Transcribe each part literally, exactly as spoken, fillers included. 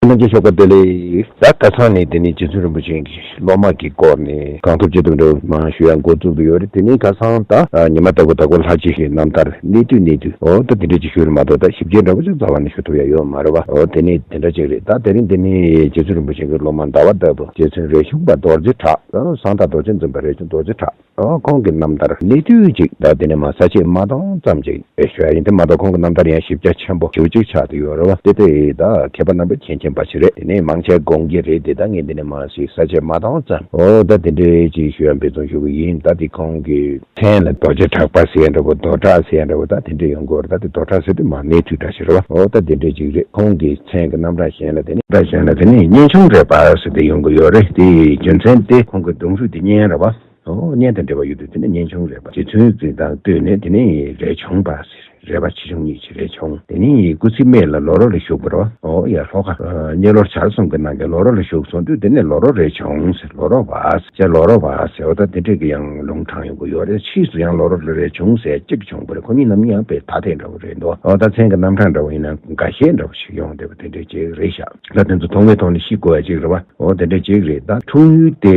རྣམ་རྒྱལ་ཤོག་ཁ་བདེ་ལེགས། ད་ཁ་སང་ནས་དེ་ནས་རྗེ་བཙུན་རིན་པོ་ཆེ་གི་སློབ་མ་གི་སྐོར་ནས་གང་ཐུབ་ཅི་ཐུབ་འདྲ་མང་ཞུ་ཡ་འགོ་བཙུགས་ཏེ་ཡོད་རེད། དེ་ནས་ཁ་སང་ད་ཉི་མ་ལྟ་བུ་དྭགས་པོ་ལྷ་རྗེ་ཞེས་རྣམ་ཐར་གནས་དུས་གནས་དུས་འོ་ད་དེ་འདྲ་ཅིག་ཞུ་རེད་མ་གཏོགས། ད་ཞིབ་རྒྱས་འདྲ་པོ་ཅིག་རྩ་བ་ནས་ཞུ་ཐུབ་ཡ་ཡོད་མ་རེད་བ། འོ་དེ་ནས་དེ་འདྲ་ཅིག་རེད། ད་དེ་རིང་དེ་ནས་རྗེ་བཙུན་རིན་པོ་ཆེ་གི་སློབ་མ་ཟླ་བ་ལྟ་བུ་རྗེ་བཙུན་རས་ཆུང་པ་རྡོ་རྗེ་གྲགས། ད་གསང་བདག་རྡོ་རྗེ་འཛིན་པ་རས་ཆུང་རྡོ་རྗེ་གྲགས། ཨོ་ཁོང་གི་རྣམ་ཐར་གནས་དུས་ཅིག་ད་དེ་ནས་མ་ས་བཅད་མ་སྟོང་ཙམ་ཅིག་ཨེ་ཞུ་ཡ་ཡིན། དེ་མ་གཏོགས་ཁོང་གི་རྣམ་ཐར་ཡང་ཞིབ་ཆ་ཆེན་པོ་ཞེ་པོ་ཅིག་ཆགས་ཏེ་ཡོད་རེད་བ། དེ་དེ་ད་མཁས་པ་རྣམ་པས་མཁྱེན་མཁྱེན་པ་ཞིག་རེད། དེ་ནས་མང་ཆེ་དགོངས་ཀྱི་རེད། དེ་ད་ངས་འདི་ནས་མ་ཞིག་ས་བཅད་མ་སྟོང་ཙམ་ཨོ་ད་དེ་འདྲའི་ཅིག་ཞུ་ཡ་འབད་བརྩོན་ཞུ་གི་ཡིན། ད་དེ་ཁོང་གི་མཚན་ལ་རྡོ་རྗེ་གྲགས་པ་ཟེར་ཡ་འདྲ་པོ། རྡོ་གྲགས་ཟེར་ཡ་འདྲ་པོ་ད་དེ་འདྲ་ཡོང་གི་ཡོད་རེད། ད་དེ་རྡོ་གྲགས་ཟེར་དུས་མ་གནས་དུས་འདྲ་ཞིག་རེད་བ། ཨོ་ད་དེ་འདྲའི་ཅིག་རེད། ཁོང་གི་མཚན་གྱི་རྣམ་གྲངས་གཞན་ལ་དེ་ནས་ད་གཞན་ལ་དེ་ནས་གཉེན་ཆུང་རས་པ་ཟེར་ཏེ་ཡོང་གི་ཡོད་རེད། དེ་རྒྱུ་མཚན་དེ་ཁོང་གི་གདུང་རུས་དེ་གཉེན་རེད་བ། ཨོ་གཉེན་དང་འབྲེལ་བ་ཡོད་དུས་དེ་ནས་གཉེན་ཆུང་རས་པ། རྗེ་བཙུན་གྱི་དང་ལྟོས་ནས་དེ་ནས་རས་ཆུང་པ་ཟེར། རས་པ་ཆེ་ཆུང་གཉིས་ཀྱི་རས་ཆུང་། དེ་ནས་སྐུ་ཚེ་སྨད་ལ་ལོ་རོ་ལ་བཞུགས་པ་རེད་བ། ཨོ་ཡ་ལྷོ་ཁ་གཉན་ལོར་བྱར་གསུམ་གྱི་ནང་གི་ལོ་རོ་ལ་བཞུགས་སོང་དུས་དེ་ནས་ལོ་རོ་རས་ཆུང་ཟེར། ལོ་རོ་བ་ཟེར། ལོ་རོ་བ་ཟེར། འོ་ད་དེ་འདྲས་ཀྱི་ཡང་ལུང་དྲངས་ཡོང་གི་ཡོད་རེད། ཕྱིས་སུ་ཡང་ལོ་རོ་ལ་རས་ཆུང་ཟེར་གཅིག་བྱུང་བ་རེད། ཁོ་གཉིས་ནམ་ཡང་དཔེ་ཐ་དད་འདྲ་བོ་རེད་འདུག་ཨོ་ད་མཚན་གྱི་རྣམ་གྲངས་འདྲ་བོ་ཡིན་ན་འགའ་ཤས་འདྲ་བོ་ཞིག་ཡོང་བསྡད་པ་དེ་འདྲས་ཅིག་རེད་ཤག་ད་དེ་ཚོ་མཐོང་བས་མཐོང་ནས་ཤེས་དགོས་ཡ་ཅིག་རེད་བ། ཨོ་དེ་འདྲས་ཅིག་རེད། ད་འཁྲུངས་ཡུལ་དེ།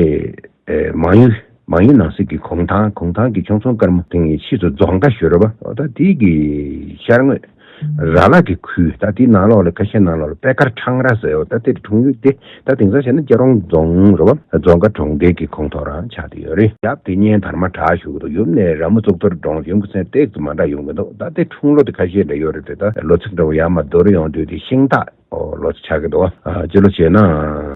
ཨེ། མང་ཡུལ། མང་ཡུལ་ནང་གསེས་ཀྱི་གུང་ཐང་། གུང་ཐང་གི་ཁྱུང་ཚང་དཀར་མོ་དེ་ཕྱིས་སུ་རྫོང་བཀའ་ཞུ་རེད་བ། ད་དེའི་གི་ཤར་ངོས་ར་ལ་གི་ཁུལ། ད་དེའི་ནང་ལོགས་ལ་ཁ་ཤས་ནང་ལོགས་ལ་པད་དཀར་འཕྲང་ར་ཟེར་བ། ད་དེར་འཁྲུངས་ཡུལ་དེ་ད་དེང་སང་བྱས་ན་སྐྱ་རོང་རྫོང་རེད་བ། རྫོང་བཀའ་གྲོང་རྡལ་གྱི་ཁོངས་གཏོགས་རང་ཆགས་བསྡད་ཡོད་རེད། ཡབ་དེ་གཉེན་དར་མ་གྲགས་ཞུ་གི་འདུག་ཡུམ་ནས་ར་མོ་གཙུག་ཏོར་འབྲོང་། ཡུམ་གྱི་མཚན་སྟེགས་སུ་མ་འདྲ་ཡོང་གི་འདུག་ད་དེ་འཁྲུངས་ལོ་དེ་ཁ་ཤས་འདྲ་ཡོད་རེད་དེ། ད་ལོ་ཚིགས་འདྲ་བོ་ཡར་མར་བསྡུར་ཡོང་དུས་དེ་ཤིང་སྟག་ཨོ་ལོ་ཆགས་ཀྱི་འདུག་ཨ་སྤྱི་ལོ་བྱས་ན་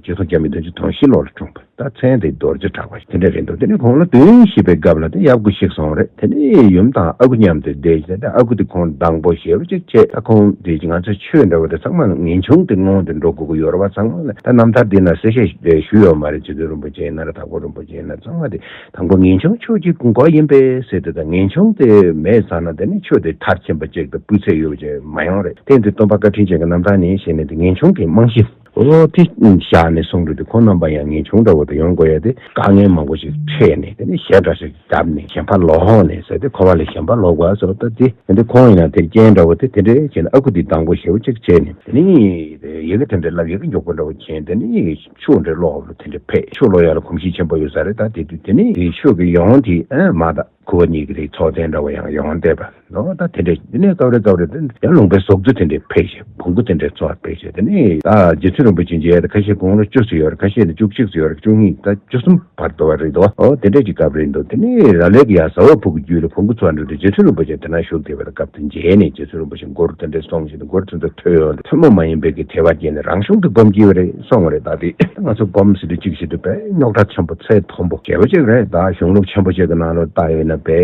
ཆིག་སྟོང་བརྒྱ་མེད་བདུན་ཅུ་དོན་བཞི་ལོ་ལ་འཁྲུངས་པ། ད་མཚན་དེ་རྡོ་རྗེ་གྲགས་པ་དེ་འདྲ་རེད་འདུག་དེ་ནས་ཁོང་ལོ་བདུན་བཞེས་པའི་སྐབས་ལ་དེ་ཡབ་སྐུ་གཤེགས་སོང་རེད། དེ་ནས་ཡུམ་དང་ཨ་ཁུ་མཉམ་དུ་བསྡད་བྱས། ད་ཨ་ཁུ་དེ་ཁོང་དང་པོ་ཞེ་པོ་ཅིག་བྱས། ད་ཁོང་དེ་ང་ཚོའི་ཆོས་འདྲ་བོ་དེ་ཚང་མ་ངེས་འབྱུང་དེ་ངང་དུ་འགྲོ་དགོས་ཀྱི་ཡོད་རེད་བ། ཚང་མ་ལ་ད་རྣམ་ཐར་འདི་ན་གསལ་བཤད་ཞུས་ཡོད་མ་རེད། རྗེ་བཙུན་རིན་པོ་ཆེ་ཡིན་ན་རེད། དྭགས་པོ་རིན་པོ་ཆེ་ཡིན་ན་ཚང་མ་དེ། དང་པོ་ངེས་འབྱུང་ཆོས་ཀྱི་ཀུན་འཁོར་ཡིན་པས་ཟེར་དུས། ད་ངེས་འབྱུང་དེ་མེད་ཙང་ན་དེ་ནི་ཆོས་དེ་མཐར་ཕྱིན་པ་ཅིག་དང་སྤུས་ཚད་ཡོད་པ་ཅིག་མ་ཡོང་རེད། དེ་ཡིན་དུས་སྟོན་པ་བཀའ་དྲིན་ཅན་གྱི་རྣམ་ཐར་ནས་བཤད་ནས་དེ་ངེས་འབྱུང་གི་རྨང་གཞི་འོ་དེ་བཞག་ནས་གསུངས་འདུག་དེ་ཁོང་རྣམ་པ་ཡང་ངེས་འབྱུང་འདྲ་བོ་དེ་ཡོང་དགོས་ཡ་དེ་དཀའ་ངལ་མང་པོ་ཞིག་འཕྲད་ནས། དེ་ནི་གཞས་འདྲ་ཞིག་བརྒྱབ་ནས་གཞན་ཕར་ལོག་ནས་ཟེར་དུས། འཁོར་བ་ལས་གཞན་ཕར་ལོག་དགོས་ཟེར་བ་ད་དེ། དེ་འདྲ་ཁོང་ཡིན་ན་དེ་རྐྱེན་འདྲ་བོ་དེ་དེ་འདྲ་བྱས་ནས་ཨ་ཁུ་དེ་དང་པོ་ཞེ་པོ་ཅིག་བྱས་ནས། དེ་ནི་ཡི་གེ་དེ་འདྲ་བསླབ། ཡི་གེ་མགྱོགས་པོ་འདྲ་བོ་མཁྱེན། དེ་ནི་ཆོས་འདྲ་ཀློག་ལ་དེ་འདྲ་ཕེབས། ཆོས་ཀློག་ཡ་ལ་གོམས་གཤིས་ཆེན་པོ་ཡོད་ས་རེད། ད་དེ་དུས་དེ་ནི་དེ་ཆོས་ཀྱི་ཡོན་ཏན་དེ་ཨ་མ་དང་ཁུ་བ་གཉིས་ཀྱི་དེ་ཚོགས་ཆེན་འདྲ་བོ་ཡང་ཡོང་བསྡད་པ་ནོ། ད་དེ་འདྲ་དེ་ནས་སྐབས་རེ་སྐབས་རེ་དེ་ཡང་ལུང་པའི་ཟོག་རྫི་དེ་འདྲ་ཕེབས་ཤིང་བོང་གུ་དེ་འདྲ་འཚོ་བར་ཕེབས་ཤིང་། དེ་ནས་ད་རྗེ་བཙུན་རིན་པོ་ཆེ་མཇལ་ཡ་དེ་ཁ་ཤས་དགུང་ལོ་བཅུ་ཙམ་ཡོད་རེད། ཁ་ཤས་ནི་བཅུ་གཅིག་ཙམ་ཡོད་རེད། བཅུ་གཉིས་ད་བཅུ་གསུམ་བར་དུ་བ་རེད་དོ། ཨོ་དེ་འདྲ་གྱི་སྐབས་རེད་འདུག་དེ་ནས་ར་ལས་ཀྱི་ཡ་ཟ་བ་ཕུ་གུ་རྒྱུད་ལ་བོང་གུ་འཚོ་བ་འགྲོ་དུས་རྗེ་བཙུན་རིན་པོ་ཆེ་དེ་ན་བཞུགས་བསྡད་པ་དང་སྐབས་དེ་མཇལ་ནས། རྗེ་བཙུན་རིན་པོ་ཆེ་མགུར་དེ་འདྲ་གསུངས་ཤིང་། མགུར་དེ་འདྲ་ཐོས་ཡོང་དུས་ཐུན་མོང་མ་ཡིན་པའི་གི་དད་པ་སྐྱེས་ནས་རང་གཞུང་དུ་སྒོམ་སྐྱེས་པ་རེད་གསུངས་པ་རེད། ད་དེ་ང་ཚོ་སྒོམ་ཟེར་དུས་གཅིག་བྱེད་དུས་དཔེ་རྙོག་དྲ་ཆེན་པོ་ཚད་མཐོན་པོ་ཞེ་པོ་ཅིག་རེད། ད་གཞུང་ལུགས་ཆེན་པོ་ཅིག་གི་ནང་ལ་བལྟ་ཡོད་ན་དཔེ་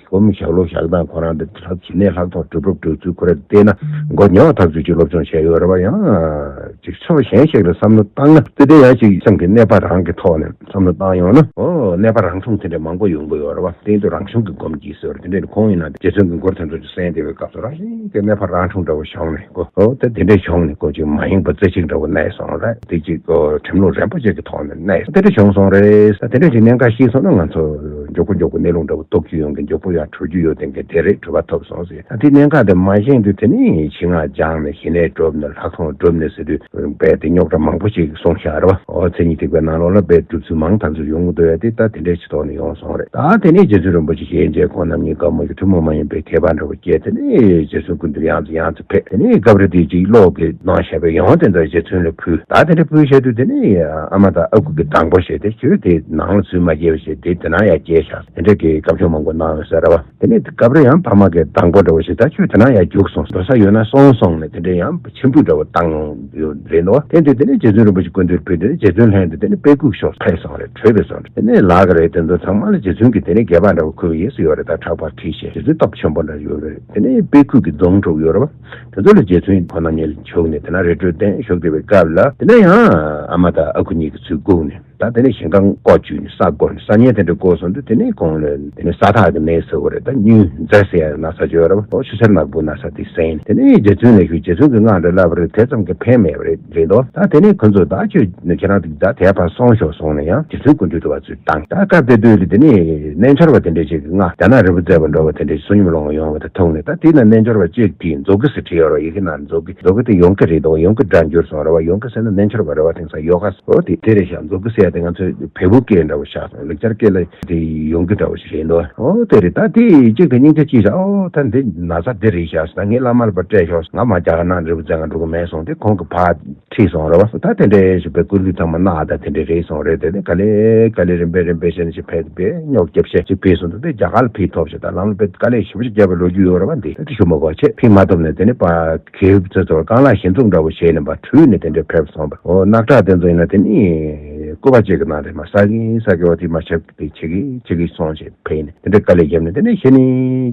སྒོམ་བཞག་ལུགས་བཞག་སྟངས་ཁོ་རང་དེ་ལྷག་ཇི་སྙེད་ལྷག་མཐོང་སྒྲུབ་རབས་སྒྲུབ་ཚུལ་ཁོ་རང་བལྟས་ན་མགོ་ཉོག་ཐག་ཆོད་ཅིག་སློབ་སྦྱོང་བྱས་ཡོད་རེད་བ། ཡང་ཅིག་ཕྱོགས་གཞན་ཞིག་ལ་བསམ་བློ་བཏང་ན་དེ་དེ་ཡང་ཅིག་སེམས་ཀྱི་གནས་པ་རང་གི་ཐོག་ནས་བསམ་བློ་བཏང་ཡོང་ན། ཨོ་གནས་པ་རང་འཁྲུངས་དེ་འདྲ་མང་པོ་ཡོང་གི་ཡོད་རེད་བ། དེ་ཡིན་དུས་རང་བྱུང་གི་སྒོམ་གྱིས་ཟེར་བ་དེ་འདྲ་ནི་ཁོང་ཡིན་ན་རྗེ་བཙུན་གྱི་མགུར་དེ་ཚོ་ཅིག་གསན་བསྡད་པའི་སྐབས་སུ་རང་བཞིན་གྱི་གནས་པ་རང་འཁྲུངས་འདྲ་བོ་བྱུང་ནས་གོ། ཨོ་དེ་དེ་འདྲ་བྱུང་ནས་ཁོ་ཅིག་མ་ཡེངས་པ་རྩེ་གཅིག་འདྲ་བོ་གནས་སོང་རེད། དེ་ཅིག་ཨོ་ཁྲིམས་ལུགས་རན་པོ་ཅིག་གི་ཐོག་ནས་གནས་དེ་འདྲ་བྱུང་སོང་རེད། དེ་འདྲ་ཅིག་གནད་འགག་ཤེས་སོང་ན་ང་ཚོ་མགྱོགས་པོ་མགྱོགས་པོ་གནས་ལུགས་འདྲ་བོ་རྟོགས་རྒྱུ་ཡོང་གི། མགྱོགས་པོ་ཡང་གྲོལ་རྒྱུ་ཡོད་དེ་གི་དེ་རེད། གྲོལ་བ་ཐོབ་སོང་ཟེར། ད་དེ་གནད་འགག་དེ་མ་ཤེས་དུས་དེ་ནི་ཕྱི་ནང་སྦྱངས་ནས་ཞི་གནས་སྒྲུབ་ནས་ལྷག་མཐོང་སྒྲུབ་ནས་ཟེར་དུས་རྦད་དེ་རྙོག་དྲ་མང་པོ་ཞིག་གསུངས་བཞག་རེད་བ། ཨོ་མཚན་ཉིད་ཐེག་པའི་ནང་ལོགས་ལ་རྦད་སྒྲུབ་ཚུལ་མང་ཐག་ཆོད་ཡོང་གི་འདུག་ཡ་དེ་ད་དེ་འདྲའི་ཆེ་ཐོག་ནས་ཡོང་སོང་རེད། ད་དེ་ནས་རྗེ་བཙུན་རིན་པོ་ཆེ་ཞལ་མཇལ་ཁོང་རྣམ་གཉིས་དགའ་མོ་ཞིག་ཐུན་མོང་མ་ཡིན་པའི་ཁྱད་པར་འདྲ་བོ་སྐྱེས། དེ་ནས་རྗེ་བཙུན་སྐུ་མདུན་ཡང་དུ་ཡང་དུ་ཕེབས། དེ་ནས་སྐབས་རེ་དེ་ཅིག་ཀློག་གི་གནང་བཞག་པའི་ཡང་དེ་ཚོ་རྗེ་བཙུན་ལ་ཕུལ། ད་དེ་འདྲ་ཕུལ་བཞག་དུས་དེ་ནས་ཨ་མ་དང་ཨ་ཁུ་གི་སྡང་པོ་བྱས་ཏེ་ཁྱོད་དེ་ནང་ལ་ཚུར་མ་སྐྱེལ་བ་བྱས་དེ་དེ་ན་ཡར་སྐྱེལ་བཞག་དེ་འདྲ་གི་བཀའ་ཆོས་མང་པོ་གནང་ཡོད་ས་རེད་བ། དེ་ནས་སྐབས་རེ་ཡང་ཕ་མ་གི་སྡང་པོ་འདྲ་བོ་ཞིག་ད་ཁྱོད་དེ་ན་ཡར་རྒྱུགས་སོང་། འགྲོ་ས་ཡོད་ན་སོང་གསུངས་ནས་དེ་འདྲ་ཡང་ཕྱིར་འབུད་འདྲ་བོ་བཏང་ཡོང་རེད་འདུག་དེ་དུས་དེ་ནས་རྗེ་བཙུན་རིན་པོ་ཆེ་སྐུ་མདུན་ཕེབས་དུས་རྗེ་བཙུན་ལྷན་དུ་དེ་ནས་དཔེ་ཁུག་ཤོག་ཕེབས་སོང་རེད། བྲོས་པས་སོང་རེད། དེ་ནས་ལག་གི་རེད་དེ་ཚོ་ཚང་མ་ལ་རྗེ་བཙུན་གྱི་དེ་ནས་སྒལ་པ་འདྲ་བོ་ཁུར་བའི་གཡས་སུ་ཡོད་རེད། ད་ཕྲག་པར་ཁྲིད་བྱས་རྗེ་བཙུན་སྟོབས་ཆེན་པོ་འདྲ་ཡོད་རེད། དེ་ནས་དཔེ་ཁུག་གི་རྫོང་དྲུག་ཡོད་རེད་བ། དེ་ཚོ་ལ་རྗེ་བཙུན་ཁོང་རྣམ་གཉིས་ལ་བྱུགས་ནས་དེ་ན་རི་ཁྲོད་སྟེང་བཞུགས་བསྡད་པའི་སྐབས་ལ་དེ་ནས་ཡང་ཨ་མ་དང་ཨ་ཁུ་གཉིས་ཀྱིས་ཚུར་སྒུག་ནས། ད་དེ་ནས་ཞིང་ཁམས་བསྐོར་བཅུག་ནས་ས་བསྐོར་ནས་ས་གཉན་དེ་འདྲ་བསྐོར་སོང་དུས་ དེ་ནས་ཁོང་ལ་དེ་ནས་ས་ཐག་གི་ནད་ཟེར་བ་རེད། ད་སྙུན་རྫས་ཟེར་ཡ་ན་ས་ཅོ་ར་བ། ཨོ་ཆུ་སེར་ནག་པོ་ན་ས་དེ་ཟེར་ནས། དེ་ནས་རྗེ་བཙུན་ལ་ཞུས། རྗེ་བཙུན་གྱིས་སྔགས་འདྲ་བསླབ་པ་རེད། དེ་ཙམ་གྱིས་ཕན་མེད་པ་རེད་རེད་དོ། ད་དེ་ནས་ཁོ་ཚོས་ད་ཁྱོད་ཁྱེད་རང་དེ་ད་དེ་ཕར་སོང་ཤོག་གསུངས་ནས་ཡང་རྗེ་བཙུན་སྐུ་མདུན་དུ་བ་ཚུར་བཏང་། ད་སྐབས་དེ་དུས་ལ་དེ་ནས་རྣལ་འབྱོར་པ་དེ་འདྲས་ཅིག་གིས་སྔགས་རྒྱ་ནག་རིལ་བུ་བརྩེགས་པ་འདྲ་བ་དེ་འདྲས་ཅིག་བསོད་སྙོམས་སློང་བ་ཡོང་བ་དེ་ཐུག་ནས། ད་དེ་ན་རྣལ་འབྱོར་པ་གཅིག་གིས་མཛོ་གི་ཟེར་བྲིས་ཡོད་རེད། ཡི་གེ་ནང་མཛོ་གི། མཛོ་གི་དེ་ཡོ་གི་རེད་དོ། ཡོ་གི་སྒྲ་འགྱུར་སོང་རེད་བ། ཡོ་གི་ཟེར་ན་རྣལ་འབྱོར་པ་རེད་བ། དེང་སང་ཡོ་ག་ཟེར་བ་དེ། དེ་རེད་ཤག་མཛོ་གི་ཟེར་ཡ་དེ་ང་ཚོའི་བལ་པོ་སྐད་འདྲ་བོ་ཤག་སོང་། ལེགས་སྦྱར་སྐད་ལ་དེ་ཡོང་གི་འདྲ་བོ་ཞིག་རེད་འདུག། ཨོ་དེ་རེད། ད་དེ་གཅིག་དེ་སྙིང་རྗེ་གཅིག་རེད། ཨོ་ད་འདི་ན་ཚ་འདི་རེད་ཤག། ད་ངས་བླ་མར་ཕར་སྤྲད་ཤོག། ང་མ་རྒྱ་གར་ནང་རིལ་བུ་བརྩེགས་ང་འགྲོ་གི་མེད་གསུངས་ཏེ་ཁོང་གིས་ཕར་ཁྲིད་སོང་རེད་བ། ད་དེ་འདྲའི་ཞིག་པའི་སྐུ་ལུས་ཐང་མ་ན་ད་དེ་འདྲའི་རེད་སོང་རེད། དེ་ནས་ག་ལེ་ག་ལེ་རིམ་པས་རིམ་པས་བྱས་ནས་ཞིག་ཕེབས་པའི་རྙོག་རྒྱབ་བཤད་ཅིག་ཕེབས་སོང་། ད་དེ་རྒྱ་གར་ལ་ཕེབས་ཐོབ་ཤག། ད་ལམ་ལ་དཔེ་དཀའ་ལས་ཞེ་པོ་ཅིག་བརྒྱབ་པའི་ལོ་རྒྱུས་ཡོད་རེད་བ། འདི་ད་དེ་ཞུ་མ་དགོས་ཆེ། ཕེབས་མ་ཐུབ་ནས་དེ་ནས་ཕར་གེའུ་ཚོ་ཚོར་རྐང་ལག་ཞེན་འཛུགས་འདྲ་བོ་བྱས་ནས་ཕར་བྲོས་ནས་དེ་འདྲས་ཕེབས་སོང་བ། འོ་རྣག་ཁྲག་དེ་ཚོ་ཡིན་ན་དེ་ནི་སྐུད་པ་གཅིག་གི་ནང་དེ་མར་ཟག་གིན་ཟག་གིན། འོ་དེ་མར་ཞབས་ཀྱིས་བྱེད་ཀྱིན་བྱེད་ཀྱིན་སོང་བྱས་ཕེབས་ནས་དེ་འདྲས་དཀའ་ལས་བརྒྱབ་ནས། དེ་ནས་གཞི་ནས་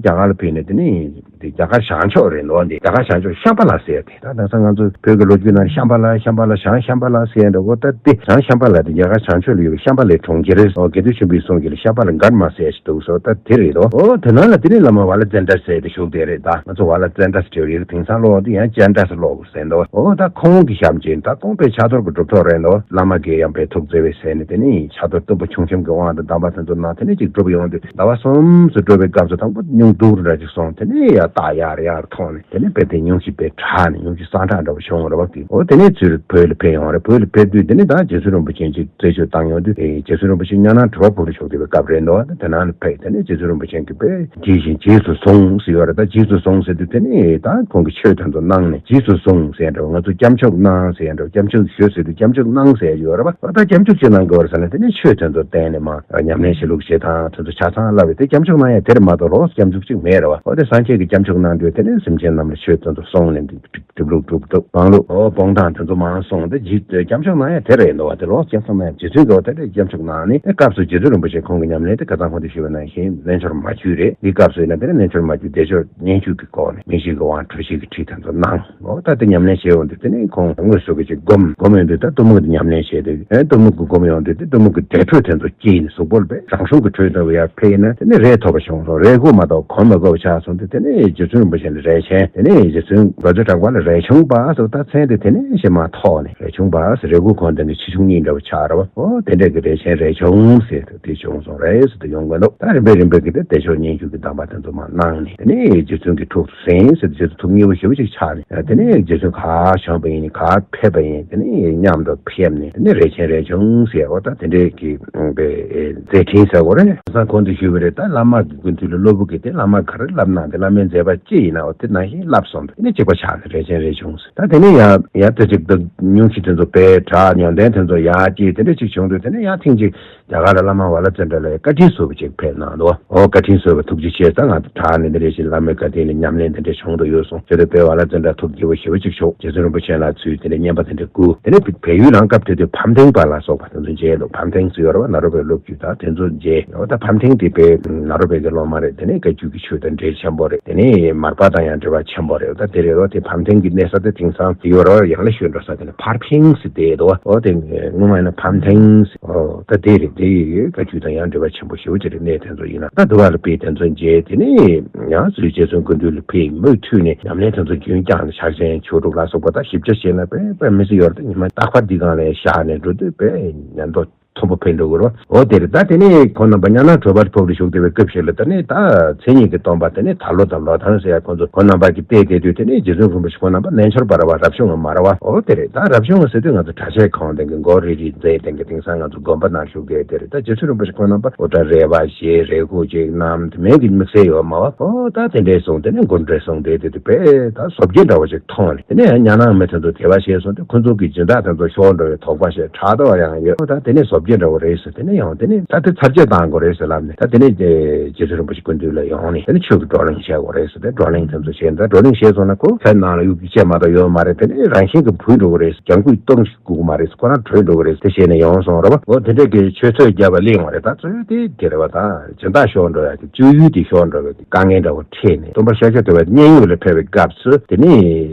རྒྱ་གར་ལ་ཕེབས་ནས། དེ་ནས་དེ་རྒྱ་གར་བྱང་ཕྱོགས་རེད་འདུག། འདི་རྒྱ་གར་བྱང་ཕྱོགས་ཤམ་བྷ་ལ་ཟེར་ཡ་དེ། ད་དེང་སང་ང་ཚོ་བོད་ཀྱི་ལོ་རྒྱུས་ནང་ཤམ་བྷ་ལ་ཤམ་བྷ་ལ་བྱང་ཤམ་བྷ་ལ་ཟེར་ཡ་འདྲ་བོ། ད་དེ་བྱང་ཤམ་བྷ་ལ་དེ་རྒྱ་གར་བྱང་ཕྱོགས་ལ་ཡོད་པའི་ཤམ་བྷ་ལའི་གྲོང་ཁྱེར་རེད། འོ་དགེ་འདུན་ཆོས་འཕེལ་གསུང་གི་ལ་ཤམ་བྷ་ལ་མགར་མ་ཟེར་ཡ་ཞིག་འདུག་ཟེར་བ། ད་དེ་རེད་དོ། འོ་དེ་ནང་ལ་དེ་ནས་བླ་མ་ཝ་ལ་ཙན་དྲ་ཟེར་དེ་བཞུགས་བསྡད་རེད། ད་ང་ཚོ་ཝ་ལ་ཙན་དྲ་ཟེར་བ་ཡོད། དེང་སང་ཀློག་དུས་ཡང་ཙན་དྲ་ཟེར་ཀློག་དགོས་ཟེར་འདུག། འོ་ད་ཁོང་གི་ཞབས་རྗེས། ད་ཁོང་དཔེ་ཕྱག་རྡོར་གྱི་གྲུབ་ཐོབ་རེད་འདུག། བླ་མ་གིས་ཡང་དཔེ་ཐུགས་བརྩེ་བས་ཟེར་ནས། དེ་ནས་ཕྱག་རྡོར་གཏུམ་པོ་ཁྱུང་ཆེན་གྱི་དབང་དང་གདམས་པ་དེ་ཚོ་གནང་། དེ་ནས་ཅིག་སྒྲུབ་ཡོང་དུས་ཟླ་བ་གསུམ་ཙམ་སྒྲུབ་པའི་སྐབས་སུ་དང་པོ་སྙུང་སྡུག་རུ་འདྲ་ཅིག་སོང་། དེ་ནས་ཡར་རྟགས་ཡར་ཡར་མཐོང་ནས། དེ་ནས་དཔེ་དེ་སྙུང་གཞི་དཔེ་དྲག་ནས་སྙུང་གཞི་སྲང་ཕྲག་འདྲ་བོ་བྱུང་བ་རེད་བ། དེ་འོ་དེ་ནས་ཚུར་བོད་ལ་ཕེབས་ཡོང་བ་རེད། བོད་ལ་ཕེབས་དུས་དེ་ནས་ད་རྗེ་བཙུན་རིན་པོ་ཆེ་ཅིག་རྩད་གཅོད་བཏང་ཡོང་དུས། ཨེ་རྗེ་བཙུན་རིན་པོ་ཆེ་གཉའ་ནང་གྲུ་པ་ཕུག་ལ་བཞུགས་བསྡད་པའི་སྐབས་རེད་འདུག། དེ་ནང་ལ་ཕེབས། དེ་ནས་རྗེ་བཙུན་རིན་པོ་ཆེ་གིས་དཔེ་ཇི་བཞིན་རྗེས་སུ་བཟུང་ཟེར་ཡོད་རེད། ད་རྗེས་སུ་བཟུང་ཟེར་དུས་དེ་ནས་ད་ཁོང་གིས་ཆོས་དེ་ཚོ་གནང་ནས། རྗེས་སུ་བཟུང་ཟེར་འདྲ་བོ། ང་ཚོ་སྐྱབས་མཆོག་གནང་ཟེར་འདྲ་བོ། སྐྱབས་མཆོག་ཞུ་ཟེར་དུས་སྐྱབས་མཆོག་གནང་ཟེར་ཡོད་རེད་བ། ད་སྐྱབས་མཆོག་ཅི་གནང་དགོས་རེད་ཟེར་ན། དེ་ནས་ཆོས་དེ་ཚོ་བསྟན་ནས་མར་ཉམས་ལེན་བྱེད་ལུགས་བྱེད་དང་། ཉམས་ལེན་བྱེད་ལུགས་བྱེད་སྟངས་བསླབས་པས། དེ་སྐྱབས་མཆོག་གནང་ཡ་དེ་རེད་མ་གཏོགས་ལོགས་སུ་སྐྱབས་མཆོག་ཅིག་མེད་རེད་བ། འོ་དེ་སངས་རྒྱས་ཀྱིས་སྐྱབས་མཆོག་གནང་དུས་དེ་ནས་སེམས་ཅན་རྣམས་ལ་ཆོས་དེ་ཚོ་གསུངས་ནས། སྒྲུབ་ལུགས་སྒྲུབ་ཐབས་སྤང་ལུགས། འོ་སྤོང་སྟངས་དེ་ཚོ་མར་གསུངས་ཏེ། རྗེས་སྐྱབས་མཆོག་གནང་ཡ་དེ་རེད་འདུག་བ། དེ་ལོགས་སུ་སྐྱབས་མཆོག་གནང་ཡ། རྗེ་བཙུན་གྱིས་འོ་དེ་འདྲའི་སྐྱབས་མཆོག་གནང་ནས། དེ་སྐབས་སུ་རྗེ་བཙུན་རིན་པོ་ཆེ་ཁོང་གི་ཉམས་ལེན་དེ་ཁ་སང་ཁོང་དུ་ཞུས་པ་ནང་བཞིན་རྣལ་འབྱོར་མ་བཅུ་རེད། འདི་སྐབས་སུ་ཡིན་ན་དེ་ནས་རྣལ་འབྱོར་མ་བཅུ་བདེ་མཆོག་སྙན་བརྒྱུད་ཀྱི་སྐོར་ནས། མིང་བཞི་གི་དབང་གྲུ་བཞི་གི་ཁྲིད་དེ་ཚོ་གནང་། འོ་ད་དེ་ཉམས་ལེན་བྱས་ཡོང་དུས་དེ་ནས་ཁོང་དངོས་སུ་གི་ཅིག་སྒོམ་སྒོམ་ཡོང་དུས། ད་གཏུམ་མོ་གི་ཉམས་ལེན་བྱས་དུས། ཨེ་གཏུམ་མོ་གི་སྒོམ་ཡོང་དུས་དེ་གཏུམ་མོ་གི་འབྲས་འཕྲོད་དེ་ཚོ་སྐྱེས་ནས། གཟུགས་པོ་ལ་དཔེ་རང་བྱུང་གི་འཕྲོད་ལྟ་བུ་ཡར་འཕེལ་ནས། དེ་ནས་རས་ཐོབ་པ་བྱུང་སོང་། རས་ཁུག་མ་གཏོགས་གོན་མ་དགོས་པ་ཆགས་སོང་དུས། དེ་ནས་རྗེ་བཙུན་རིན་པོ་ཆེ་ལ་རས་ཆེན། དེ་ནས་རྗེ་བཙུན་རྡོ་རྗེ་གྲགས་པ་ལ་རས་ཆུང་པ་ཟེར། ད་མཚན་དེ་དེ་ནས་ཞེ་མ་ཐོགས་ནས། རས་ཆུང་པ་ཟེར། རས་ཁུག་གོན་དེ་གི་ཆེ་ཆུང་གཉིས་འདྲ་བོ་ཆགས་རེད་བ། འོ་དེ་འདྲ་གི་རས་ཆེན་རས་ཆུང་ཟེར་དེ་བྱུང་སོང་རེད་ཟེར་དུ་ཡོང་གི་འདུག། ད་རིམ་པས་རིམ་པས་ཀྱི་དེ་བདེ་མཆོག་སྙན་བརྒྱུད་ཀྱི་གདམས་པ་དེ་ཚོ་མར་གནང་ནས། དེ་ནས་རྗེ་བཙུན་གྱི་ཐུགས་སུ་ཟིན་ཟེར་དུ་ཐུགས་མཉེས་པོ་ཞེ་པོ་ཅིག་ཆགས་ནས། དེ་ནས་རྗེ་བཙུན་ག་བྱོན་པ་ཡིན། ག་ཕེབས་པ་ཡིན། དེ་ནས་མཉམ་དུ་ཕེབས་ནས། དེ་ནས་རས་ཆེན་རས་ཆུང་ཟེར། འོ་ད་དེ་འདྲའི་གི་མཛད་འཕྲིན་ཟེར་དགོས་རེད། ས་ཁོང་དུ་ཞུས་པ་རེད། ད་བླ་མ་གི་སྐུ་མདུན་ལ་སློབ་བུ་གིས་དེ་བླ་མ་ག་རེ་བསླབ་གནང་སྟེ། བླ་མའི་མཛད་པ་ཅི་ཡིན་ན་འོ་དེ་ནང་བཞིན་བསླབས་སོང་། དེ་ནས་གཅིག་པ་ཆགས་ནས་རས་ཆེན་རས་ཆུང་ཟེར། ད་དེ་ནས་ཡང་ཡང་དེ་གཅིག་ཏུ་སྙུང་གཞི་དེ་ཚོ་དཔེ་དྲག། ཉམས་ལྡན་དེ་ཚོ་ཡར་སྐྱེས། དེ་འདྲ་ཅིག་བྱུང་དུས། དེ་ནས་ཡང་ཐེངས་གཅིག་རྒྱ་གར་ལ་བླ་མ་ཝ་ལ་ཙན་དྲ་ལ་བཀའ་དྲིན་གསོས་པ་ཅིག་ཕེབས་གནང་འདུག། འོ་བཀའ་དྲིན་གསོས་པ་ཐུགས་རྗེ་ཆེ། ད་ང་དྲག་ནས་འདི་འདྲ་ཞིག་བླ་མའི་བཀའ་དྲིན་ལ་ཉམས་ལེན་དེ་འདྲ་བྱུང་དུ་ཡོད་སོང་ཟེར་དུས། དཔེ་ཝ་ལ་ཙན་དྲ་ཐུགས་དགྱེས་པོ་ཞེ་པོ་ཅིག་བྱུང་། རྗེ་བཙུན་རིན་པོ་ཆེ་ལ་ཚུར་དེ་འདྲ་བསྙེན་པ་དེ་འདྲ་བསྐུར། དེ་ནས་བལ་ཡུལ་ལ་སྐབས་དེ་དུས་ཕམ་ཐེང་པ་ལ་སོགས་པ་དེ་ཚོ་མཇལ་འདུག། ཕམ་ཐེང་ཟེར་ཡོད་རེད་བ། ནཱ་རོ་པའི་སློབ་བརྒྱུད་དང་དེ་ཚོ་མཇལ། འོ་ད་ཕམ་ཐེང་དེ་དཔེ་ནཱ་རོ་པའི་གི་སློབ་མ་རེད། དེ་ནས་བཀའ་བརྒྱུད་ཀྱི་ཆོས་དང་འབྲེལ་ཆེན་པོ་རེད། དེ་ནས་མར་པ་དང་ཡང་འབྲེལ་བ་ཆེན་པོ་རེད། འོ་ད་དེ་རེད་བ། དེ་ཕམ་ཐེང་གི་གནས་ས་དེ་དེང་སང་དེ་ཡོད་རེད་བ། ཡང་ལ་ཤོད་འགྲོ་ས་དེ་ནི་ཕར་ཕིང་ཟེར་བསྡད་འདུག་བ། འོ་དེ་སྔོན་མ་ཡིན་ན་ཕམ་ཐེང་ཟེར། འོ་ད་དེ་རེད། དེ་ཡི་བཀའ་བརྒྱུད་དང་ཡང་འབྲེལ་བ་ཆེན་པོ་ཞེ་པོ་ཅིག་རེད། གནས་དེ་ཚོ་ཡིན་ན། ད་དུ་བ་ལ་དཔེ་དེ་ཚོ་མཇལ། དེ་ནས་ཡང་ཚུར་རྗེ་བཙུན་སྐུ་མདུན་ལ་ཕེབས། མུ་མཐུད་ནས་ཉམས་ལེན་དེ་ཚོ་རྒྱུན་བསྐྱངས་ནས། ཕྱག་ཆེན་ཆོས་དྲུག་ལ་སོགས་པ་ད་ཞིབ་ཆ་བྱས་ན་དཔེ་དཔེ་མི་སྲིད་ཡོད་རེད། ད་ཉི་མ་རྟག་པར་འདི་སྒང་ལ་བཞག་ནས་འགྲོ་དུས་དཔེ་ཉམས་རྟོགས་མཐོན་པོ་འཕེལ་འགྲོ་གི་རེད། འོ་དེ་རེད། ད་དེ་ནས་ཁོང་རྣམ་པ་གཉའ་ནང་གྲུ་པ་ཕུག་ལ་བཞུགས་བསྡད་པའི་སྐབས་ཤིག་ལ། དེ་ནས་ད་མཚན་ཉིད་ཀྱི་སྟོན་པ་དེ་ནས་དར་ལོ་དང་ལོ་ཐང་ཟེར་ཡ་ཁོང་ཚོ་ཁོང་རྣམ་པ་གིས་བལྟས་བསྡད་དུས། དེ་ནས་རྗེ་བཙུན་རིན་པོ་ཆེ་ཁོང་རྣམ་པ་རྣལ་འབྱོར་པ་རེད་བ། རབ་བྱུང་བ་མ་རེད་བ། འོ་དེ་རེད། ད་རབ་བྱུང་བ་ཟེར་དུས་ང་ཚོ་གྲྭ་ཆས་གོན་བསྡད་མཁན། མགོ་རིལ་རིལ་མཛེས་བསྡད་མཁན། དེང་སང་ང་ཚོ་དགོན་པ་ནང་བཞུགས་བསྡད་དེ་རེད། ད་རྗེ་བཙུན་རིན་པོ་ཆེ་ཁོང་རྣམ་པ་འོ་ད་རས་པ་བཞེས། རས་ཁུག་ཅིག་བསྣམས། དེ་མིན་གྱི་དམིགས་བསལ་ཡོད་མ་བ། འོ་ད་དེ་འདྲས་སོང་། དེ་ནས་མགོ་འདྲེས་སོང་། དེ་དེ་དེ་དཔེ་ད་བཟོ་བརྒྱད་འདྲ་བོ་ཞིག་མཐོང་ནས། དེ་ནས་ཡང་གཉའ་ནང་མི་དེ་ཚོ་དད་པ་བྱས་སོང་སྟེ། ཁོ་ཚོ་གི་སྦྱིན་བདག་དེ་ཚོ་ཤོར་འགྲོ་བའི་དོགས་པ་ཞིག་ཕྲག་དོག་ཡང་ཡོད། ད་དེ་ནས་བཟོ་བརྒྱད་འདྲ་བོ་རེད་ཟེར། དེ་ནས་ཡང་དེ་ནས་ད་དེ་ཚར་གཅོད་བཏང་དགོས་རེད་ཟེར་ལབ་ནས། ད་དེ་ནས་དེ་རྗེ་བཙུན་རིན་པོ་ཆེ་སྐུ་མདུན་ལ་ཡོང་ནས། དེ་ནས་ཆོས་ཀྱི་བགྲོ་གླེང་བྱེད་དགོས་རེད་ཟེར་ཏེ། བགྲོ་གླེང་དེ་ཚོ་བྱས། ད་བགྲོ་གླེང་བྱས་སོང་ན་ཁོ་ཁའི་ནང་ལ་གཡུག་རྒྱུ་ཅིག་མ་གཏོགས་ཡོད་མ་རེད། དེ་ནས་རང་བཞིན་གྱིས་བུད་འགྲོ་གི་རེད། ལྗང་ཁུས་སྟོང་ཞིག་དགོས་ཀྱི་མ་རེད། ཁོ་རང་བྲོས་འགྲོ་གི་རེད། དེ་བྱས་ནས་ཡོང་སོང་རེད་བ། འོ་དེ་འདྲས་ཀྱི་ཆོས་ཚོད་བརྒྱབ་པ་གླེང་བ་རེད། ད་གཙོ་བོ་དེ་དེ་རེད་བ། ད་སྦྱིན་བདག་ཤོར་འགྲོ་ཡ་གི་སྤྱོད་ཡུལ་དེ་ཤོར་འགྲོ་བའི་དཀའ་ངལ་འདྲ་བོ་འཕྲད་ནས། སྟོན་པ་ཤཱཀྱ་ཐུབ་པ་མཉན་ཡོད་ལ་ཕེབས་པའི་སྐབས་སུ། དེ་ནས་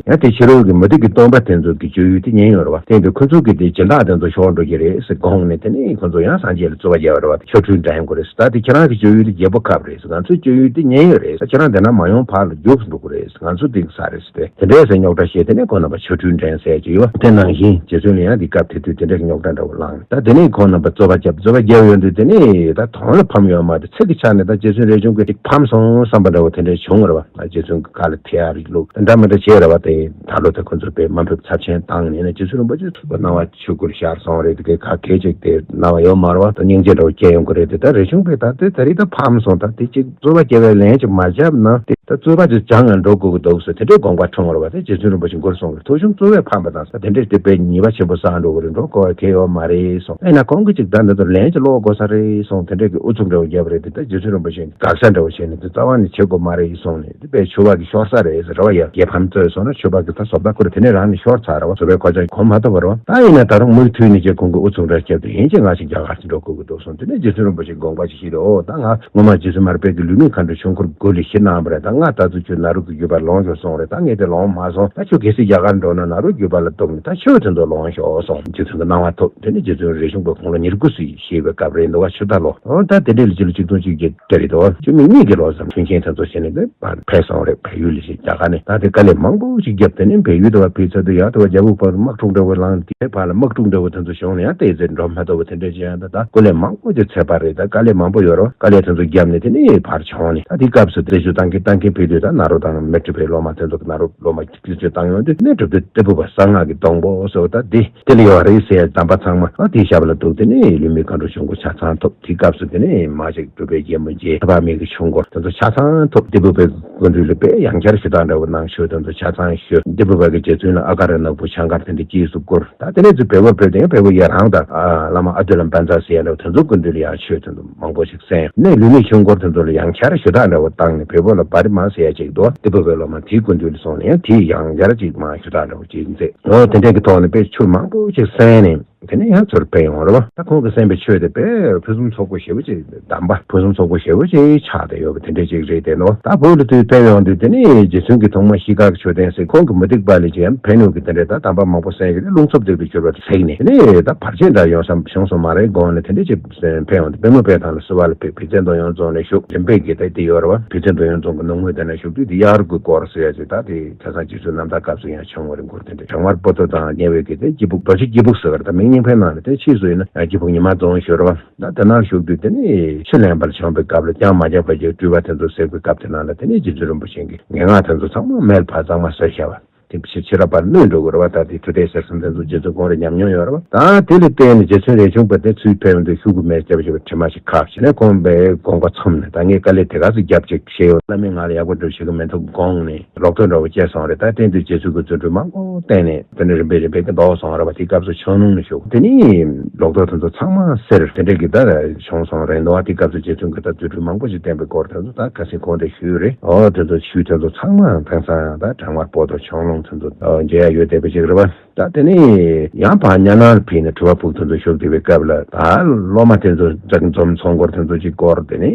ཡང་དེ་ཕྱི་རོལ་གྱི་མུ་སྟེགས་ཀྱི་སྟོན་པ་དེ་ཚོ་གི་སྤྱོད་ཡུལ་དེ་མཉན་ཡོད་རེད་བ། དེ་ཡིན་དུས་ཁོ་ཚོ་གི་དེ་སྦྱིན་བདག་དེ་ཚོ་ཤོར་འགྲོ་གི་རེད་ཟེར་དགོངས་ནས། དེ་ ཨེ་ཁོང་ཚོ་ཡང་སངས་རྒྱས་ལ་རྩོད་པ་རྒྱག་པ་རེད་བ། ཆོ་འཕྲུལ་འགྲན་དགོས་རེད་ཟེར། ད་དེ་ཁྱེད་རང་གི་སྤྱོད་ཡུལ་དེ་རྒྱལ་པོ་ཁབ་རེད་ཟེར། ང་ཚོའི་སྤྱོད་ཡུལ་དེ་མཉན་ཡོད་རེད་ཟེར། ཁྱེད་རང་དེ་ན་མ་ཡོང་བར་ལ་རྒྱུགས་འགྲོ་དགོས་རེད་ཟེར། ང་ཚོ་དེ་ཟ་རེད་ཟེར་ཏེ། དེ་འདྲའི་ཟེར་རྙོག་དྲ་བཤད། དེ་ནས་ཁོང་རྣམ་པ་ཆོ་འཕྲུལ་འགྲན་ཟེར་གྱི་ཡོད། དེ་ནང་བཞིན་རྗེ་བཙུན་ལ་ཡང་དེ་སྐབས་དེ་དུས་དེ་འདྲའི་རྙོག་དྲ་འདྲ་བོ་ལངས། ད་དེ་ནས་ཁོང་རྣམ་པ་རྩོད་པ་བརྒྱབ། རྩོད་པ་བརྒྱབ་ཡོང་དུས་དེ་ནས་ད་དོན་ལ་ཕམ་ཡོད་མ་རེད། ཚིག་གི་ཆ་ནས་ད་རྗེ་བཙུན་རས་ཆུང་གིས་ཅིག་ཕམ་སོང་བསམ་པ་འདྲ་བོ་དེ་འདྲའི་བྱུང་བ་རེད་བ། རྗེ་བཙུན་གྱི་ཁ་ལ་ཐེ་ཡར་བླུགས། འདྲ་མི་འདྲ་བྱས་རེད་བ། དེ་ད་ལོ་དེ་ཁོ་ཚོས་དཔེ་དམའ་འབེབས་ཚབས་ཆེན་བཏང་ནས་ནས་རྗེ་བཙུན་རིན་པོ་ཆེ་ཚུར་སྣང་བ་ཆོས་སྐུར་ཤར་སོང་རེད། དེ་ག་གལ་ཅིག་དེ་སྣང་བ་ཡོད་མ་རེད་བ། ད་སྙིང་རྗེ་འདྲ་བོ་སྐྱེ་ཡོང་གི་རེད། དེ་ད་རས་ཆུང་པས་ད་དེ་ད་རེས་ད་ཕམ་སོང་། ད་དེ་ཅིག་རྩོད་པ་རྒྱབ་པའི་ལན་ཅིག་མ་བརྒྱབ་ན་དེ་ད་རྩོད་པ་ཅིག་སྦྱང་ང་འགྲོ་དགོས་ཀྱི་འདུག་ཟེར་དེ་འདྲའི་དགོངས་པ་འཁྲུངས་རེད་བ། དེ་རྗེ་བཙུན་རིན་པོ་ཆེ་མགུར་གསུངས་རེད། ཐུགས་གཞུང་རྩོད་པས་ཕམ་པ་དང་ཟེར། དེ་འདྲས་དེ་དཔེ་ཉེས་པ་ཆེན་པོ་བསགས་འགྲོ་གི་རེད། འགྲོ་དགོས་པ་གལ་ཡོད་མ་རེད་གསུངས། ཨེ་ན་ཁོང་གིས་ཅིག་ད་འདི་ཚོ་ལན་ཅིག་སློག་དགོས་ས་རེད་གསུངས། དེ་འདྲས་ཀྱི་ཨུ་ཚུགས་འདྲ་བོ་བརྒྱབ་པ་རེད། དེ་ད་རྗེ་བཙུན་རིན་པོ་ཆེ་དགག་བྱ་འདྲ་བོ་བྱས་ནས་དེ་རྩ་བ་ནས་བྱེད་དགོས་མ་རེད་གསུངས་ནས། དེ་དཔེ་ཆོས་པ་གི་ཤོར་ས་རེད་ཟེར་བ། ཡ་རྒྱལ་ཕམ་རྩོད་སོང་ན་ཆོས་པ་གི་ད་བཟོ་ལྟ་ཁོ་རེ་དེ་ནས་རང་ནས་ཤོར་ཚར་རེད་བ། བཟོ་པའི་གོ་ཆ་གོ་མ་ཐུབ་པ་རེད་བ། ད་ཡིན་ན་ད་རུང་མུ་མཐུད་ནས་ཀྱི་ཁོང་གི་ཨུ་ཚུགས་འདྲ་བརྒྱབ་དུས་ཡིན་གྱི་ང་ཞིག་རྒྱ་གར་ཅིག་འགྲོ་དགོས་ཀྱི་འདུག་གསུངས། དེ་ནས་རྗེ་བཙུན་རིན་པོ་ཆེ་དགོངས་པ་ཅིག་བཞེས་ཏེ། ཨོ་ད་ང་སྔོན་མ་རྗེ་བཙུན་མར་པ་གིས་ལུས་མེད་མཁའ་འགྲོའི་ཆོས་འཁོར་དགུ་ལ་གཞི་གནང་བ་རེད། ད་ང་ད་ཚོ་ཁྱོད་ནཱ་རོ་གི་བརྒྱུད་པར་ལོངས་ཤོག་གསུངས་རེད། ད་ངས་དེ་ལོངས་མ་སོང་། ད་ཁྱོད་གལ་སྲིད་རྒྱ་གར་འགྲོ་ན་ནཱ་རོ་བརྒྱུད་པ་ལ་གཏུགས་ནས་ད་ཆོས་དེ་ཚོ་ལོངས་ཤོག་གསུངས། རྗེ་བཙུན་གྱི་གནང་བ་ཐོབ། དེ་ནས་རྗེ་བཙུན་རས་ཆུང་པ་ཁོང་ལོ་ཉེར་དགུ་ཙམ་བཞེས་པའི་སྐབས་རེད་འདུག་བ། ཆུ་རྟ་ལོ། ཨོ་ད་དེ་འདྲས་ལ་སྤྱི་ལོ་ཆིག་སྟོང་གཅིག་བརྒྱ་དེ་རེད་འདུག་བ། ཆུ་མིག་གཉིས་ཀྱི་ལོ་ཙམ་མཐུན་རྐྱེན་དེ་ཚོ་བྱས་ནས་དེ་ཕར་ཕེབས་སོང་རེད། བལ་ཡུལ་ལ་ཞིག་རྒྱ་གར་ནས། ད་དེ་དཀའ་ལས་མང་པོ་ཞིག་བརྒྱབ། དེ་ནས་བལ་ཡུལ་དུ་བ་ཕེབས་ཚར་དུས་ཡང་དུ་བ་རྒྱལ་པོ་བར་དམག་འཁྲུག་འདྲ་བོ་ལངས་ཏེ་ཕར་ལ་དམག་འཁྲུག་འདྲ་བོ་དེ་ཚོ་བྱུང་ནས་ཡང་ཏོག་ཙམ་འགྲོ་མ་ཐུབ་པ་དེ་འདྲས་བྱས། ཡང་ད་ད་སྐུ་ལས་མང་པོ་ཅིག་ཚད་པ་རེད། ད་དཀའ་ལས་མང་པོ་ཡོད་རེད། དཀའ་ལས་དེ་ཚོ་བརྒྱབ་ནས་དེ་ནས་ཕར་བྱུང་ནས། ད་དེའི་སྐབས་སུ་རྩད་གཅོད་བཏང་གིན་བཏང་གིན་ཕེབས་དུས་ད་ནཱ་རོ་དང་མཻ་ཏྲི་པའི་སློབ་མ་དེ་ཚོ་གི་ནཱ་རོ་སློབ་མ་རྩད་གཅོད་བཏང་ཡོང་དུས་དེ་ནས་གྲུབ་སྟེ་ཏི་ཕུ་པ་གསང་སྔགས་ཀྱི་སྡོང་པོ་ཟེར་བ་ད་དེ་དེ་ལ་ཡོད་རེད་ཟེར། གདམས་པ་ཚང་མ་ཨ་དེའི་ཞབས་ལ་གཏུགས། དེ་ནས་ལུས་མེད་མཁའ་འགྲོ་ཆོས་འཁོར་ཆ་ཚང་ཐོབ། དེའི་སྐབས་སུ་དེ་ནས་མ་ཅིག་གྲུབ་པའི་རྒྱལ་མོ་རྗེ་ཐེག་པ་མེད་ཀྱི་ཆོས་འཁོར་དེ་ཚོ་ཆ་ཚང་ཐོབ། ཏི་ཕུ་པའི་སྐུ་མདུན་ལ་དཔེ་ཡང་བསྐྱར་ཞུ་དག་འདྲ་བོ་གནང་། ཆོས་དེ་ཚོ་ཆ་ཚང་ཞུས། ཏི་ཕུ་པ་གི་རྗེ་བཙུན་ལ་ཨ་ཀ་ར་ནག་པོ་ཆང་དཀར་དེ་འདྲ་སྐྱེས་སུ་བསྐུར། ད་དེ་ནས་ཚུར་བལ་པོར་ཕེབས་དུས་བལ་པོ་ཡ་རང་དང་ཨ་བླ་མ་ཨ་ཏུ་ལ་བཛྲ་ཟེར་ཡ་འདྲ་བོ་དེ་ཚོ་སྐུ་མདུན་ལ་ཡང་ཆོས་དེ་ཚོ་མང་པོ་ཞིག་གསན། ནས་ལུས་མེད་ཆོས་འཁོར་དེ་ཚོ་ལ་ཡང་བསྐྱར་ཞུ་དག་འདྲ་བོ་བཏང་ནས། བལ་པོ་ལ་བ་རི་མ་ཟེར་ཡ་ཅིག་འདུག་ཏི་ཕུ་པའི་སློབ་མ་དེའི་སྐུ་མདུན་ལ་སོང་ནས་ཡང་དེས་ཡང་བསྐྱར་ཅིག་མ་ཞུ་དག་འདྲ་བོ་ཅིག་མཛད། འོ་དེ་འདྲའི་གི་ཐོག་ནས་དཔེ་ཆོས་མང་པོ་ཞིག་གསན་ནས། དེ་ནས་ཡང་ཚུར་ཕེབས་ཡོང་རེད་བ། ད་ཁོང་གིས་གསན་པའི་ཆོས་དེ་དཔེ་ཕུན་སུམ་ཚོགས་པོ་ཞེ་པོ་ཅིག་གདམས་པ་ཕུན་སུམ་ཚོགས་པོ་ཞེ་པོ་ཅིག་ཆགས་བསྡད་ཡོད་པ་དེ་འདྲ་ཅིག་རེད་དེ་ནོ། ད་བོད་ལ་དུས་ཕེབས་ཡོང་དུས་དེ་ནས་རྗེ་བཙུན་གྱི་ཐོག་མ་གཤིས་ཀ་གི་མཆོད་རྟེན་ཟེར། ཁོང་གི་མུ་སྟེགས་པ་ལས་ཀྱང་ཕན་ཡོན་གྱི་དེ་འདྲའི་ད་གདམས་པ་མང་པོ་གསན་ཡོད་རེད། རླུང་འཚུབ་རྡེབ་ཀྱི་གྱུར་པ་དེ་ཟེར་ནས། དེ་ནས་ད་བར་ཆད་འདྲ་ཡོང་བསམ་བྱུང་སོང་མ་རེད་དགོངས་ནས་དེ་འདྲ་ཅིག་ཕེབས་ཡོང་དུས་པདྨ་དཔལ་ཐང་ལ་བསུ་བ་ལ་ཕེབས། བི་ཙན་དོན་ཡོད་རྫོང་ནས་བཞུགས། རིམ་པས་ཀྱི་ད་དེ་ཡོད་རེད་བ། བི་ཙན་དོན་ཡོད་རྫོང་གི་ནུབ་ངོས་དེ་ན་བཞུགས་དུས་དེ་དབྱར་དགུན་སྐོར་ཟེར་ཡ་ཅིག་ད་དེ་ཁ་སང་རྗེ་བཙུན་རྣམ་ཐར་སྐབས་སུ་ཡང་བྱུང་བ་རེད། མགུར་དེ་འདྲ་བྱང་མར་པོ་ཏོ་དང་ཉེ་བའི་གི་དེ་སྐྱིད་སྦུག་རྡོ་རྗེ་སྐྱིད་སྦུག་ཟེར་བ་རེད། ད་མིང་རྙིང་པའི་ནང་ནས་དེ་ཕྱིས་སུ་ཡིན་ན་ཡང་སྐྱིད་སྦུག་ཉི་མ་རྫོང་ཞུ་རེད་བ། ད་དེ་ནང་བཞུགས་དུས་དེ་ནས་ཆུ་ལེན་པར་བྱོན་པའི་སྐབས་ལ་ཅང་མ་རྒྱག་པ་ཅིག་སྤྲུལ་པ་དེ་ཚོ་གཟིགས་པའི་སྐབས་དེ་ནང་ལ་དེ་ནས་རྗེ་བཙུན་རིན་པོ་ཆེ་གི་ངན་སྔགས་དེ་ཚོ་ཚང་མ་མེ་ལ་ཕར་གཙང་མ་བཟོས་བཞག་པ། དེ་ཕྱི་ཕྱི་རབས་པར་གནོད་འགྲོ་དགོས་རེད་བ། ད་དེ་མཐུ་གཏད་ཟེར་གསུམ་དེ་ཚོ་རྗེ་བཙུན་ཁོང་རང་ཉམས་མྱོང་ཡོད་རེད་བ། ད་དེ་ལ་བརྟེན་ནས་རྗེ་བཙུན་རས་ཆུང་པ་དེ་ཚུར་ཕེབས་ཡོང་དུས་ཤོག་གུ་མེ་ལྕེ་བ་ཞེས་པའི་དྲི་མ་ཞིག་ཁབ་བྱས་ནས་ཁོང་པའི་དགོངས་པ་ཚུམས་ནས། ད་ངས་དཀའ་ལས་དེ་ག་ཚོད་བརྒྱབ་ཅིག་ཤེས་ཡོང་། བླ་མས་ང་ལ་ཡག་པོ་འགྲུབ་ཤེས་ཀྱི་མི་འདུག་དགོངས་ནས། ལོག་ཐོག་འདྲ་བོ་སྐྱེས་སོང་རེད། ད་དེ་དུས་རྗེ་བཙུན་གྱིས་རྫུ་འཕྲུལ་མང་པོ་བསྟན་ནས་དེ་ནས་རིམ་པས་རིམ་པས་ཀྱི་ལྡོག་སོང་རེད་བ། དེའི་སྐབས་སུ་ཆང་རླུང་ནས་ཞུགས། དེ་ནས་ལོག་རྟོག་དེ་ཚོ་ཚང་མ་སེལ་དེ་འདྲས་ཀྱི་ད་བྱུང་སོང་རེད་འདུག་བ། དེའི་སྐབས་སུ་རྗེ་བཙུན་གྱིས་ད་རྫུ་འཕྲུལ་མང་པོ་ཞིག་བསྟན་པའི་སྐོར་དེ་ཚོ་ད་ཁ་སང་གོང་དུ་ཞུས་རེད། ཨོ་དེ་ཚོ་ཞུས་དེ་ཚོ་ཚང་མ་དེང་སང་ད་བྲག་དམར་པོ་ཏོ་ཆང་རླུང་དེ་ཚོ་མཇལ་ཡ་ཡོད་བསྡད་པ་ཅིག་རེད་བ། ད་དེ་ནས་ཡང་ཕར་གཉའ་ནང་ལ་ཕེབས་ནས་གྲུ་པ་ཕུག་དེ་ཚོ་བཞུགས་བསྡད་པའི་སྐབས་ལ་ད་སློབ་མ་དེ་ཚོ་འཛོམས་ཚོགས་འཁོར་དེ་ཚོ་ཅིག་བསྐོར། དེ་ནས་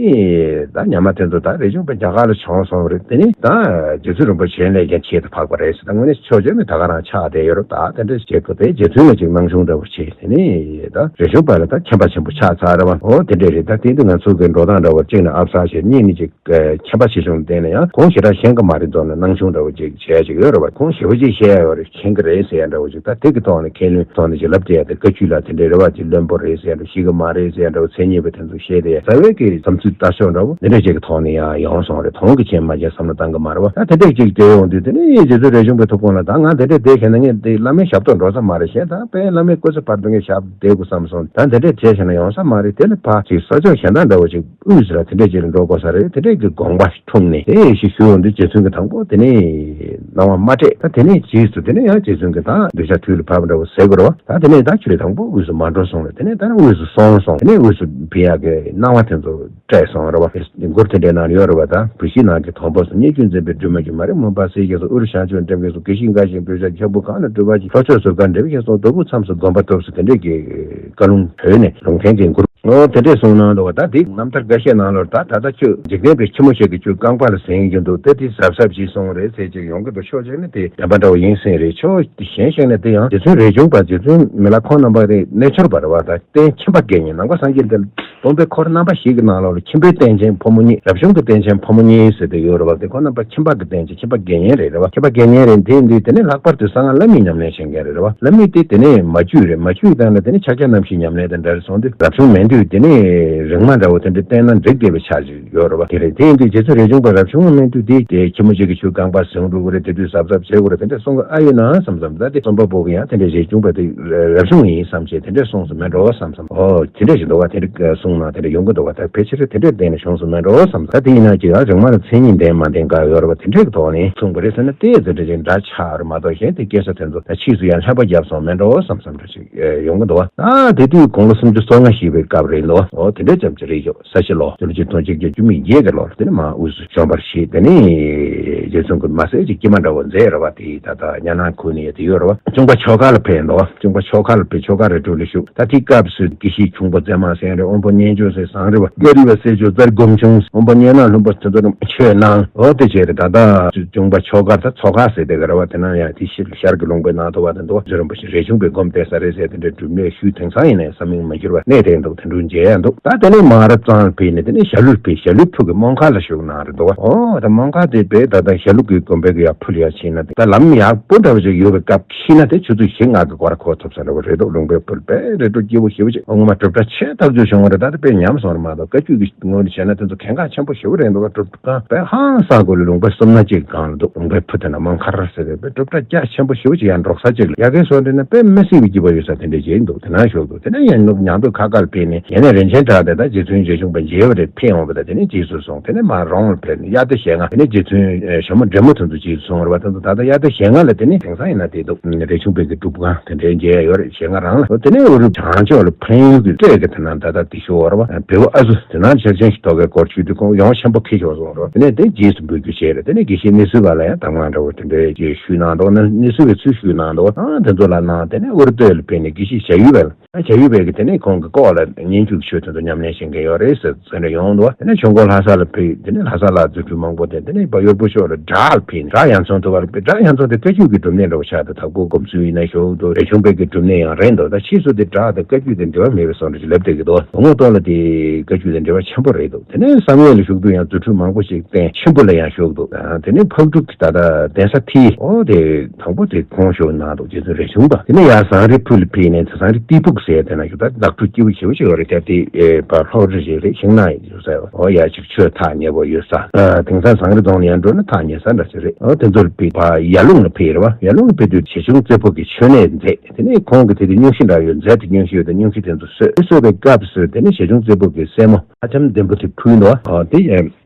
ད་ཉི་མ་དེ་ཚོ་ད་རས་ཆུང་པ་རྒྱ་གར་ལ་བྱོན་སོང་རེད། དེ་ནས་ད་རྗེ་བཙུན་རིན་པོ་ཆེ་ལས་ཀྱང་ཁྱད་དུ་འཕགས་པ་རེད་ཟེར། ད་དངོས་གནས་ཕྱོགས་བཅོས་ནས་ད་ག་རང་ཆགས་བསྡད་ཡོད་རེད། ད་དེ་འདྲ་བྱེད་དགོས་པས་རྗེ་བཙུན་ལ་ཅིག་སྣང་ཆུང་འདྲ་བོ་བྱས། དེ་ནས་ད་རས་ཆུང་པ་ལ་ད་མཁྱེན་པ་ཆེན་པོ་ཆགས་ཚར་རེད་བ། ཨོ་དེ་འདྲས་རེད། ད་དེ་དུས་ང་ཚོ་གི་འགྲོ་སྟངས་འདྲ་བོ་གཅིག་ནས་ཨབ་གསར་བྱས། གཉིས་ནས་ཅིག་མཁྱེན་པ་ཆེ་ཆུང་བསྟན་ན་ཡང་ཁོང་ཞེ་དྲག་ཤེས་ཀྱི་མ་རེད་མདོར་ན་སྣང་ཆུང་འདྲ་བོ་ཅིག་བྱས་ཅིག་ཡོད་རེད་བ། ཁོང་ཞེ་པོ་ཅིག་ཤེས་ཡ་ཡོད་རེད། མཁྱེན་གྱི་རེད་ཟེར་ཡ་འདྲ་བོ་ཅིག་ད་དེ་གི་ཐོག་ནས་མཁས་བླུན་ཐོག་ནས་ཅིག་ལབ་བསྡད་ཡ་དེ་བཀའ་བརྒྱུད་ལ་དེ་འདྲས་རེད་བ། ཅིག་བློན་པོ་རེད་ཟེར་ཡ་འདྲ་བོ། ཤེས་ཀྱི་མ་རེད་ཟེར་ཡ་འདྲ་བོ། མཚན་ཉིད་པ་དེ་ཚོ་བཤད་དེ་ཡ་རྩ་བའི་གི་བསམ་ཚུལ་ལྟ་ཕྱོགས་འདྲ་བོ་འདི་འདྲས་ཅིག་གི་ཐོག་ནས་ཡང་ཡོང་སོང་རེད། དོན་གྱི་རྐྱེན་མ་བྱས་བསམ་བློ་བཏང་གི་མ་རེད་བ། ད་དེ་འདྲས་ཅིག་བསྡད་ཡོང་དུས་དེ་ནས་རྗེ་བཙུན་རས་ཆུང་པའི་ཐུགས་དགོངས་ལ་ད་ང་དེ་འདྲས་བསྡད་བྱས་ན་ངས་དེ་བླ་མའི་ཞབས་ཏོག་འགྲོ་ས་མ་རེད། གཞན་ད་དཔལ་བླ་མའི་སྐུ་ཚེ་བར་དུ་ངས་ཞབས་བསྡད་དགོས་བསམ་སོང་། ད་དེ་འདྲས་བྱས་བྱས་ན་ཡོང་ས་མ་རེད། དེ་ལས་ཕར་ཅིག་ས་ཕྱོགས་གཞན་དག་འདྲ་བོ་ཅིག་དབུས་སུ་ལ་དེ་འདྲས་ཅིག་ལ་འགྲོ་དགོས་ས་རེད། དེ་འདྲས་ཀྱི་དགོངས་པ་འཁྲུངས་ནས་དེ་ཞིག་ཞུ་ཡོང་དུས་རྗེ་བཙུན་གྱིས་དང་པོ་དེ་ནས་གནང་བ་མ་སྤྲད། ད་དེ་ནས་རྗེས་སུ་དེ་ནས་ཡང་རྗེ་བཙུན་གྱིས་ད་གདུལ་བྱ་དུས་ལ་བབ་འདྲ་བོ་ཟེར་དགོས་རེད་བ། ད་དེ་ནས་ད་ཁྱོད་དང་པོ་དབུས་སུ་མ་འགྲོ་གསུངས་རེད། དེ་ནས་ད་དབུས་སུ་སོང་སོང་། དེ་ནས་དབུས་སུ་ཕེབས་ཡག་གི་གནང་བ་དེ་ཚོ་སྤྲད་སོང་རེད་བ། མགུར་དེ་འདྲའི་ནང་ཡོད་རེད་བ། ད་བུ་ཤི་ནང་གི་དང་པོ་སུ་ཉེ་ཆུང་འཛིན་པའི་སྒྲོན་མ་གྱུར། མ་རིག་མུན་པ་སེལ་བྱེད་སོགས། དབུ་རུ་བྱང་ཆུབ་འདྲེན་མཁན་སོགས། གད་ཕྱིས་འགའ་ཞིག་འབུལ་བྱ་ཁྱབ་བུ་གང་ལ་སྤྲུལ་པ་གྱིས། ལྷོ་ཕྱོགས་སུ་དགའ་འདྲེན་མཁན་སོགས། རྡོ་སྦུག་མཚམས་སུ་དགོན་པ་བཏབ་སོགས། དེ་འདྲས་ཀྱི་བཀའ་ལུང་བོས་ནས་ལུང་བསྟན་གྱི་མགུར། འོ་དེ་འདྲས་གསུངས་གནང་འདུག་བ། ད་དེ་རྣམ་ཐར་འགའ་ཤས་ནང་ལོར་ད་ད་ལྟ་ཁྱོད་འཇིག་རྟེན་པའི་ཁྱི་མོ་ཞིག་གིས་ཁྱོད་རྐང་པ་ལ་ཟིན་གྱི་འདུག་དེ་དེ་གཟབ་གཟབ་ཅིག་གསུངས་རེད་ཟེར་ཅིག་ཡོང་གི་འདུག་ཕྱོགས་གཅིག་ནས་དེ་བདེན་པ་འདྲ་བོ་ཡིན་སྲིད་རེད། ཕྱོགས་གཞན་ཞིག་ནས་དེ་ཡང་རྗེ་བཙུན་རས་ཆུང་པ་རྗེ་བཙུན་མི་ལ་ཁོང་རྣམ་པ་རེད། རྣལ་འབྱོར་པ་རེད་བ། ད་རྟེན་ཁྱིམ་པ་དགེ་བསྙེན་ནང་པ་སངས་རྒྱས་འདི་སྟོང་པའི་འཁོར་རྣམ་པ་བཞི་གི་ནང་ལོགས་ལ་ཁྱིམ་པའི་རྟེན་ཅན་ཕོ་མོ་གཉིས། རབ་བྱུང་གི་རྟེན་ཅན་ཕོ་མོ་གཉིས་ཟེར་དེ་ཡོད་རེད་བ། དེ་ཁོང་རྣམ་པ་ཁྱིམ་པ་གི་རྟེན་ཅན་ཁྱིམ་པ་དགེ་བསྙེན་རེད་རེད་བ། ཁྱིམ་པ་དགེ་བསྙེན་རེད། དེ་འདི་དེ་ནས་ལྷག་པར་དུ་གསང་སྔགས་བླ་མེད་ཉམས་ལེན་བྱེད་མཁན་རེད་རེད་བ། བླ་མེད་དེ་དེ་ནས་མ་བཅོས་རེད། མ་བཅོས་སྟངས་ལ་དེ་ནས་ཕྱག་རྒྱ་རྣམ་བཞི་ཉམས་ལེན་དང་འདྲ་རེད་སོང་དུས་རབ་བྱུང་མན་དུས་དེ་ནས་རིག་མ་འདྲ་བོ་དེ་འདྲ་བསྟན་ན་འགྲིག་བསྡད་པའི་ཆ་ཞིག་ཡོད་རེད་བ། དེ་རེད། དེ་ཡིན་དུས་རྗེ་བཙུན་རས་ཆུང་པ་རབ་བྱུང་མན་དུས་དེ་དེ་ཁྱི་མོ་གཅིག་གིས་ཁྱོད་རྐང་པ་ཟིན་འགྲོ་གི་རེད། དེ་དུས་གཟབ་གཟབ་བྱེད་དགོས་རེད། དེ་འདྲ་གསུང་གི་ཨ་ཡོད་ན་བསམ་བསམ། ད་དེ་རྩོམ་པ་པོ་གིས་ཡང་དེ་འདྲ་རས་ཆུང་པ་དེ་རབ་བྱུང་ཡིན་བསམ་བྱས་དེ་འདྲ་གསུངས་སུ་མེད་འགྲོ་བསམ་བསམ། ཨོ་དེ་འདྲ་ཞིག་འདུག་བ། དེ་འདྲ་གསུངས་ན་དེ་འདྲ་ཡོང་གི་འདུག་བ། ད་ཕལ་ཆེར་དེ་འདྲ་བསྡད་ནས་བྱུང་སུ་མེད་འགྲོ་བསམ། ད་དེ་ཡིན་ན་ཅིག་ཡང་རིག་མ་ལ་མཚན་ཉིད་ལྡན་མ་ལྡན་འགའ་ཡོད་རེད་བ། དེ་འདྲའི་ཐོག་ནས་གསུངས་པ་རེད་ཟེར་ན་དེ་ཚོ་འདྲ་ཅིག་འདྲ་ཆགས་རེད་མ་གཏོགས་གཞན་དེ་སྐད་ཆ་དེ་ཚོ་ད་ཕྱིས་སུ་ཡང་ལྷད་པ་བརྒྱབ་སོང་མེད་འགྲོ་བསམ་བསམ་འདྲ་ཅིག་ཡོང་གི་འདུག་བ། ད་དེ་དུས་དགུང་ལོ་སུམ་ཅུ་སོ་ལྔ་བཞེས་པའི་སྐབས་རེད་འདུག་ཨོ་དེ་འདྲའི་ཙམ་ཅིག་རེད་ཤག་ས་གཞི་ལོ་དེ་ལོ་ཆིག་སྟོང་གཅིག་བརྒྱ་བཅུ་མེད་བརྒྱད་ཀྱི་ལོར་དེ་ནས་མར་དབུས་སུ་བྱོན་པར་བཞེད། དེ་ནས་རྗེ་བཙུན་གྱིས་མ་ཟད་ཅིག་སྐྱེལ་མ་འདྲ་བོ་མཛད་རེད་བ། དེ་ད་ལྟ་གཉའ་ནང་ཁུལ་ནས་དེ་ཡོད་རེད་བ། གཅུང་པ་ཆོ་ག་ལ་ཕེབས་འདུག་གཅུང་པ་ཆོ་ག་ལ་ཕེབས། ཆོ་ག་རི་ཁྲོད་ལ་བཞུགས། ད་དེའི་སྐབས་སུ་དགེ་བཤེས་ཁྱུང་པོ་ཙེ་མ་སེང་རེད། དབོན་པོ་གཉན་ལྕོག་སེང་བཟང་རེད་བ། སྐ་རི་བ་སེ་ཇོ་རྩར་སྒོམ་ཆུང་། དབོན་པོ་གཉན་ནག་ལྷུན་པོ་དེ་ཚོ་རྣམས་ཆོས་གནང་། འོ་དེ་བྱས་རེད། ད་ལྟ་གཅུང་པ་ཆོ་ག་ད་ཚོ་ག་ཟེར་དེ་ག་རེད་བ། དེ་ན་ཡང་དེ་ཤར་ཤར་གྱི་ལུང་པའི་ནང་དུ་བ་དེ་འདུག་རྗེ་རིན་པོ་ཆེ་རས་ཆུང་པའི་སྒོམ་བསྡད་ས་རེད་ཟེར། དེ་འདྲའི་སྒྲུབ་གནས་ཞུས། དེང་སང་ཡིན་ནའི་ས་མིང་མ་འགྱུར་བ་གནས་དེ་འདུག་དེ་འདྲ་མཇལ་ཡ་འདུག་ད་དེ་ནས་མར་གཙང་ལ་ཕེབས་ནས་དེ་ནས་ཞྭ་ལུ་ཕེབས། ཞྭ་ལུ་ཕུག་གི་རྨོངས་མཁར་ལ་བཞུགས་གནང་རེད་འདུག་ཨོ་ད་རྨོངས་མཁར་དེ་བས་ད་ལྟ་ཞྭ་ལུ་གི་དགོན་པའི་གི་ཡར་ཕུ་ལ་ཡར་ཕྱིན་ན་དེ་ད་ལམ་ཡག་པོ་འདྲ་བོ་ཞིག་ཡོད་པའི་སྐབས་ཕྱིན་ན་དེ་ཆུ་ཚོད་བཞི་ལྔ་གི་སྐོར་གོ་ཐུབ་ས་འདྲ་བོ་རེད་འདུག་ལུང་པའི་ཕུ་ལ་དཔེ་རི་ཁྲོད་སྐྱིད་པོ་ཞེ་པོ་ཅིག་ཨོ་ངོ་མ་གྲུབ་གྲྭ་ཆེ་ཐག་ཆོད་བྱུང་བ་རེད། ད་དེ་དཔེ་ཉམས་སོང་རེད་མ་གཏོགས་བཀའ་བརྒྱུད་ཀྱི་ངོས་ནས་བྱས་ན་དེ་ཚོ་གལ་འགངས་ཆེན་པོ་ཞེ་པོ་རེད་འདུག་སྒྲུབ་ཁང་དཔེ་ཧང་སང་དགོས་ལ་ལུང་པ་གསུམ་ན་གཅིག་སྒང་ལ་འདུག་ལུང་པའི་ཕུ་དེ་ན་རྨོངས་མཁར་ཟེར་བའི་དཔེ་གྲུབ་གྲྭ་རྒྱ་ཆེན་པོ་ཞེ་པོ་ཅིག་ཡར་འབྲོག་ས་གཅིག་ལ་ཡ་གི་སོ་འདྲེ་ན་དཔེ་མི་སྲིད་པའི་སྐྱིད་པོ་ཡོད་ས་དེ་འདྲ་ཅིག་འདུག་དེ་ན་བཞུགས་འདུག་དེ་ནས་ཡང་ནུབ་ཉང་སྟོད་ཁ་ཁར་ཕེབས་ནས་ཡེ་ནས་རིན་ཆེན་བྲག་དེ་དང་རྗེ་བཙུན་རས་ཆུང་པ་མཇལ་བ་རེད། ཕེབས་འོང་བ་དང་དེ་ནས་རྗེས་སུ་སོང་། དེ་ནས་མར་རོང་ལ་ཕེབས་ནས་དབྱར་ཟླ་ཞེ་ལྔ་དེ་ནས་རྗེ་བཙུན་ཞྭ་མོ་འབྲི་མོ་དེ་ཚོ་རྗེས་སུ་སོང་བ་རེད་བ། དེ་ཚོ་ད་ལྟ་དབྱར་ཟླ་ཞེ་ལྔ་ལ་དེ་ནས་དེང་སང་ཡིན་ན་དེ་འདུག་རས་ཆུང་པའི་གི་སྒྲུབ་ཁང་དེ་འདྲའི་མཇལ་ཡ་ཡོད་རེད། ཞེ་ལྔ་རང་ལ། དེ་ནས་ཨུ་རུ་བྱང་ཕྱོགས་ལ་འཕན་ཡུལ་གྱི་སྤྲེལ་གྱི་དེ་ན་ད་ལྟ་དེ་ཤོར་བ་རེད་བ། བལ་པོ་ཨ་ཟུ་དེ་ན་ཆར་ཆེན་ཞིག་ཐོག་གའི་སྐོར་ཆུ་དེ་ཁོང་ཡོང་ཆེན་པོ་ཁེ་ཤོར་སོང་རེད་བ། དེ་ནས་དེ་རྗེས་སུ་འབུལ་རྒྱུ་བྱས་རེད། དེ་ནས་དགེ་བཤེས་གནས་ཚུལ་པ་ལ་ཡང་གདམས་ངག་འདྲ་བོ་དེ་འདྲའི་ཞུས་གནང་འདུག་གནས་ཚུལ་པའི་ཚུལ་ཞུས་གནང་འདུག་ཨ་དེ་ཚོ་ལ་གནང་། དེ་ནས་ཨུ་རུ་སྟོད་ལ་ཕེབས་ནས་དགེ་བཤེས་ཞྭ་ཡུལ་པ་ལ། ཨ་ཞྭ་ཡུལ་པས་གི་དེ་ནས་ཁོང་གི་ལྐོག་ལ་མཉན་བཅོས་ཀྱི་ཆོས་དེ་ཚོ་ཉམས་ལེན་བྱེད་མཁན་ཡོད་རེད་ཟེར་ཟེར་ནས་ཡོང་འདུག་དེ་ནས་ཆོས་འཁོར་ལྷ་ས་ལ་ཕེབས། དེ་ནས་ལྷ་ས་ལ་རྫུ་འཕྲུལ་མང་པོ་དེ་དེ་ནས་ཕར་གཡོར་པོ་ཕྱོགས་ལ་བྲག་ལ་ཕེབས་ནས་བྲག་ཡར་མཚོ་ཐུབ་པ་ལ་ཕེབས། བྲག་ཡར་མཚོ་དེ་བཀའ་བརྒྱུད་ཀྱི་སྒྲུབ་གནས་འདྲ་བོ་ཆགས་འདུག་དྭགས་པོ་སྒོམ་ཚུལ་ཡིན་ན་ཞུགས་འདུག་རས་ཆུང་པའི་གི་སྒྲུབ་གནས་ཡང་རེད་འདུག་ད་ཕྱིས་སུ་དེ་བྲག་དེ་བཀའ་བརྒྱུད་དེ་འབྲེལ་བ་མེད་པའི་བཟོ་འདྲ་ཞིག་ལབ་བསྡད་ཀྱི་འདུག་དོན་དངོས་ཐོག་ལ་དེ་བཀའ་བརྒྱུད་དེ་འབྲེལ་བ་ཆེན་པོ་རེད་འདུག་དེ་ནས་བསམ་ཡས་ལ་བཞུགས་དུས་ཡང་རྫུ་འཕྲུལ་མང་པོ་ཞིག་བསྟན། ཆེན་པོ་ལ་ཡང་བཞུགས་འདུག་དེ་ནས་ཕག་གྲུ་གི་ད་ལྟ་གདན་ས་མཐིལ་ཨོ་དེ་དང་པོ་དེ་ཁོང་བཞུགས་གནང་འདུག་རྗེ་བཙུན་རས་ཆུང་པ། དེ་ནས་ཡར་ཟངས་རི་ཕུ་ལ་ཕེབས་ནས་དེ་ཟངས་རི་ཏི་ཕུག་ཟེར་དེ་ན་བཞུགས། ད་ལྟ་བྲག་ཕུག་སྐྱིད་པོ་ཞེ་པོ་ཅིག་ཡོད་རེད། དེ་དེ་ཕར་ལྷོ་རི་རེད་རེད། ཤིང་ནགས་ཡོད་ས་ཨོ་ཡ་ཅིག་ཆོས་ཐག་ཉེ་པོ་ཡོད་ས། དེང་སང་ཟངས་རི་རྫོང་ལ་ཡར་འགྲོ་ན་ཐག་ཉེ་ས་འདྲ་ཅིག་རེད། ཨོ་དེ་ཚོར་ཕེབས། ཕར་ཡར་ཀླུང་ལ་ཕེབས་རེད་བ། ཡར་ཀླུང་ལ་ཕེབས་དུས་ཞེ་ཆུང་རྩེ་ཕུག་གི་མཆོད་གནས་མཛད། དེ་ནས་ཁོང་གི་དེ་དུས་སྙུང་གཞི་འདྲ་ཡོད། རྫས་དེ་སྙུང་གཞི་ཡོད། དེ་སྙུང་གཞི་དེ་ཚོ་གསོས། གསོས་པའི་སྐབས་སུ་དེ་ནས་ཞེ་ཆུང་རྩེ་ཕུག་གི་སྲས་མོ་ཨ་ལྕམ་ལྡེམ་པོ་དེ་ཕུལ་འདུག་ཨོ་དེ་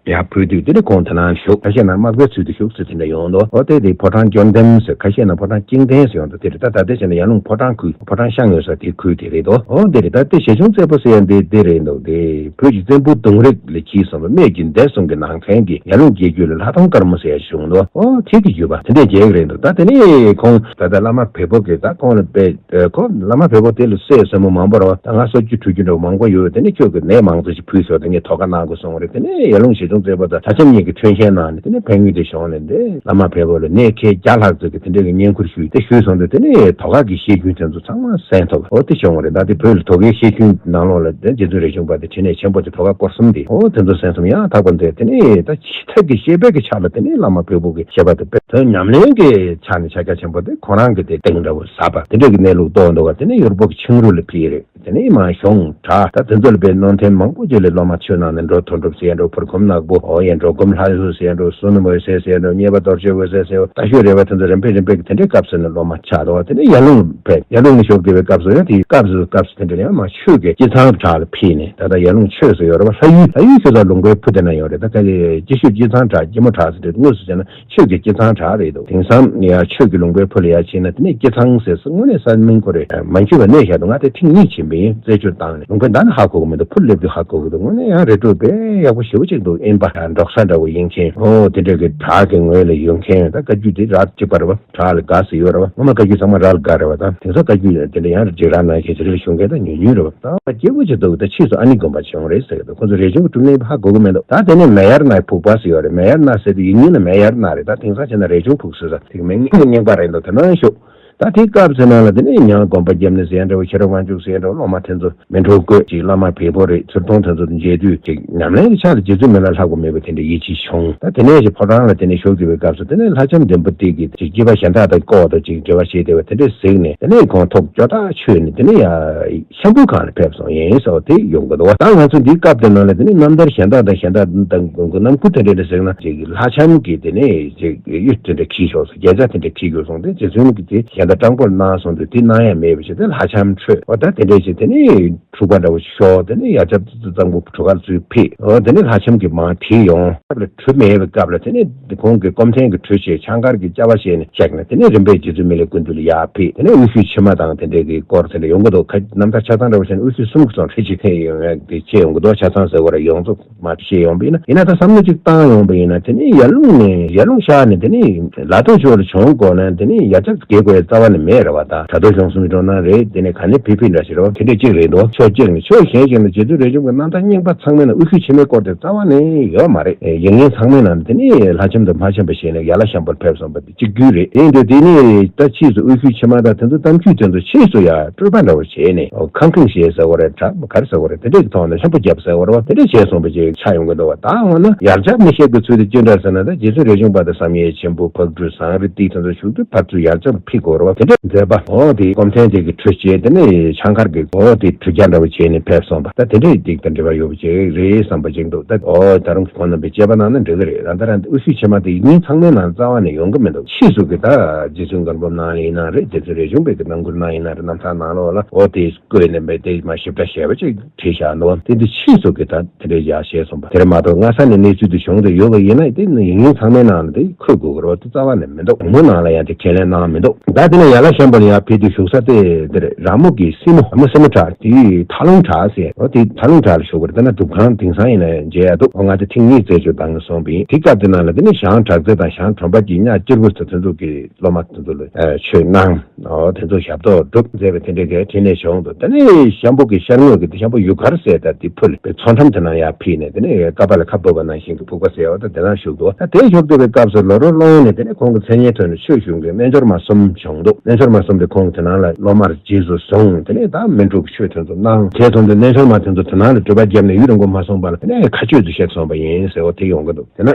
ཡར་ཕུལ་དུས་དེ་ནས་ཁོང་དེ་ན་བཞུགས། ཁ་ཤས་ན་མག་པའི་ཚུལ་དུ་བཞུགས་ཟེར་དེ་འདྲ་ཡོང་འདུག་ཨོ་དེ་དེ་ཕོ་བྲང་ཅོན་ལྡན་ཟེར། ཁ་ཤས་ན་ཕོ་བྲང་ཅིང་ལྡན་ཟེར་ཡོང་འདུག་དེ་རེད། ད་ད་ལྟའི་ཆ་ནས་ཡར་ཀླུང་ཕོ་བྲང་ཁུལ་ཕོ་བྲང་ཤང་ཡོད་ས་དེ་ཁུལ་དེ་རེད་འདུག་ཨོ་དེ་རེད། ད་དེ་ཞེ་ཆུང་རྩེ་ཕུག་ཟེར་ཡ་འདི་དེ་རེད་འདུག་དེ་བོད་ཀྱི་བཙན་པོ་གདུང་རིགས་ལས་གྱེས་སོང་བའི་སྨད་ཀྱི་འདས་སོང་གི་ནང་ཚན་གྱི་ཡར་ཀླུང་རྒྱལ་རྒྱུད་ལ་ལྷ་མཐོང་དཀར་མོ་ཟེར་ཡ་ཞིག་བྱུང་འདུག་ཨོ་ཁྱེད་ཀྱི་བརྒྱུད་པ་དེ་འདྲས་མཇལ་གི་རེད་འདུག་ད་དེ་ནས་ཁོང་ད་ལྟ་བླ་མ་བལ་པོ་གིས་ད་ཁོང་ལ་དཔེ། ཨེ། ཁོ་བླ་མ་བལ་པོ་དེ་ལ་སྲས་སྲས་མོ་མང་པོ་རེད་བ། ད་ང་སོ་བརྒྱད་ཕྲུག་རྒྱུད་འདྲ་བོ་མང་པོ་ཡོད། དེ་ནས་ཁྱོད་ཀྱིས་ནས་མང་ཙམ་ཞིག་ཕུལ་ཤོག་དེ་ངས་དོ་ཁ་གནང་དགོས་གསུངས་པ་རེད། དེ་ནས་ཡར་ཀླུང་ཞེ་ཆུང་རྩེ་ཕུག་དང་ལྷ་ལྕམ་གཉིས་ཀྱིས་མཐུན་རྐྱེན་གནང་ནས་དེ་ནས་ཕན་ཡོན་དེ་བྱུང་ནས་དེ་བླ་མ་བལ་པོ་ལ་ནས་ཁལ་བརྒྱ་ལྷག་ཙམ་གྱི་དེ་འདྲའི་གི་བསྙེན་བཀུར་ཞུས། དེ་ཞུས་སོང་དུས་དེ་ནས་དོ་ཁ་གི་བཤད་རྒྱུན་དེ་ཚོ་ཚང་མ་གསན་ཐུབ། འོ་དེ་བྱུང་བ་རེད། ད་དེ་བོད་ལ་དོ་ཁའི་བཤད་རྒྱུན་ནང་ལོགས་ལ་དེ་རྗེ་བཙུན་རས་ཆུང་པ་དེ་ཕྲིན་ལས་ཆེན་པོ་དེ་དོ་ཁ་སྐོར་གསུམ་དེ་འོ་དེ་ཚོ་གསན་སོང་ཡང་དག་པ་མཛད། དེ་ནས་ད་ཕྱི་ཐབས་ཀྱི་བཤད་པའི་གི་ཆ་ལ་དེ་ནས་བླ་མ་བལ་པོ་གི་བཤད་པ་དེ་དཔེ་དོན་ཉམས་ལེན་གྱི་ཆ་ནས་ཕྱག་རྒྱ་ཆེན་པོ་དེ་ཁོ་རང་གི་དེ་སྟེང་འདྲ་བོ་ཟབ་པ་དེ་འདྲ་གི་གནས་ལུགས་རྟོགས་འདུག་ག་དེ་ནས་ཡུར་བོ་གི་ཆིང་རུ་ལ་ཕེབས་རེད། དེ་ནས་མར་གཞུང་གྲྭ་ད་དེ་ཚོ་ལ་དཔེ་བློ་མཐུན་མང་པོ་ཅིག་ལ་སློབ་མ་ཆོས་གནང་ནས་འགྲོ་དོན་གྲུབ་ཟེར་འགྲོ། བུར་སྒོམ་ནག་པོ་ཨོ་ཡ་འགྲོ། སྒོམ་ལྷ་བཟོ་ཟེར་འགྲོ། བསོད་ནམས་འོད་ཟེར་ཟེར་འགྲོ། མཉེས་པ་རྡོ་རྗེ་འོད་ཟེར་ཟེར་འགྲོ། རྟ་ཤོད་རེ་བ་དེ་ཚོ་རིམ་པས་རིམ་པས་ཀྱི་དེ་འདྲའི་སྐབས་སུ་ནས་སློབ་མ་ཆགས་འདུག་དེ་ནས་ཡར་ཀླུང་ཕེབས། ཡར་ཀླུང་ནས་ཞོགས་དགེ་བའི་སྐབས་སུ་ཡང་དེའི་སྐབས་སུ་སྐབས་སུ་དེ་འདྲ་ཡང་མར་ཆོས་ཀྱི་སྐྱེད་ཚང་གྲྭ་ལ་ཕེབས་ནས་ད་ལྟ་ཡར་ཀླུང་ཆོས་ཟེར་ཡོད་རེད་བ། ལྷ་ཡུལ་ལྷ་ཡུལ་ཆོས་ཚང་ལུང་པའི་ཕུ་དེ་ན་ཡོད་རེད། ད་ཁ་ཅིག་སྐྱིད་ཤོད་སྐྱེད་ཚང་གྲྭ་སྐྱིད་མོ་གྲྭ་ཟེར་དེ་དངོས་སུ་བྱས་ན་ཆོས་ཀྱི་སྐྱེད་ཚང་གྲྭ་རེད་འདུག་དེང་སང་ཡང་ཆོས་ཀྱི་ལུང་པའི་ཕུ་ལ་ཡར་ཕྱིན་ན་དེ་ནས་སྐྱེད་ཚང་ཟེར་དངོས་གནས་ས་མིང་ཁོ་རེ་མ་འཁྱོལ་བ་གནས་བཞག་འདུག་ང་དེ་ཐེངས་གཉིས་ཕྱིན་པ་ཡིན། རྩད་གཅོད་བཏང་ནས་ལུང་པའི་ཟླ་ནས་ཧ་གོ་གི་མི་འདུག་ཕུ་སླེབས་དུས་ཧ་གོ་གི་འདུག་དངོས་གནས་ཡང་རེ་དྲུག་དཔེ་ཡག་པོ་ཞེ་པོ་ཅིག་འདུག་ཨིན་པ་འབྲོག་ས་འདྲ་བོ་ཡིན་མཁན། ཨོ་དེ་འདྲ་གི་བྲག་གི་ངོས་ལ་ཡོད་མཁན། ད་བཀའ་བརྒྱུད་དེ་རགས་གཅིག་པ་རེད་བ། བྲག་ལ་དགའ་ཟེར་ཡོད་རེད་བ། སྔོན་མ་བཀའ་བརྒྱུད་ཚང་མ་རགས་ལ་དགའ་རེད་བ། ད་དེང་སང་བཀའ་བརྒྱུད་དེ་འདྲ་ཡང་རེ་ཅིག་རགས་ན་མཁན་ཅིག་རེད་ལ་ཞུ་མཁན་ད་ཉུང་ཉུང་རེད་བ། ད་སྐྱེས་བུ་ཅིག་འདུག་ད་ཕྱིས་སུ་ཨ་ནི་དགོན་པ་བྱུང་རེད་ཟེར་གི་འདུག་ཁོ་ཚོ་རས་ཆུང་གི་སྒྲུབ་གནས་ཧ་གོ་གི་མི་འདུག་ད་དེ་ནས་མེ་ཡར་ནག་ཕུག་པ་ཟེར་ཡོད་རེད། མེ་ཡར་ནག་ཟེར་དུས་ཡིག་རྙིང་ལ་མེ་ཡར་ནག་རེད། ད་དེང་སང་བྱས་ན་རས་ཆུང་ཕུག་ཟེར་ས་དེ་མིང་རྙིང་པ་རེད་འདུག་དེ་ནང་ཤོག་ད་དེའི་སྐབས་ཚེ་ནང་ལ་དེ་ནས་ཡང་དགོན་པ་བརྒྱབ་ནས་ཟེར་ཡ་འདྲ་བོ། ཁྱེད་རང་དབང་ཕྱུག་ཟེར་ཡ་འདྲ་བོ། སློབ་མ་དེ་ཚོ་མི་འགྲོ་དགོས་ཅིག་བླ་མ་བལ་པོ་རེད། ཚུར་མཐོང་དེ་ཚོ་དང་མཇལ་དུས་ཅིག་ཉམས་ལེན་གྱི་ཆ་ལ་རྗེ་བཙུན་མི་ལ་ལྷག་པ་མེད་པ་དེ་འདྲ་ཡིད་ཆེས་བྱུང་། ད་དེ་ནས་ཅིག་ཕོ་བྲང་ལ་དེ་ནས་ཞུགས་དགོས་པའི་སྐབས་སུ་དེ་ནས་ལྷ་ལྕམ་འདན་པོ་ཏི་གིས་ཅིག་སྐྱེས་པ་གཞན་དག་དང་བསྐོར་བ་དང་ཅིག་འབྲེལ་བ་བྱས་བསྡད་པ་དེ་འདྲས་གཟིགས་ནས། དེ་ནས་ཁོང་ཐུགས་སྐྱོ་ཐག་ཆོད་ནས་དེ་ནས་ཡ་ཤམ་བུ་སྒང་ལ་ཕེབས་སོང་ཡིན་ཟེར་བ་དེ་ཡོང་གི་འདུག་བ། ད་ང་ཚོ་འདིའི་སྐབས་དེ་ནང་ལ་དེ་ནས་རྣམ་ཐར་གཞན་དག་དང་གཞན་དག་དང་རྣམ་མགུར་དེ་འདྲས་འདྲ་གཟིགས་ན་ཅིག་ལྷ་ལྕམ་གྱིས་དེ་ནས་ཅིག་གཡུ་དེ་འདྲ་འཁྱེར་ཤོག་ཟེར། རྒྱན་ཆ་དེ་འདྲ་འཁྱེར་དགོས་སོང་སྟེ། རྗེ་བཙུན་གྱིས་དེ་གཞན་དག་སྤྲང་པོར་གནང་སོང་དུས་དེ་གནང་ཡ་མེད་པ་བྱས་ཏེ་ལྷ་ལྕམ་ཁྲོད་འོ་ད་དེ་འདྲས་བྱས། དེ་ནས་འཁྲུག་པ་འདྲ་བོ་ཤོར། དེ་ནས་ཡ་ལྕགས་གཙང་པོ་གྲུ་ཁར་ཚུར་ཕེབས། འོ་དེ་ནས་ལྷ་ལྕམ་གྱིས་མར་ཁྲིད་ཡོང་། སྐབས་ལ་གྲུ་མེད་པའི་སྐབས་ལ་དེ་ནས་ཁོང་གིས་སྐོམ་ཐན་གྱི་གྲུ་བྱས་ཆང་དཀར་གྱི་སྐྱ་བ་བྱས་ནས་བཞག་ནས། དེ་ནས་རིམ་པས་རྗེ་བཙུན་མི་ལའི་སྐུ་མདུན་ལ་ཡར་ཕེབས། དེ་ནས་དབུ་ཁྱུད་ཕྱི་མ་དང་དེ་འདྲས་ཀྱི་སྐོར་དེ་འདྲ་ཡོང་གི་འདུག་ཁ་རྣམ་ཐར་ཆ་ཚང་འདྲ་བོ་བྱས་ན་དབུ་ཁྱུད་གསུམ་གྱི་ཚོགས་འཕྲད་ཅིག་ཕེབས་ཡོང་ཡ་དེ་བྱས་ཡོང་གི་འདུག་ཆ་ཚང་ཟེར་བ་ར་ཡོངས་རྫོགས་མ་བཤད་ཡོང་པ་ཡིན་ན། ཡིན་ན་ད་བསམ་བློ་གཅིག་བཏང་ཡོང་པ་ཡིན་ན། དེ་ནས་ཡར་ཀླུང་ནས་ཡར་ཀླུང་ཤར་ནས་དེ་ནས་ལ་དྭགས་ཕྱོགས་ལ་བྱོན་དགོས་ན་དེ་ནས་ཡར་ལྕགས་རྒལ་དགོས་ཡ་རྩ་བ་ནས་མེད་རེད་བ། ད་བྲག་རྡོ་གཞོང་གསུམ་འགྲོ་ན་རེད། དེ་ནས་ག་ནས་ཕེབས་ཕེབས་འདྲ་ཞིག་རེད་བ། དེ་འདྲས་གཅིག་རེད་འདུག་ཕྱོགས་གཅིག་ནས། ཕྱོགས་གཞན་ཞིག་ནས་རྗེ་བཙུན་རས་ཆུང་གི་རྣམ་ཐར་རྙིང་པ་ཚང་མའི་ནང་དབུ་ཁྱུད་ཕྱི་མའི་སྐོར་དེ་རྩ་བ་ནས་ཡོད་མ་རེད། ཡིག་རྙིང་ཚང་མའི་ནང་དེ་ནས་ལྷ་ལྕམ་དང་མ་ཆེན་པོ་བྱས་ནས་ཡར་ལ་ཤམ་བུར་ཕེབས་སོང་བ་དེ་གཅིག་གྱུར་རེད། དེ་འདྲ་དེ་ནས་ད་ཕྱིས་སུ་དབུ་ཁྱུད་ཕྱི་མ་དང་དེ་ཚོ་གཏམ་རྒྱུད་དེ་ཚོ་ཕྱིས་སུ་ཡ་སྤྲོས་པ་འདྲ་བོ་བྱས་ནས། ཨོ་ཁང་ཁེངས་བྱས་ཟེར་བ་རེད། གྲ་ག་རེ་ཟེར་བ་རེད། དེ་འདྲས་ཀྱི་ཐོག་ནས་ཤམ་བུ་བརྒྱབ་ཟེར་བ་རེད་བ། དེ་འདྲས་བྱས་སོང་བ་ཅིག་ཆགས་ཡོང་གི་འདུག་བ། ད་འོ་ན་ཡར་ལྕགས་མི་བཤད་པའི་ཚུལ་དེ་ཅི་འདྲ་ཟེར་ན། ད་རྗེ་བཙུན་རས་ཆུང་པ་དང་བསམ་ཡས་མཆིམས་ཕུ་ཕག་གྲུ་ཟངས་རི་ཏི་དེ་ཚོ་བཞུགས་དུས་ཕར་ཚུར་ཡར་ལྕགས་ཕུད་དགོས་རེད་བ། དེ་འདྲས་མཛད་པ། ཨོ་དེ་སྐོམ་ཐན་དེ་གི་གྲུ་བྱས། དེ་ནས་ཆང་དཀར་གྱི་ཨོ་དེ་གྲུ་རྒྱ་འདྲ་བོ་བྱས་ནས་ཕེབས་སོང་བ། ད་དེ་འདྲས་ཅིག་དང་འབྲེལ་བ་ཡོད་པ་ཅིག་རེད་བསམ་པ་ཅིག་འདུག་ད་ཨོ་ད་རུང་ཁོང་རྣམ་པས་དཔྱད་པ་གནང་ན་འགྲིག་གི་རེད། རང་ད་རང་དབུ་ཁྱུད་ཕྱི་མ་དེ་ཡིག་རྙིང་ཚང་མའི་ནང་རྩ་བ་ནས་ཡོང་གི་མི་འདུག་ཕྱིས་སུ་གི་ད་རྗེ་བཙུན་མགོན་པོ་གནང་ཡིན་ན་རེད། རྗེ་བཙུན་རས་ཆུང་པའི་གི་རྣམ་མགུར་ནང་ཡིན་ན་རེད། རྣམ་ཐར་ནང་ལོགས་ལ་ཨོ་དེ་བཀོད་ནས་མེད་དེ་མ་ཞིབ་ཕྲ་ཞེ་པོ་ཅིག་བྲིས་བཞག་འདུག་དེ་འདི་ཕྱིས་སུ་གི་ད་དེ་འདྲའི་ཡག་བཤད་སོང་བ་དེར་མ་གཏོགས། སྔ་ས་ནས་གནས་ཚུལ་དེ་བྱུང་དེ་ཡོད་པ་ཡིན་ན་དེ་ནི་ཡིག་རྙིང་ཚང་མའི་ནང་ལ་དེ་འཁོད་དགོས་ཀྱི་རེད་བ། དེ་རྩ་བ་ནས་མི་འདུག་དང་པོ་ནང་ལ་ཡང་དེ་ཁས་ལེན་གནང་མི་འདུག་ད་དེ་ནས་ཡར་ལ་ཤམ་བུ་ལ་ཡར་ཕེབས་དུས་བཞུགས་ས་དེ་འདིར་ར་མོ་གི་སྲིན་མོ། ར་མོ་སྲིན་མོ་བྲག་དེའི་ཐར་ལུང་བྲག་ཟེར། འོ་དེ་ཐར་ལུང་བྲག་ལ་བཞུགས་པ་རེད། ད་ན་སྒྲུབ་ཁང་དེང་སང་ཡིན་ན་མཇལ་ཡ་འདུག་འོ་ང་དེ་ཐེངས་གཉིས་རྩད་གཅོད་བཏང་ནས་སོང་བ་ཡིན། དེ་སྐབས་དེ་ནང་ལ་དེ་ནས་ཞང་གྲགས་རྩེ་དང་ཞང་གྲོང་པ་གི་གཉའ་སྐྱེར་པོ་ཚོ་དེ་ཚོ་གི་སློབ་མ་དེ་ཚོ་ལ་ཆོས་གནང་། ཨོ་དེ་ཚོ་ཞབས་ཏོག་སྒྲུབ་མཛད་པའི་དེ་འདྲའི་གི་འཕྲིན་ལས་བྱུང་འདུག་དེ་ནས་ཤམ་བུ་གི་ཤར་ངོས་ཀྱི་དེ་ཤམ་བུ་ཡུ་གར་ཟེར། ད་དེ་ཕུ་ལ་མཚོ་འགྲམ་དེ་ནང་ཡར་ཕེབས་ནས་དེ་ནས་ཀ་པ་ལ་ཁ་སྦུབ་པ་ནང་བཞིན་གྱི་ཕུག་པ་ཟེར་བ་ད་དེ་ནང་བཞུགས་འདུག་ད་དེ་བཞུགས་བསྡད་པའི་སྐབས་སུ་ལོ་རོ་སློང་ནས་དེ་ནས་ཁོང་གི་མཚན་སྙན་ཐོས་ནས་ཆོས་ཞུ་མཁན་རྣལ་འབྱོར་མ་གསུམ་བྱུང་འདུག་རྣལ་འབྱོར་མ་གསུམ་དེ་ཁོང་གི་དེ་ནང་ལ་སློབ་མར་རྗེས་སུ་བཟུང་། དེ་ནས་ད་སྨིན་དྲུག་གི་ཆོས་དེ་ཚོ་གནང་། དེ་ཚོ་འདི་རྣལ་འབྱོར་མ་དེ་ཚོ་དེ་ནང་ལ་སྒྲུབ་པ་བརྒྱབ་ནས་ཡུན་རིང་པོ་མ་སོང་བར་དེ་ནས་མཁའ་སྤྱོད་དུ་གཤེགས་སོང་བ་ཡིན་ཟེར་བ་དེ་ཡོང་གི་འདུག་དེ་ན་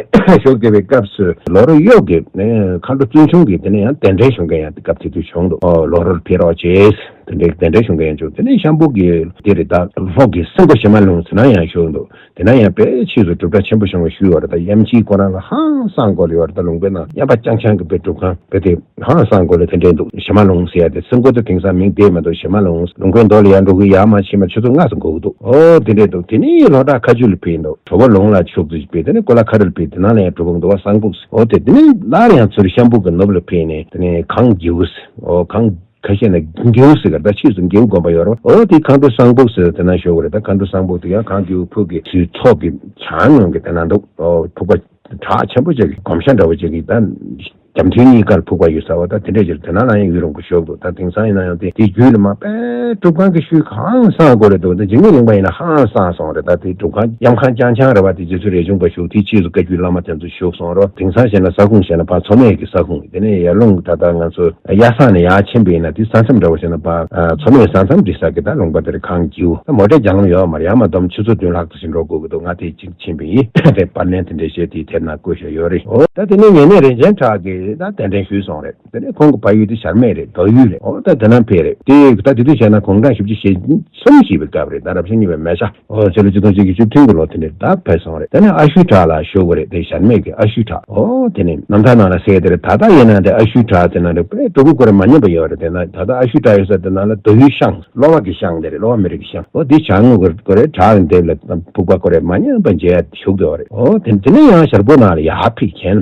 ཞོགས་དགེ་བའི་སྐབས་སུ་ལོ་རོ་གཡོག་གི་ནས་མཁའ་འགྲོ་བཙུན་ཆུང་གིས་དེ་ནས་ཡང་གདན་འདྲེན་ཞུ་མཁན་ཡང་དེ་སྐབས་དེ་དུས་བྱུང་འདུག་ཨོ་ལོ་རོར་ཕེབས་རོགས་བྱེད། དེ་འདྲའི་གདན་འདྲེན་ཞུ་མཁན་ཡང་བྱུང་། དེ་ནས་ཤམ་བུ་གི་དེ་རེད། ད་ལྷོ་གི་སེང་གོ་བྱེ་མ་ལུང་ཟེར་ན་ཡང་བཞུགས་འདུག་དེ་ན་ཡང་དཔེ་ཕྱིས་སུ་སྒྲུབ་གྲྭ་ཆེན་པོ་བྱུང་བའི་ཤུལ་བར་ད་དབྱངས་ཅན་ཁོ་རང་ལ་ཧང་སང་སྐོར་ལ་ཡོད་རེད། ད་ལུང་པའི་ནང་ཡངས་པ་རྐྱང་རྐྱང་གི་དཔེ་སྒྲུབ་ཁང་དཔེ་དེ་ཧང་སང་སྐོར་ལ་དེ་འདྲས་འདུག་བྱེ་མ་ལུང་ཟེར་ཡ་དེ་སེང་གོ་དེ་དེང་སང་མིང་བསྡད་མ་འདུག་བྱེ་མ་ལུང་ལུང་པའི་མདོ་ལ་ཡར་འགྲོ་གི་ཡར་མར་ཕྱིན་མ་ཆུ་ཚོད་ལྔ་ཙམ་འགོར་གི་འདུག་ཨོ་དེ་འདྲས་འདུག་དེ་ནས་ལྷོ་བྲག་མཁའ་སྤྱོད་ལ་ཕེབས་འདུག་གྲོ་བོ་ལུང་ལ་ཕྱོགས་སུ་ཕེབས། དེ་ནས་ཀོ་ལ་ཁ་རི་ལ་ཕེབས། དེ་ནང་ལ་ཡང་སྒྲུབ་ཁང་འདུག་བ་གསང་ཕུག་ཟེར། ཨོ་དེ་དེ་ནས་སླར་ཡང་ཚུར་ཤམ་བུ་གི་ནུབ་ལ་ཕེབས་ནས་དེ་ནས་གངས་སྒེའུ་ཟེར། ཨོ་གངས་ཁ་ཤས་ནས་སྒེའུ་ཟེར་གར་ད་ཕྱིས་སུ་སྒེའུ་དགོན་པ་ཡོད་རེད། ཨོ་དེ་མཁའ་འགྲོ་གསང་ཕུག་ཟེར་དེ་ན་ཞོག་གི་རེད། ད་མཁའ་འགྲོ་གསང་ཕུག་དེ་ཡང་གངས་སྒེའུ་ཕུག་གི་ཚུལ་ཚོགས་ཀྱི་བྱང་ངོས་ཀྱི་དེ་ན་འདུག་ཨོ་ཕུག་པ་བྲག་ཆེན་པོ་ཅིག་གི་གོམ་ཤ་འདྲ་བོ་ཅིག་གི་ད་རྒྱ་མཐུན་གཉིས་ཀར་ཕུག་པ་ཡོད་ས་བ་ད་དེ་འདྲས་ཅིག་དེ་ན་ལ་ཡང་ཡུན་རིང་པོ་ཞོག་འདུག་ད་དེང་སང་ཡིན་ན་ཡང་དེ་དེ་རྒྱུད་ལ་མ་དཔེ་སྒྲུབ་ཁང་གི་ཤུལ་ཧང་སང་སྐོར་རེད་འདུག་ད་འཇིགས་མེད་གླིང་པ་ཡིན་ན་ཧང་སང་སོང་རེད། ད་དེ་སྒྲུབ་ཁང་གཡམ་ཁང་རྐྱང་རྐྱང་རེད་བ། དེ་རྗེ་བཙུན་རས་ཆུང་པ་བཞུགས་དེ་ཕྱིས་སུ་བཀའ་བརྒྱུད་བླ་མ་དེ་ཚོ་བཞུགས་སོང་རོ། དེང་སང་བྱས་ན་ས་ཁུངས་བྱས་ན་ཕར་མཚོ་སྨད་ཀྱི་ས་ཁུངས། དེ་ནས་ཡར་ཀླུང་ད་ལྟ་ང་ཚོ་གཡའ་སང་ནས་ཡར་ཕྱིན་པ་ཡིན་ན་དེ་ས་མཚམས་འདྲ་བོ་བྱས་ན་ཕར་མཚོ་སྨད་ས་མཚམས་འགྲིག་ས་གི་ད་ལུང་པ་དེར་གངས་སྒེའུ་ད་མོ་ཊའི་རྒྱང་ལམ་ཡོད་མ་རེད། ཡར་མར་བསྡོམས་ཆུ་ཚོད་བདུན་ལྷག་ཙམ་ཞིག་འགྲོ་དགོས་ཀྱི་འདུག་ང་དེ་གཅིག་ཕྱིན་པ་ཡིན། དེ་པར་ལེན་དེ་འདྲས་བྱས་དེའི་དེབ་ནང་བཀོད་བཞག་ཡོད་རེད། ཨོ་ད་དེ་ནས་ཉེ་གནས་རིན་ཆེན་གྲགས་ཀྱིས་ད་གདན་འདྲེན་ཞུས་སོང་རེད། དེ་ནས་ཁོང་གི་ཕ་ཡུལ་དེ་བྱར་སྨད་རེད། མདོ་ཡུལ་རེད། ཨོ་ད་དེ་ན་ཕེབས་རེད། དེ་ད་དེ་དུས་བྱས་ན་དགུང་གྲངས་བཞི་བཅུ་ཞེ་གསུམ་བཞེས་པའི་སྐབས་རེད། ད་རབ་བྱུང་གཉིས་པའི་མེ་ཤ། ཨོ་ཕྱི་ལོ་ཆིག་སྟོང་གཅིག་བརྒྱ་བཅུ་བདུན་གྱི་ལོ་དེ་འདྲ་ད་ཕེབས་སོང་རེད། དེ་ནས་ཨ་ཤུའི་བྲག་ལ་བཞུགས་པ་རེད། དེ་བྱར་སྨད་ཀྱི་ཨ་ཤུའི་བྲག་ཨོ་དེ་ནས་རྣམ་ཐར་ནང་ལ་གསལ་དེ་རེད། ད་ལྟ་ཡིན་ན་དེ་ཨ་ཤུའི་བྲག་དེ་ན་རེད། དཔེ་སྒྲུབ་ཁང་སྐོར་ར་མ་ཉམས་པ་ཡོད་རེད། དེ་ན་ད་ལྟ་ཨ་ཤུའི་བྲག་ཡོད་ས་དེ་ན་ལ་མདོ་ཡུལ་ཤང་གློ་བ་གི་ཤང་དེ་རེད། གློ་བ་མི་རིགས་ཀྱི་ཤང་། ཨོ་དེ་བྱང་ངོས་སྐོར་རེད། བྲག་གི་ལྡེབས་ལ་ཕུག་པ་སྐོར་ར་མ་ཉམས་པ་མཇལ་ཡ་བཞུགས་དེ་ཡོད་རེད། ཨོ་དེ་དེ་ནས་ཡང་ཞར་བོད་ནང་ལ་ཡར་ཕེབས་མཁན།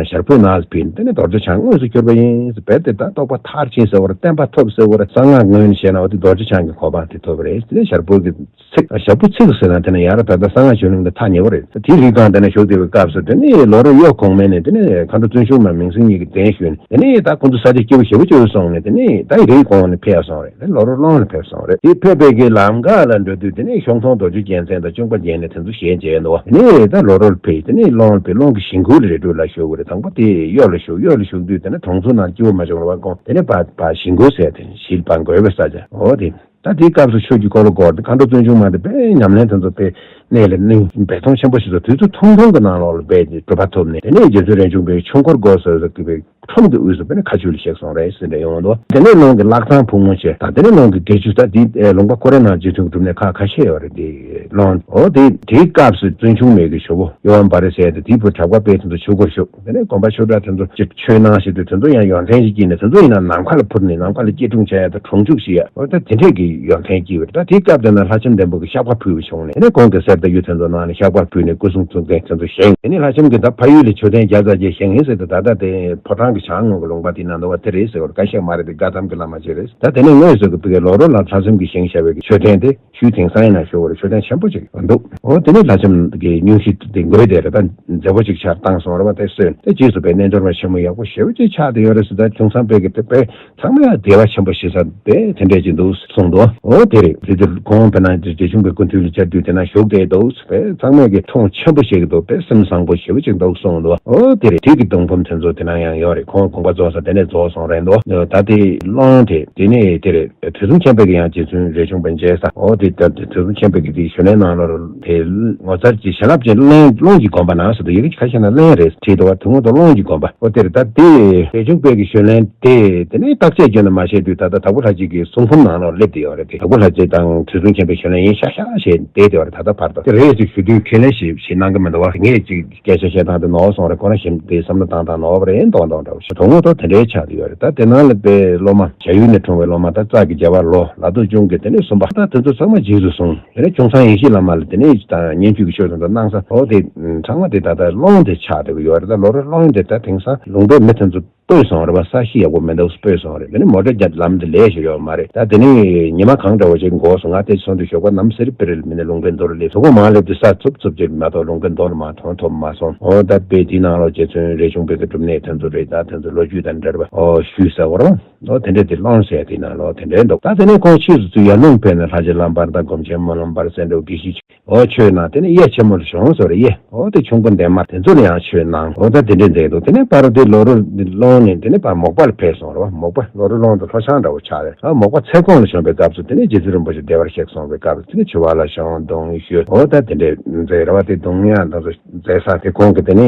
ཞར་བོད་ནང་ལ་ཕེབས་དེ་ནས་ རྡོ་རྗེ་འཆང་དངོས་སུ་གྱུར་པ་ཡིན། རྦད་དེ་ད་རྟོགས་པ་མཐར་ཕྱིན་ཟེར་བ་རེད། བརྟན་པ་ཐོབ་ཟེར་བ་རེད། གསང་སྔགས་ངོས་ནས་བཤད་ན་འོ་དེ་རྡོ་རྗེ་འཆང་གི་གོ་འཕང་དེ་ཐོབ་པ་རེད། དེ་ནས་ཞབས་པུ་གི་ཚིག་ཞབས་པུ་ཚིག་ཟེར་ན་དེ་ནས་ཡར་ད་ལྟ་གསང་སྔགས་ཆོས་གླིང་དེ་ཐག་ཉེ་བ་རེད། དེ་རི་སྒང་དེ་ནས་བཞུགས་བསྡད་པའི་སྐབས་སུ་དེ་ནས་ལོ་རོ་གཡོ་གོང་མ་ནས་དེ་ནས་མཁའ་འགྲོ་བཙུན་ཆུང་མ་མིང་སྲིང་གཉིས་ཀྱི་གདན་ཞུས་ནས། དེ་ནས་ད་ཁོང་ཚོ་ས་ཆ་སྐྱིད་པོ་ཞེ་པོ་ཅིག་སོང་ནས། དེ་ནས་ད་རིའི་གོང་ནས་ཕེབས་སོང་རེད། དེ་ལོ་རོ་ཀློང་ལ་ཕེབས་སོང་རེད། དེ་ཕེབས་པའི་གི་ལམ་ཁ་ལ་འགྲོ་དུས་དེ་ནས་ཤོང་ཐོང་རྡོ་རྗེ་རྒྱལ་མཚན་དང་གཅུང་པ་རྒྱལ་ནས་དེ་ཚོ་ཞལ་མཇལ་འདུག་དེ་ནས་ད་ལོ་རོ་ལ་ཕེབས། དེ་ནས་ཀློང་ལ་ཕེབས། ཀློང་གི་ཞིང་ཁུལ་ལ་རི་ཁྲོད་ལ་བཞུགས་པ་རེད། དང་པོ་དེ་གཡོ་ལ་བཞུགས། གཡོ་ལ་བཞུགས་དུས་དེ་ནས་གྲོང་ཚོ་ནང་སྐྱིད་པོ་མ་བྱུང་བ་དགོངས། དེ་ནས་ཕར་ཕར་ཞིང་ཁུལ་ཟེར་དེ་ཞིང་ཕར་འགོས་པའི་ས་ཆ་འོ་དེ། ད་དེའི་སྐབས་སུ་ཆོས་ཀྱི་འཁོར་ལོ་བསྐོར་ཏེ་མཁའ་འགྲོ་བཙུན་ཆུང་མ་དེ་དཔེ་ཉམས་ལེན་དེ་ཚོ་དཔེ་གནས་ལ་གནས་འབད་ཐོང་ཆེན་པོ་ཞིག་ཏུ་དུས་ཚོད་ཐུང་ཐུང་གི་ནང་ལོགས་ལ་དཔེ་གྲུབ་པ་ཐོབ་ནས། དེ་ནས་རྗེ་བཙུན་རས་ཆུང་པའི་ཆོས་འཁོར་བསྐོར་ཟེར་ཟེར་གི་པའི་ཁྲོམ་གྱི་དབུས་སུ་དཔེ་ནས་མཁའ་སྤྱོད་ལ་གཤེགས་སོང་རེད་ཟེར་ནས་ཡོང་འདུག་དེ་ནས་ཀློང་གི་ལྷ་ཚང་ཕུག་མོ་ཆེ་དང་། དེ་ནས་ཀློང་གི་སྒྲ་ཆུ་ས་འདི་ལུང་པ་ཁོ་རའི་ནང་རྗེ་བཙུན་གྱི་སྒྲུབ་གནས་ཁག་ཁ་ཤས་ཡོད་རེད། དེ་ཀློང་འོ་དེ་དེའི་སྐབས་སུ་བཙུན་ཆུང་མའི་གི་ཞོ་བོ་ཡོ་བ་འབའ་རི་ཟེར་དེ་དེའི་བུ་གྲགས་པ་དཔལ་དེ་ཚོ་ཆོས་སྒོར་ཞུགས། དེ་ནས་དགོན་པ་ཆོས་གྲྭ་དེ་ཚོ་ཅིག་ཆོས་གནང་བཞིན་དུས་དེ་ཚོ་ཡང་ཡོན་ཏན་ཞིག་སྐྱེས་ནས། དེ་ཚོ་ཡིན་ན་ནམ་མཁའ་ལ་འཕུར་ནས་ནམ་མཁའ་ལ་སྐྱིལ་ཀྲུང་བྱ་ཡ་དང་གྲོང་འཇུག་བྱེད་ཡ། འོ་ད་དེ་འདྲས་ཀྱི་ཡོན་ཏན་སྐྱེས་པ་རེད། ད་དེའི་སྐབས་དེ་ན་ལྷ་ལྕམ་ལྡན་པོ་གི་བཤགས་པ་ཕུལ་བ་བྱུང་ནས། དེ་ནས་ཁོང་གི་གསེར་དང་གཡུ་དེ་ཚོ་གནང་ནས་བཤགས་པ་ཕུལ་ནས་སྐུ་གསུང་ཐུགས་རྟེན་དེ་ཚོ་བཞེངས། དེ་ནས་ལྷ་ལྕམ་གྱིས་ད་ཕ་ཡུལ་ལ་མཆོད་རྟེན་བརྒྱ་རྩ་བརྒྱད་བཞེངས་ཡིན་ཟེར་དུས། ད་ལྟ་དེ་ཕོ་བྲང་གི་བྱང་ངོས་ཀྱི་ལུང་པ་དེའི་ནང་འདུག་པ་དེ་རེད་ཟེར་བ་རེད། འགའ་ཤས་མ་རེད། དེ་དགའ་ཙམ་གྱི་བླ་མ་ཅིག་རེད། ད་དེ་ནས་དངོས་སུ་གི་ཕ་གི་ལོ་རོ་ལ་ལྷ་ལྕམ་གྱིས་བཞེངས་བཞག་པའི་གི་མཆོད་རྟེན་དེ་ཤུལ་དེང་སང་ཡིན་ན་ཞུ་བ་རེད། མཆོད་རྟེན་ཆེན་པོ་ཅིག་འདུག་འོ་དེ་ནས་ལྷ་ལྕམ་གྱི་སྙུང་གཞི་དེ་མགོའི་དེ་རེད། ད་མཛེས་པོ་ཅིག་ཆགས་བཏང་སོང་རེད་པ། དེ་སོས་དེ་རྗེས་སུ་དཔེ་རྣལ་འབྱོར་མ་ཆེན་མོ་ཡག་པོ་ཞེ་པོ་ཅིག་ཆགས་བསྡད་ཡོད་རེད་ཟེར། ད་ཁྱུང་ཚང་དཔལ་གྱིས་དེ་དཔེ་ཚང་མས་བདེ་བ་ཆེན་པོ་ཞེ་ས་དེ་དེ་འདྲས་ཅིག་འདུག་གསུངས་འདུག་འོ་དེ་རེད། དེ་དུས་ཁོང་དཔེར་ན་རྗེ་ཆུང་པའི་སྐུ་མདུན་ལ་བཅར་དུས་དེ་ན་བཞུགས་བསྡད་འདུག་དཔེ་ཚང་མས་ཀྱི་མཐོང་ཆེན་པོ་བྱེད་ཀྱི་འདུག་དཔེ་སེམས་བཟང་པོ་ཞེ་པོ་ཅིག་འདུག་གསུངས་འདུག་འོ་དེ་རེད། དེ་གི་སྡོང་ཕུང་དེ་ཚོ་དེ་ན་ཡང་ཡོད་རེད། ཁོང་དགོངས་པ་རྫོགས་ས་དེ་ནས་རྫོགས་སོང་རེད་འདུག་ད་དེ་ཀློང་དེ་དེ་ནས་དེ་རེད། དུས་གསུམ་མཁྱེན་པའི་གི་ཡང་རྗེ་བཙུན་རས་ཆུང་པ་མཇལ་ས་འོ་དེ། ད་དེ་དུས་གསུམ་མཁྱེན་པའི་གི་དེ་ཞུ་ལན་གནང་ལོ་རེད། དེ་ངོ་མཚར་གྱི་བྱིན་རླབས་ཀྱི་གླེང་ཀློང་གི་དགོན་པ་ན་ཟེར་དུས། ཡི་གེ་ཁ་ཤས་ན་གླེང་རེད་བྲིས་འདུག་པ། དེ་ངོ་ཐོག་ཀློང་གི་དགོན་པ་འོ་དེ་རེད། ད་དེ་རས་ཆུང་པའི་གི་ཞུ་ལན་དེ་དེ་ནས་བརྟག་དཔྱད་བརྒྱབ་ནས་མ་བཤད་དུས། ད་ལྟ་དྭགས་པོ་ལྷ་རྗེ་གི་གསུང་འབུམ་ནང་ལ་སླེབས་བསྡད་ཡོད་རེད། དེ་དྭགས་པོ་ལྷ་རྗེ་དང་དུས་གསུམ་མཁྱེན་པའི་ཞུ་ལན་ཡིན་ཤག་ཤག་བྱས་བསྡད་བསྡད་པ་རེད། ད་ལྟ་བར་དུ་དེ་རེད་ཅེས་ཞུ་དུས་ཁས་ལེན་ཞིག་ཞིག་གནང་གི་མི་འདུག་བ། ངས་ཅིག་སྐད་ཆ་བཤད་སྟངས་དེ་ནོར་སོང་རེད། ཁོ་རང་ཞིབ་དེ་བསམ་བློ་བཏང་སྟངས་ནོར་བ་རེད་མདོག་མདོག་འདྲ་བོ་ཞིག་དོན་དངོས་ཐོག་དེ་འདྲའི་ཆགས་བསྡད་ཡོད་རེད། ད་དེ་ནང་ལ་དཔེ་སློབ་མ་བྱ་ཡུལ་ནས་འཁྲུངས་པའི་སློབ་མ། ད་རྩ་གི་རྒྱལ་བ་ལོ་ལ་དྭགས་ཆུང་གི་དེ་ནས་གསུམ་པ། ད་དེ་ཚོ་ཚང་མ་རྗེས་སུ་བཟུང་། དེ་ནས་ཁྱུང་ཚང་ཡེ་ཤེས་བླ་མ་ལ་དེ་ནས་ད་སྙན་བརྒྱུད་ཀྱི་ཆོས་དང་གནང་ས་འོ་དེ་ཚང་མ་དེ་ད་ལྟ་ཀློང་དེ་ཆགས་བསྡད་ཀྱི་ཡོད་རེད། ད་ལོ་རོ་ཀློང་དེ་ད་དེང་སང་ལུང་པའི་མི་དེ་ཚོ་སྤོས་སོང་རེད་པ། ས་གཞི་ཡག་པོ་མི་འདུག་སྤོས་སོང་རེད། དེ་ནས་མོ་ཊ་རྒྱབ་ལམ་དེ་ལས་ཞིག་ཡོད་མ་རེད། ད་དེ་ནས་ཉི་མ་གང་འདྲ་བོ་ཞིག་འགོར་སོང་། ང་དེ་སོང་དུས་ཞོགས་པ་ནམ་སེར་པེ་རེལ་མི་ནས་ལུང་པའི་མདོ་རུ་སླེབས། གཟུགས་པོ་མང་སླེབས་དུས་ས་འཚུབ་འཚུབ་ཅིག་མ་གཏོགས་ལུང་པའི་མདོ་རུ་མ་ཐོན་ཐུབ་མ་སོང་། འོ་ད་དཔེ་དེའི་ནང་ལོགས་རྗེ་བཙུན་རས་ཆུང་པའི་གི་སྒྲུབ་གནས་དེ་ཚོ་རེད། ད་དེ་ཚོ་ལོ་རྒྱུས་དང་འབྲེལ་བ་འོ་ཞུས་ཟེར་བ་རེད། འོ་དེ་འདྲས་དེ་ཀློང་ཟེར་དེའི་ནང་ལོགས་དེ་འདྲས་འདུག་ད་དེ་ནས་ཁོང་ཕྱིས་སུ་ཚུར་ཡར་ཀླུང་ཕེབས་ནས་ལྷ་རྗེ་ལམ་བར་དང་སྒོམ་ཆེན་སྨོན་ལམ་བར་སེ་འབྲས་དགེ་བཤེས་འོ་ཆོས་གནང་། དེ་ནས་གཡས་ཆེན་མོ་ལ་བྱོན་སོང་རེད། གཡས་འོ་དེ་ཆུང་པོ་འདན་མ་དེ་ཚོ་ལ་ཡང་ཆོས་གནང་། འོ་ད་དེ་འདྲས་མཛད་འདུག་དེ་ནས་བར་དེ་ལོ་རོ་ཀློང་ནས་དེ་ནས་ཕར་མོག་པ་ལ་ཕེབས་སོང་རེད་པ། མོག་པ་ལོ་རོ་ཀློང་དུ་ལྷོ་བྱང་འདྲ་བོ་ཆགས་རེད། ཨ་མོག་པ་ཚེ་གོང་ལ་བྱོན་པའི་སྐབས་སུ་དེ་ནས་རྗེ་བཙུན་རིན་པོ་ཆེ་བདེ་བར་གཤེགས་སོང་བའི་སྐབས་སུ་དེ་ནས་ཕྱུ་པ་ལ་བྱོན་གདུང་ཞུས། འོ་ད་དེ་འདྲས་མཛད་རེད་པ། དེ་གདུང་ཡང་ད་ཚོ་མཛད་ས་དེ་ཁོང་གིས་དེ་ནས་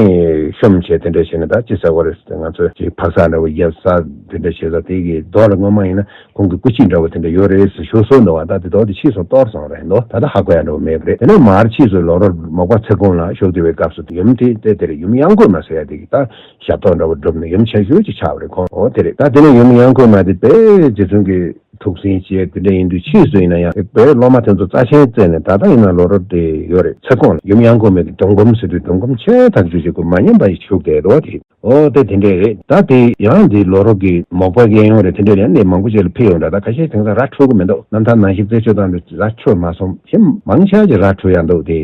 བཤུམས་བྱས་དེ་འདྲས་བྱས་ནས། ད་ཅི་ཟེར་བ་རེད། ང་ཚོ་ཅིག་ཕག་ས་འདྲ་བོ་ཡབ་ས་དེ་འདྲས་བྱས་ས་དེ་གི་རྡོ་ལ་སྔོན་མ་ཡིན་ན། ཁོང་གི་སྐུ་ཕྱིས་འདྲ་བོ་དེ་འདྲ་ཡོད་རེད་ཟེར་ཞུ་སྲོལ་འདུག་པ། ད་དེ་དོག་དེ་ཕྱིས་སུ་གཏོར་སོང་རེད་འདུག་ད་ལྟ་ཧ་གོ་ཡ་འདྲ་བོ་མེད་པ་རེད། དེ་ནས་མར་ཕྱིས་སུ་ལོ་རོ་མོག་པ་ཚེ་གོང་ལ་བཞུགས་བསྡད་པའི་སྐབས་སུ་ཡུམ་དེ་དེ་དེ་རེད། ཡུམ་གཡང་འགུགས་མ་ཟེར་ཡ་དེ་གི་ད་ཞབས་ཏོག་འདྲ་བོ་བསྒྲུབས་ནས་ཡུམ་ཆེ་ཤོས་ཅིག་ཆགས་པ་རེད་ཁོང་། འོ་དེ་རེད། ད་དེ་ནས་ཡུམ་གཡང་འགུགས་མ་དེ་དཔེ་རྗེ་བཙུན་གྱི་ཐུགས་ཟིན་བྱས་དེ་འདྲ་ཡིན་དུས། ཕྱིས་སུ་ཡིན་ན་ཡང་དཔེ་སློབ་མ་དེ་ཚོ་རྩ་ཆེན་བརྩིས་ནས། ད་ལྟ་ཡིན་ན་ལོ་རོ་དེ་ཡོད་རེད། ཚེ་གོང་ལ་ཡུམ་གཡང་འགུགས་མའི་གི་གདུང་སྒོམ་ཟེར་དུས་གདུང་སྒོམ་ཆེ་ཐག་ཆོད་ཅིག་གོ་མ་ཉམས་པ་ཞིག་བཞུགས་བསྡད་འདུག་པ་དེ། འོ་དེ་དེ་འདྲས་རེད། ད་དེ་ཡང་དེ་ལོ་རོ་གི་མོག་པ་གཡས་གཡོན་རེད། དེ་འདྲས་ཡང་གནས་མང་པོ་ཅིག་ལ་ཕེབས་ཡོང་འདྲ། ད་ཁ་ཤས་དེང་སང་ར་འཕྲོད་གི་མི་འདུག་རྣམ་ཐར་ནང་བཞིན་རྩད་གཅོད་བཏང་དུས་ར་འཕྲོད་མ་སོང་། ཞེ་མང་ཆེ་ཅིག་ར་འཕྲོད་ཡ་འདུག་དེ་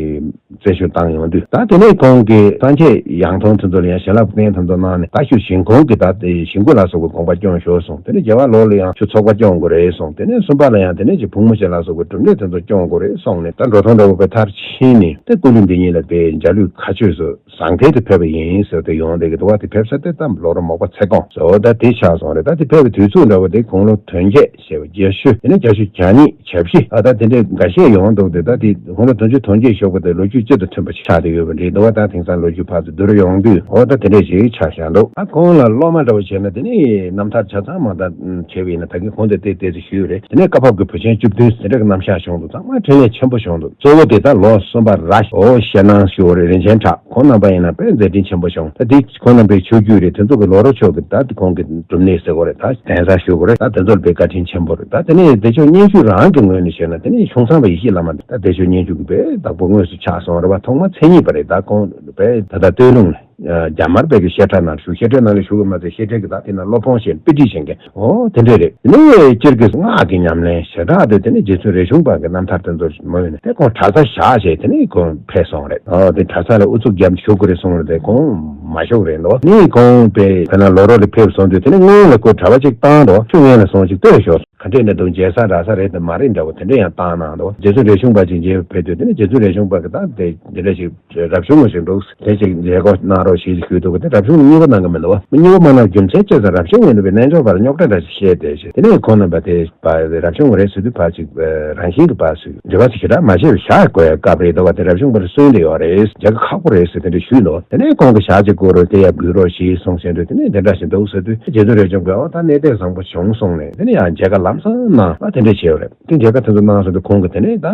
རྩད་གཅོད་བཏང་ཡོང་དུས། ད་དེ་ནས་ཁོང་གིས་སངས་རྒྱས་ཡང་སྟོང་དེ་ཚོ་ལ་ཡང་བྱིན་རླབས་རྟེན་དེ་ཚོ་གནང་ནས། ད་ཤུལ་ཞིང་ཁོང་གིས་ད་དེ་ཞིང་ཁུ་ལ་སོགས་པའི་དགོངས་པ་སྐྱོང་ཤོག་གསུངས། དེ་ནས་རྒྱལ་བ་ལོ་ལ་ཡང་ཁྱོད་ཚོགས་པ་སྐྱོང་དགོས་རེད་གསུངས། དེ་ནས་གསུམ་པ་ལ་ཡང་དེ་ནས་ཀྱི་བུ་མོ་ཆེ་ལ་སོགས་པའི་སྒྲུབ་གནས་དེ་ཚོ་སྐྱོང་དགོས་རེད་གསུངས་ནས། ད་འགྲོ་སྟངས་འདྲ་བོ་དཔེ་མཐར་ཕྱིན་ནས་དེ་སྐུ་ལུས་འདི་ཉིད་ལ་དཔེ་འཇའ་ལུས་མཁའ་སྤྱོད་སུ་ཟང་ཐལ་དུ་ཕེབས་པ་ཡིན་ཟེར་ཏེ་ཡོང་བསྡད་ཀྱི་འདུག་པ། དེ་ཕེབས་ས་དེ་ད་ལོ་རོ་མོག་པ་ཚེ་གོང་ཟེར་བ་ད་དེ་ཆགས་སོང་རེད། ད་དེ་ཕེབས་པའི་དུས་ཚོད་འདྲ་བོ་དེ་དགུང་ལོ་དོན་བརྒྱད་བྱས་པ་བརྒྱད་ཅུ། དེ་ནས་བརྒྱད་ཅུ་གྱ་གཉིས་གྱ་བཞི། ཨ་ད་དེ་འདྲས་འགའ་ཤས་ཡོང་འདུག་དེ་ད་དེ་དགུང་ལོ་དོན་བརྒྱད་ཅུ་བཞུགས་པ་དེ་ལོ་རྒྱུས་སྤྱི་དང་མཐུན་པ་ཞིག་ཆགས་བསྡད་ཡོད་པ་འདྲ་འདུག་པ། ད་དེང་སང་ལོ་རྒྱུས་ཕར་ཚུར་བསྡུར་ཡོང་དུས་འོ་ད་དེ་འདྲས་ཞིག་ཆགས་བཞག་འདུག་ཨ་ཁོང་ལ་སློབ་མ་འདྲ་བོ་བྱས་ན་དེ་ནས་རྣམ་ཐར་ཆ་ཚང་མ་ད་བྱས་པ་ཡིན་ན། ད་གིན་ཁོང་དེ་ཏོག་ཙམ་ཞུས་ཡོད་རེད། དེ་ནས་བཀའ་བབས་ཀྱི་བུ་ཆེན་བཅུ་བདུན་དེ་འདྲ་གི་རྣམ་གཞག་བྱུང་འདུག་ཚང་མ་འཕྲིན་ལས་ཆེན་པོ་བྱུང་འདུག་གཙོ་བོ་དེ་ད་ལོ་གསུམ་པ་ར་འོ་ཞེ་སྣང་ཞུ་བ་རེད། རིན་ཆེན་གྲགས། ཁོང་རྣམ་པ་ཡིན་ན་དཔེ་མཛད་འཕྲིན་ཆེན་པོ་བྱུང་། ད་དེ་ཁོང་རྣམ་པའི་ཆོས་བརྒྱུད་རེད། དེ་ཚོ་གི་ལོ་རོ་ཕྱོགས་ཀྱི་ད་ཁོང་གི་སྒྲུབ་གནས་ཟེར་དགོས་རེད། ད་གདན་ས་ཞུ་དགོས་རེད། ད་དེ་ཚོར་དཔེ་བཀའ་དྲིན་ཆེན་པོ་རེད། ད་དེ་ནས་བདེ་མཆོག་སྙན་ཞུ་རང་གི་ངོས་ནས་བཤད་ན་དེ་ནས་ཁྱུང་ཚང་པ་ཡེ་ཤེས་བླ་མ་ད་བདེ་མཆོག་སྙན་ཞུ་གི་དཔེ་བདག་པོ་དངོས་སུ་ཆགས་སོང་རེད་པ། ཐོག་མ་མཚན་ཉིད་པ་རེད། ད་ཁོང་དཔེ་ད་ལྟ་སྟོད་ལུང་ནས་ རྒྱ་དམར་པའི་གི་བཤད་གྲྭ་ནང་བཞུགས། བཤད་གྲྭའི་ནང་ལ་བཞུགས་ཀྱི་མ་ཚད་བཤད་གྲྭའི་གི་ད་དེ་ན་སློབ་དཔོན་ཞིག་དཔེ་ཁྲིད་བྱེད་མཁན་ཨོ་དེ་འདྲས་རེད། དེ་ནས་སྤྱིར་གྱི་སྔགས་ཀྱི་ཉམས་ལེན་ཞེ་དྲག་དེ་དེ་ནས་རྗེ་བཙུན་རས་ཆུང་པ་གི་རྣམ་ཐར་དེ་ཚོ་མ་ཡིན་ན་དེ་ཁོང་གྲྭ་ས་བཞག་བྱས་དེ་ནས་ཁོང་ཕེབས་སོང་རེད། ཨོ་དེ་གྲྭ་ས་ལ་ཨུ་ཚུགས་རྒྱབ་བཞུགས་ཀྱི་རེད་གསུངས་རེད། དེ་ཁོང་མ་བཞུགས་རེད་འདུག་ནས་ཁོང་དཔེ་དེ་ན་ལོ་རོ་ལ་ཕེབས་སོང་དུས་དེ་ནས་སྔོན་ལ་ཁོས་གྲྭ་པ་གཅིག་བཏང་འདུག་ཆུ་ངན་ལ་སོང་ཅིག་ལྟོས་ཤོག་ག་འདྲས་ན་འདུག་མཇལ་ས་རག་ས་རེད་དམ་མ་རེད་འདྲ་བོ་དེ་འདྲས་ཡང་བཏང་གནང་འདུག་རྗེ་བཙུན་རས་ཆུང་པ་ཅིག་མཇལ་བར་ཕེབས་དུས་དེ་ནས་རྗེ་བཙུན་རས་ཆུང་པ་གི་ད་དེ་དེ་འདྲས་ཞིག་རབ་བྱུང་ཞིག་འདུག་དེ་ཅིག་མཇལ་སྐོར་གནང་རོགས་ཞེས་ཞུས་འདུག་དེ་རབ་བྱུང་གཉིས་པ་གནང་གི་མི་འདུག་མི་གཉིས་པ་མ་གནང་རྒྱུ་མཚན་ཅི་ཟེར་རབ་བྱུང་ཡིན་འདུག་པའི་རྣལ་འབྱོར་པ་ལ་རྙོག་དྲ་འདྲ་ཞིག་བཤད་དེ་ཞེས་དེ་ནས་ཁོང་རྣམ་པ་དེ་པ་རབ་བྱུང་རེད་ཟེར་དུས་ཕར་ཅིག་རང་བཞིན་གྱི་པར་ཞིག་འབྲེལ་བ་ཞིག་ཞེ་དྲག་མ་བྱས་པར་བཞག་དགོས་སྐབས་རེད་འདུག་བ། དེ་རབ་བྱུང་པར་སུན་དེ་ཡོད་རེད། མཇལ་ཁ་ཁག་པོ་རེད་ཟེར་དེ་འདྲ་ཞུས་འདུག་དེ་ནས་ཁོང་གི་ཞག་གཅིག་སྐོར་རུ་དེ་ཡར་འགུལ་རོགས་ཞེས་གསུངས་བཞིན་དུ་དེ་ནས་དེ་འདྲ་ཞིག་འདུག་ཟེར་དུས་རྗེ་བཙུན་རས་ཆུང་པས་ཨོ་ད་གནས་བརྟན་བཟང་པོ་བྱུང་གསུངས་ནས་དེ་ནས་ཡང་མཇལ་ཁ་ལམ་སང་གནང་བ་དེ་འདྲ་བྱས་ཡོད་རེད། དེ་མཇལ་ཁ་དེ་ཚོ་གནང་ཟེར་དུས་ཁོང་གིས་དེ་ནས་ད་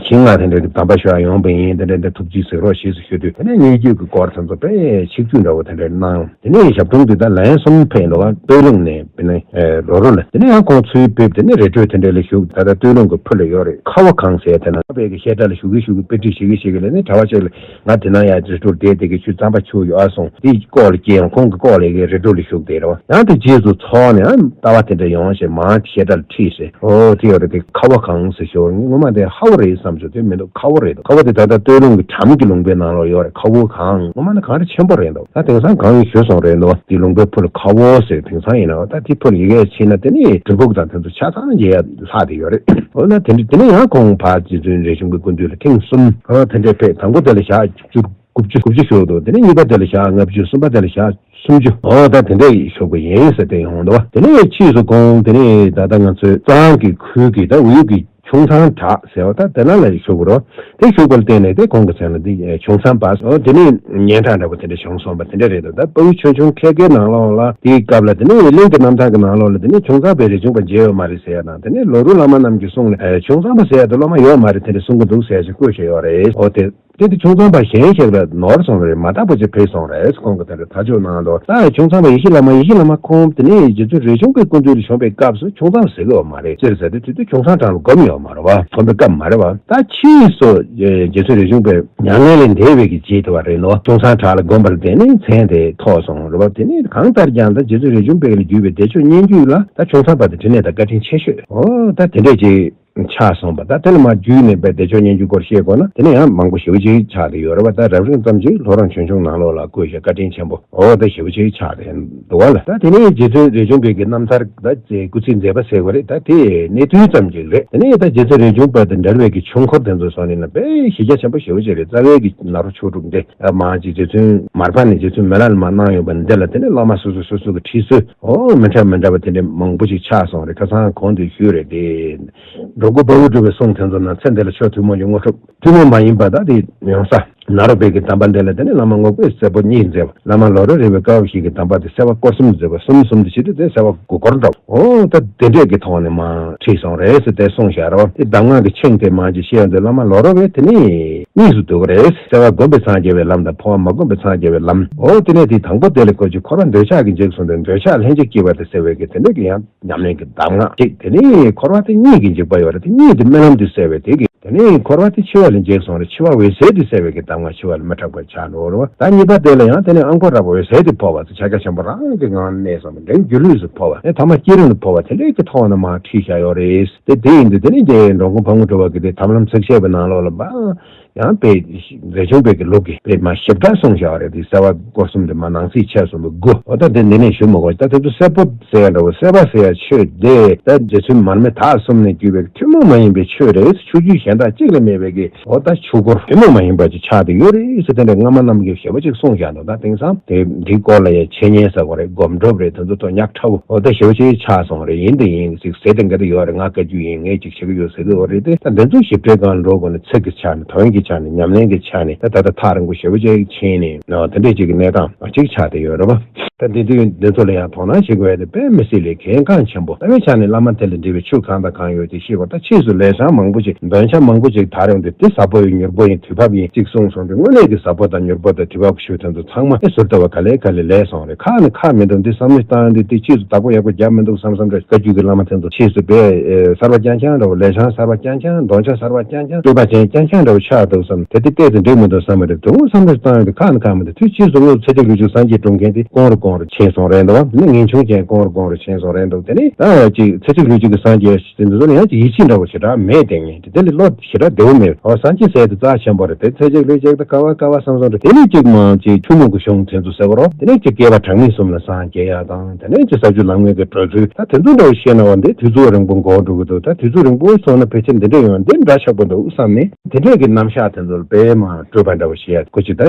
ཞིང་ལ་དེ་འདྲ་གི་དམ་པ་ཞུ་ཡ་ཡོང་པ་ཡིན། དེ་འདྲ་འདི་ཐུགས་རྗེ་གཟིགས་རོགས་ཞེས་སུ་ཞུ་དུས་དེ་ནས་སྙན་བརྒྱུད་ཀྱི་སྐོར་དེ་ཚོ་དཔེ་ཆིག་བརྒྱུད་འདྲ་བོ་དེ་འདྲ་གནང་། དེ་ནས་ཞབས་དྲུང་དེ་ད་ལན་གསུམ་ཕེབས་འདུག་སྟོད་ལུང་ནས་དེ་ནས་རོ་རོ་ལ་དེ་ནས་ཡང་ཁོང་ཚུར་ཕེབས་དེ་ནས་རི་ཁྲོད་དེ་འདྲ་ལ་བཞུགས། ད་ལྟ་སྟོད་ལུང་གི་ཕུ་ལ་ཡོད་རེད། ཁ་བ་གངས་ཟེར་དེ་ན་དཔེ་གི་བཤད་གྲྭ་ལ་བཞུགས་གི་བཞུགས་གི་དཔེ་ཁྲིད་བྱེད་གི་བྱེད་གི་ལ་ནི་གྲྭ་བ་ཅིག་ལ་ང་དེ་ན་ཡང་རི་ཁྲོད་བསྡད་དེ་གི་ཆུ་གཙང་པ་ཆུ་ཡོད་ཨ་སོང་དེ་ལྐོག་ལ་སྐྱེལ་ཡང་ཁོང་གི་ལྐོག་ལ་གི་རི་ཁྲོད་ལ་བཞུགས་དེ་རེད་བ། ཡང་དེ་རྗེས་སུ་ཚོགས་ནས་ཡང་ལྟ་བ་དེ་འདྲ་ཡོང་ཞེས་མང་བཤད་གྲྭ་ལ་ཁྲིད་ཟེར། ཨོ་དེ་ཡོད་རེད། དེ་ཁ་བ་གངས་ཟེར་ཞོར་ངོ་མ་དེ་ཧ་བོ་རེད་བསམ་སོང་། དེ་མི་འདུག་ཁ་བོ་རེད་འདུག་ཁ་བོ་དེ་ད་ལྟ་སྟོད་ལུང་གི་གྲམ་གྱི་ལུང་པའི་ནང་ལོགས་ཡོད་རེད། ཁ་བོ་གངས་ངོ་མ་ནི་གངས་རི་ཆེན་པོ་རེད་འདུག་ད་དེང་སང་གངས་ཡིན་ཞུས་སོང་རེད་འདུག་དེ་ལུང་པའི་ཕུ་ལ་ཁ་བོ་ཟེར། དེང་སང་ཡིན་ན་ད་དེ་ཕུ་ལ་ཡི་གེ་ཕྱིན་ན་དེ་ནི་འབྲི་གུག་དང་དེ་ཚོ་ཆ་ཚང་མཇལ་ཡ་ལྷག་དེ་ཡོད་རེད། འོ་ན་དེ་འདྲ་དེ་ནས་ཡང་ཁོང་ཕར་རྗེ་བཙུན་རས་ཆུང་པའི་སྐུ་མདུན་ལ་ཐེངས་གསུམ་ཨ་དེ་འདྲའི་ཕེབས། དང་པོ་དེ་ལ་ཞག་བཅུ་དགུ་བཅུ་དགུ་བཅུ་བཞུགས་འདུག་དེ་ནས་གཉིས་པ་དེ་ལ་ཞག་ལྔ་བཅུ། གསུམ་པ་དེ་ལ་ཞག་སུམ་ཅུ། འོ་ད་དེ་འདྲ་ཞིག་བཞུགས་པ་ཡིན་ཟེར་དེ་ཡོང་འདུག་དེ་ནས་ཕྱིས་སུ་ཁོང་དེ་ནས་ད་ལྟ་ང་ཚོའི་གཙང་གི་ཁུལ་གྱི་ད་དབུས་ཀྱི་ཁྱུང་ཚང་བྲག་ཟེར་བ་ད་དེ་ན་ལ་བཞུགས་རོགས། དེ་བཞུགས་པ་ལ་བརྟེན་ནས་དེ་ཁོང་གི་མཚན་ལ་འདི་ཁྱུང་ཚང་པ། འོ་དེ་ནས་སྙན་གྲགས་འདྲ་པོ་དེ་འདྲ་བྱུང་སོང་བ་དེ་འདྲ་རེད་འདུག་ད་དཔའ་བོའི་ཆོས་འབྱུང་མཁས་བརྒྱའི་ནང་ལོགས་ལ་དེའི་སྐབས་ལ་དེ་ནས་གླིང་གི་རྣམ་ཐར་གྱི་ནང་ལོགས་ལ་དེ་ནས་ཁྱུང་ཚང་པས་རས་ཆུང་པ་མཇལ་ཡོད་མ་རེད་ཟེར་ཡ་དང་། དེ་ནས་ལོ་རུ་བླ་མ་རྣམས་ཀྱི་གསུང་ལ་ཁྱུང་ཚང་པ་ཟེར་ཡ་དེ་སློབ་མ་ཡོད་མ་རེད་དེ་འདྲ་གསུང་གི་འདུག་ཟེར་ཞིག་བཀོད་བཞག་ཡོད་རེད། འོ་དེ། དེ་དུས་ཁྱུང་ཚང་པ་གཞན་ཞིག་ལ་ནོར་སོང་བ་རེད། མ་དག་པོ་ཅིག་ཕེབས་སོང་རེད། ཁོང་གིས་དེ་འདྲ་ཐག་གཅོད་གནང་འདུག་ད་ཁྱུང་ཚང་པ་ཡེ་ཤེས་བླ་མ། ཡེ་ཤེས་བླ་མ་ཁོང་དེ་ནས་རྗེ་བཙུན་རས་ཆུང་པའི་སྐུ་མདུན་ལ་བྱོན་པའི་སྐབས་སུ་ཁྱུང་ཚང་པ་ཟེར་གི་ཡོད་མ་རེད། ཅི་ཟེར་དུས་དེ་དུས་ཁྱུང་ཚང་བྲག་ལ་སྒོམ་ཡོད་མ་རེད་བ། སྒོམ་པའི་སྐབས་མ་རེད་བ། ད་ཕྱིས་སུ་རྗེ་བཙུན་རས་ཆུང་པས་མྱ་ངན་ལས་འདས་པའི་གི་རྗེས་དེ་བ་རེད་འདུག་ཁྱུང་ཚང་བྲག་ལ་སྒོམ་པར་བརྟེན་ནས་མཚན་དེ་ཐོགས་སོང་རེད་བ། དེ་ནས་གང་ལྟར་ཀྱང་ད་རྗེ་བཙུན་རས་ཆུང་པ་ལས་བརྒྱུད་པའི་བདེ་མཆོག་སྙན་བརྒྱུད་ལ་ད་ཁྱུང་ཚང་པ་དེ་དྲི་ནས་ད་བཀའ་དྲིན་ཆེ་ཤོས། འོ་ད་དེ་འདྲས་ཅིག་ཆགས་སོང་བ། ད་དེ་ལ་མ་རྒྱུས་ནས་པའི་བདེ་མཆོག་སྙན་བརྒྱུད་སྐོར་བཤད་དགོས་ན་དེ་ནས་ཡང་མང་པོ་ཞེ་པོ་ཅིག་ཆགས་བསྡད་ཡོད་རེད་བ། ད་རབ་རིབ་ཙམ་ཅིག་ལྷོ་རོང་ཆོས་འབྱུང་ནང་ལོགས་ལ་བཀོད་བཞག་བཀའ་དྲིན་ཆེན་པོ་འོ་ད་ཞེ་པོ་ཅིག་ཆགས་བསྡད་འདུག་བ་ལ། ད་དེ་ནས་རྗེ་བཙུན་རས་ཆུང་པའི་གི་རྣམ་ཐར་ད་སྐུ་ཚེའི་མཛད་པ་ཟེར་དགོས་རེད། ད་དེ་གནས་ཚུལ་ཙམ་ཅིག་རེད། དེ་ནས་ད་རྗེ་བཙུན་རས་ཆུང་པ་དང་འབྲེལ་བའི་གི་ཆོས་འཁོར་དེ་ཚོ་སོང་ནས་ན་དཔེ་གཞི་རྒྱ་ཆེན་པོ་ཞེ་པོ་ཅིག་རེད། རྩ་བའི་གི་ནཱ་རོ་ཆོས་དྲུག་འདི་མང་ཅིག་རྗེ་བཙུན་མར་པ་ནས་རྗེ་བཙུན་མི་ལ་ལ་མར་གནང་ཡོད་པ་འདི་ལ་དེ་ནས་བླ་མ་སོ་སོ་སོ་སོ་གི་ཁྲིད་སྲོལ་འོ་མི་འདྲ་མི་འདྲ་བ་དེ་འདྲ་མང་པོ་ཞིག་ཆགས་སོང་རེད། ཁ་སང་གོང་དུ་ཞུས་རེད་དེ། འགྲོ་མགོན་དཔའ་བོ་གྲུབ་པའི་གསུང་དེ་ཚོ་ན་ཚེ་འདི་ལ་ཆོས་ཐུན་མོང་གི་དངོས་གྲུབ་ཐུན་མོང་མ་ཡིན་པ་ད་དེ་ཡོང་ས་ནཱ་རོ་པའི་གི་དམ་པ་འདི་ལ་དེ་ནས་བླ་མ་རྔོག་པའི་སྲས་པོ་གཉིས་མཛད་པ། བླ་མ་ལོ་རོ་རས་པའི་དཀའ་བ་བཞི་གི་དམ་པ་དེ་སྲས་པ་སྐོར་གསུམ་མཛད་པ། གསུམ་གསུམ་དེ་བྱེད་དུས་དེ་སྲས་པ་དགུ་སྐོར་འདྲ་བོ། འོ་ད་དེ་འདྲས་ཀྱི་ཐོག་ནས་མ་ཁྲིད་སོང་རེད་ཟེར་དེ་གསུངས་བཞག་རེད་བ། དེ་གདམས་ངག་གི་ཆིངས་དེ་མ་ཅིག་བཤད་ཡོང་དུས་བླ་མ་ལོ་རོ་པས་དེ་ནས་གཉིས་སུ་འདུས་པ་རེད། སྲས་པ་བསྒོམས་པས་སངས་རྒྱས་པའི་ལམ་དང་འཕོ་བ་མ་བསྒོམས་པས་སངས་རྒྱས་པའི་ལམ། འོ་དེ་ནས་དེ་དང་པོ་དེ་ལ་ཁོ་ཅིག་འཁོར་བ་འདོད་ཆགས་ཀྱིས་འཇིགས་གསུངས་ཏེ་འདོད་ཆགས་ལྷན་ཅིག་སྐྱེས་པ་དེ་སེལ་བའི་གི་དེ་འདྲས་ཀྱི་ཡང་ཉམས་ལེན་གྱི་གདམས་ངག་ཅིག་དེ་ནས་འཁོར་བ་དེ་གཉིད་ཀྱིས་འཇིག་པ་ཡོད་རེད། དེ་གཉིད་དེ་རྨི་ལམ་དུ་གསལ་བས་དེ་གི་དེ་ནས་འཁོར་བ་དེ་འཆི་བ་ལས་འཇིགས་སོང་རེད། འཆི་བ་འོད་གསལ་དུ་གསལ་བའི་གི་གདམས་ངག་འཆི་བ་ལས་མི་སྐྲག་པར་ཆགས་འགྲོ་རེད་བ། ད་གཉིས་པ་དེ་ལ་ཡང་དེ་ནས་ཨ་འཁོར་རབ་འོད་གསལ་དུ་འཕོ་བ་ཚོ་ཕྱག་རྒྱ་ཆེན་པོ་རང་གི་ངང་གནས་སོང་བ་འདྲེན་སྒྱུ་ལུས་སུ་འཕོ་བ་དེ་ཐ་མ་བསྐྱེད་རིམ་དུ་འཕོ་བ་དེ་འདྲས་ཀྱི་ཐོག་ནས་མར་ཁྲིད་བཞག་ཡོད་རེད། དེ་དེ་ཡིན་དུས་དེ་ནས་རྗེ་འགྲོ་མགོན་ཕག་མོ་གྲུ་པ་གི་དེ་ཐབས་ལམ་ཚིགས་བཅད་པའི་ནང་ལོགས་ལ་བ། ཡང་དཔེ་རས་ཆུང་པའི་གི་ལུགས་ཀྱི་དཔེ་མ་ཞིབ་ཕྲ་གསུངས་བཞག་པ་རེད། དེ་སྲས་པ་སྐོར་གསུམ་དེ་མ་ནང་གསེས་ཆེ་གསུམ་པོ་དགུ། འོ་ད་དེ་འདི་ནས་ཞུ་མི་དགོས། ད་དེ་ཚོ་སྲས་པོ་ཟེར་ཡ་འདྲ་བོ་སྲས་པ་ཟེར་ཡ་ཆོས་དེ་ད་རྗེ་བཙུན་མར་མེ་དག་གསུམ་ནས་བརྒྱུད་པའི་ཐུན་མོང་མ་ཡིན་པའི་ཆོས་རེད། ཆོས་བརྒྱུད་གཞན་དག་གཅིག་ལས་མེད་པའི་གི་འོ་ད་ཆོས་སྐོར་ཐུན་མོང་མ་ཡིན་པ་ཅིག་ཆགས་བསྡད་ཡོད་རེད་ཟེར་དེ་འདྲ་སྔ་མ་རྣམས་ཀྱིས་ཞེ་པོ་ཅིག་གསུངས་བཞག་འདུག་ད་དེང་སང་དེ་འདིའི་སྐོར་ལ་ཡ་འཆད་ཉན་ཟེར་དགོས་རེད། སྒོམ་སྒྲུབ་རེད། དེ་ཚོ་ཐོག་ཉག་ཕྲ་བོ་འོ་ད་ཞེ་པོ་ཅིག་ཆགས་སོང་རེད། ཡིན་དེ་ཡིན་ཅིག་ཟེར་དེ་འགའ་དེ་ཡོད་རེད། ང་བཀའ་བརྒྱུད་ཡིན་ངས་ཅིག་བྱེད་ཀྱི་ཡོད་ཟེར་གི་ཡོད་རེད། དེ་ད་འདི་ཚོ་ཞིབ་ཕྲའི་སྒང་འགྲོ་དགོས་ན་ཚིག་གི་ཆ་ནས་དོན་གྱི་ཆ་ནས་ཉམས་ལེན་གྱི་ཆ་ནས་ད་ད་ལྟ་ཐག་རིང་པོ་ཞེ་པོ་ཅིག་ཕྱིན་ནས་ནོ་དེ་འདྲས་ཅིག་གི་གནས་སྟངས་ཅིག་ཆགས་བསྡད་ཡོད་རེད་པ། ད་འདི་དུས་འདི་ཚོ་ལ་ཡང་དོ་སྣང་བྱེད་དགོས་ཡ་དེ་དཔེ་མི་སྲིད་ལས་གལ་འགངས་ཆེན་པོ། རྩ་བའི་ཆ་ནས་བླ་མ་དེ་ལ་འབྲེལ་བའི་ཆོས་གང་དང་གང་ཡོད་དེ་ཤེས་དགོས། ད་ཕྱིས་སུ་ལས་བྱང་མང་པོ་ཅིག་འདོན་ཆ་མང་པོ་ཅིག་དར་ཡོང་དུས་དེ་ཟབ་པོ་ཡིན་མྱུར་པོ་ཡིན་དུས་བབ་ཡིན་ཅིག་གསུངས་སོང་དུས་དངོས་གནས་ཀྱི་ཟབ་པོ་དང་མྱུར་པོ་དང་དུས་བབ་ཞུ་དོན་དུ་ཚང་མ་ཨེ་ཟུར་ལྟ་བ་ག་ལེ་ག་ལེ་ལས་སོང་རེད། ཁག་ནས་ཁག་མི་འདུག་འདི་བསམ་བློ་བཏང་ཡོང་དུས་དེ་ཕྱིས་སུ་བདག་པོ་ཡག་པོ་རྒྱབ་མི་འདུག་བསམ་བསམ་རེད། བཀའ་བརྒྱུད་ཀྱི་བླ་མ་དེ་ཚོ་ཕྱིས་སུ་དཔེ་གསར་པ་རྐྱང་རྐྱང་འདྲ་བོ་ལས་བྱང་གསར་པ་རྐྱང་རྐྱང་འདོན་ཆ་གསར་པ་རྐྱང་རྐྱང་སྤྲོས་པ་ཅན་རྐྱང་རྐྱང་འདྲ་བོ་ཆགས་ འདུག་བསམ། དེ་དེ་བལྟས་ཏེ་འགྲིག་མི་འདུག་བསམ་པ་རེད། དུང་བསམ་བློ་བཏང་ཡོད་དུས་ཁ་ནས་ཁ་མི་འདུག་དུས་ཕྱིས་སུ་དངོས་སུ་ཚེ་གཅིག་ལུས་གཅིག་སངས་རྒྱས་འགྲུབ་མཁན་དེ་གོང་རུ་གོང་རུ་ཕྱིན་སོང་རེད་འདུག་བ། དེ་ནས་ངེས་འབྱུང་ཅན་གོང་རུ་གོང་རུ་ཕྱིན་སོང་རེད་འདུག་དེ་ནས་ད་ཅིག་ཚེ་གཅིག་ལུས་གཅིག་གི་སངས་རྒྱས་དེ་ཚོ་ལ་ཡང་ཅིག་ཡིད་ཆེས་འདྲ་བོ་ཞེ་དྲག་མེད། དེ་ངས་དེ་ལས་བློ་ཞེ་དྲག་བདེ་བོ་མེད། ཨོ་སངས་རྒྱས་ཟེར་དེ་རྩ་ཆེན་པོ་རེད། དེ་ཚེ་གཅིག་ལུས་གཅིག་དེ་ག་བ་ག་བ་བསམ་བསམ་རེད། དེ་ནས་ཅིག་མ་ཅིག་ཆུ་མོ་གི་གཞུང་དེ་ཚོ་ཟེར་བ་རོགས། དེ་ནས་ཅིག་བསྐལ་པ་གྲངས་མེད་གསུམ་ལ་སངས་རྒྱས་ཡ་དང་། དེ་ནས་ཅིག་ས་བཅུ་ལམ་ལྔའི་གི་འགྲོ་ཚུལ། ད་དེ་ཚོ་འདྲ་བོ་བཤད་ན་བ་འདི་དུས་ཚོད་རིང་པོ་འགོར་འགྲོ་གི་འདུག་ད་དུས་ཚོད་རིང་པོ་སོང་ན་ཕལ་ཆེར་འདི་འདྲ་ཡོང་འདི་འདྲ་ཆགས་པོ་འདུག་བསམ་ནས། དེ་འདྲས་ཀྱི་རྣམ་གཞག་དེ་ཚོ་ལ་དཔེ་མ་སྤྲོས་པ་འདྲ་བོ་བཤད་ཡ་ཁོ་ཅིག་ད་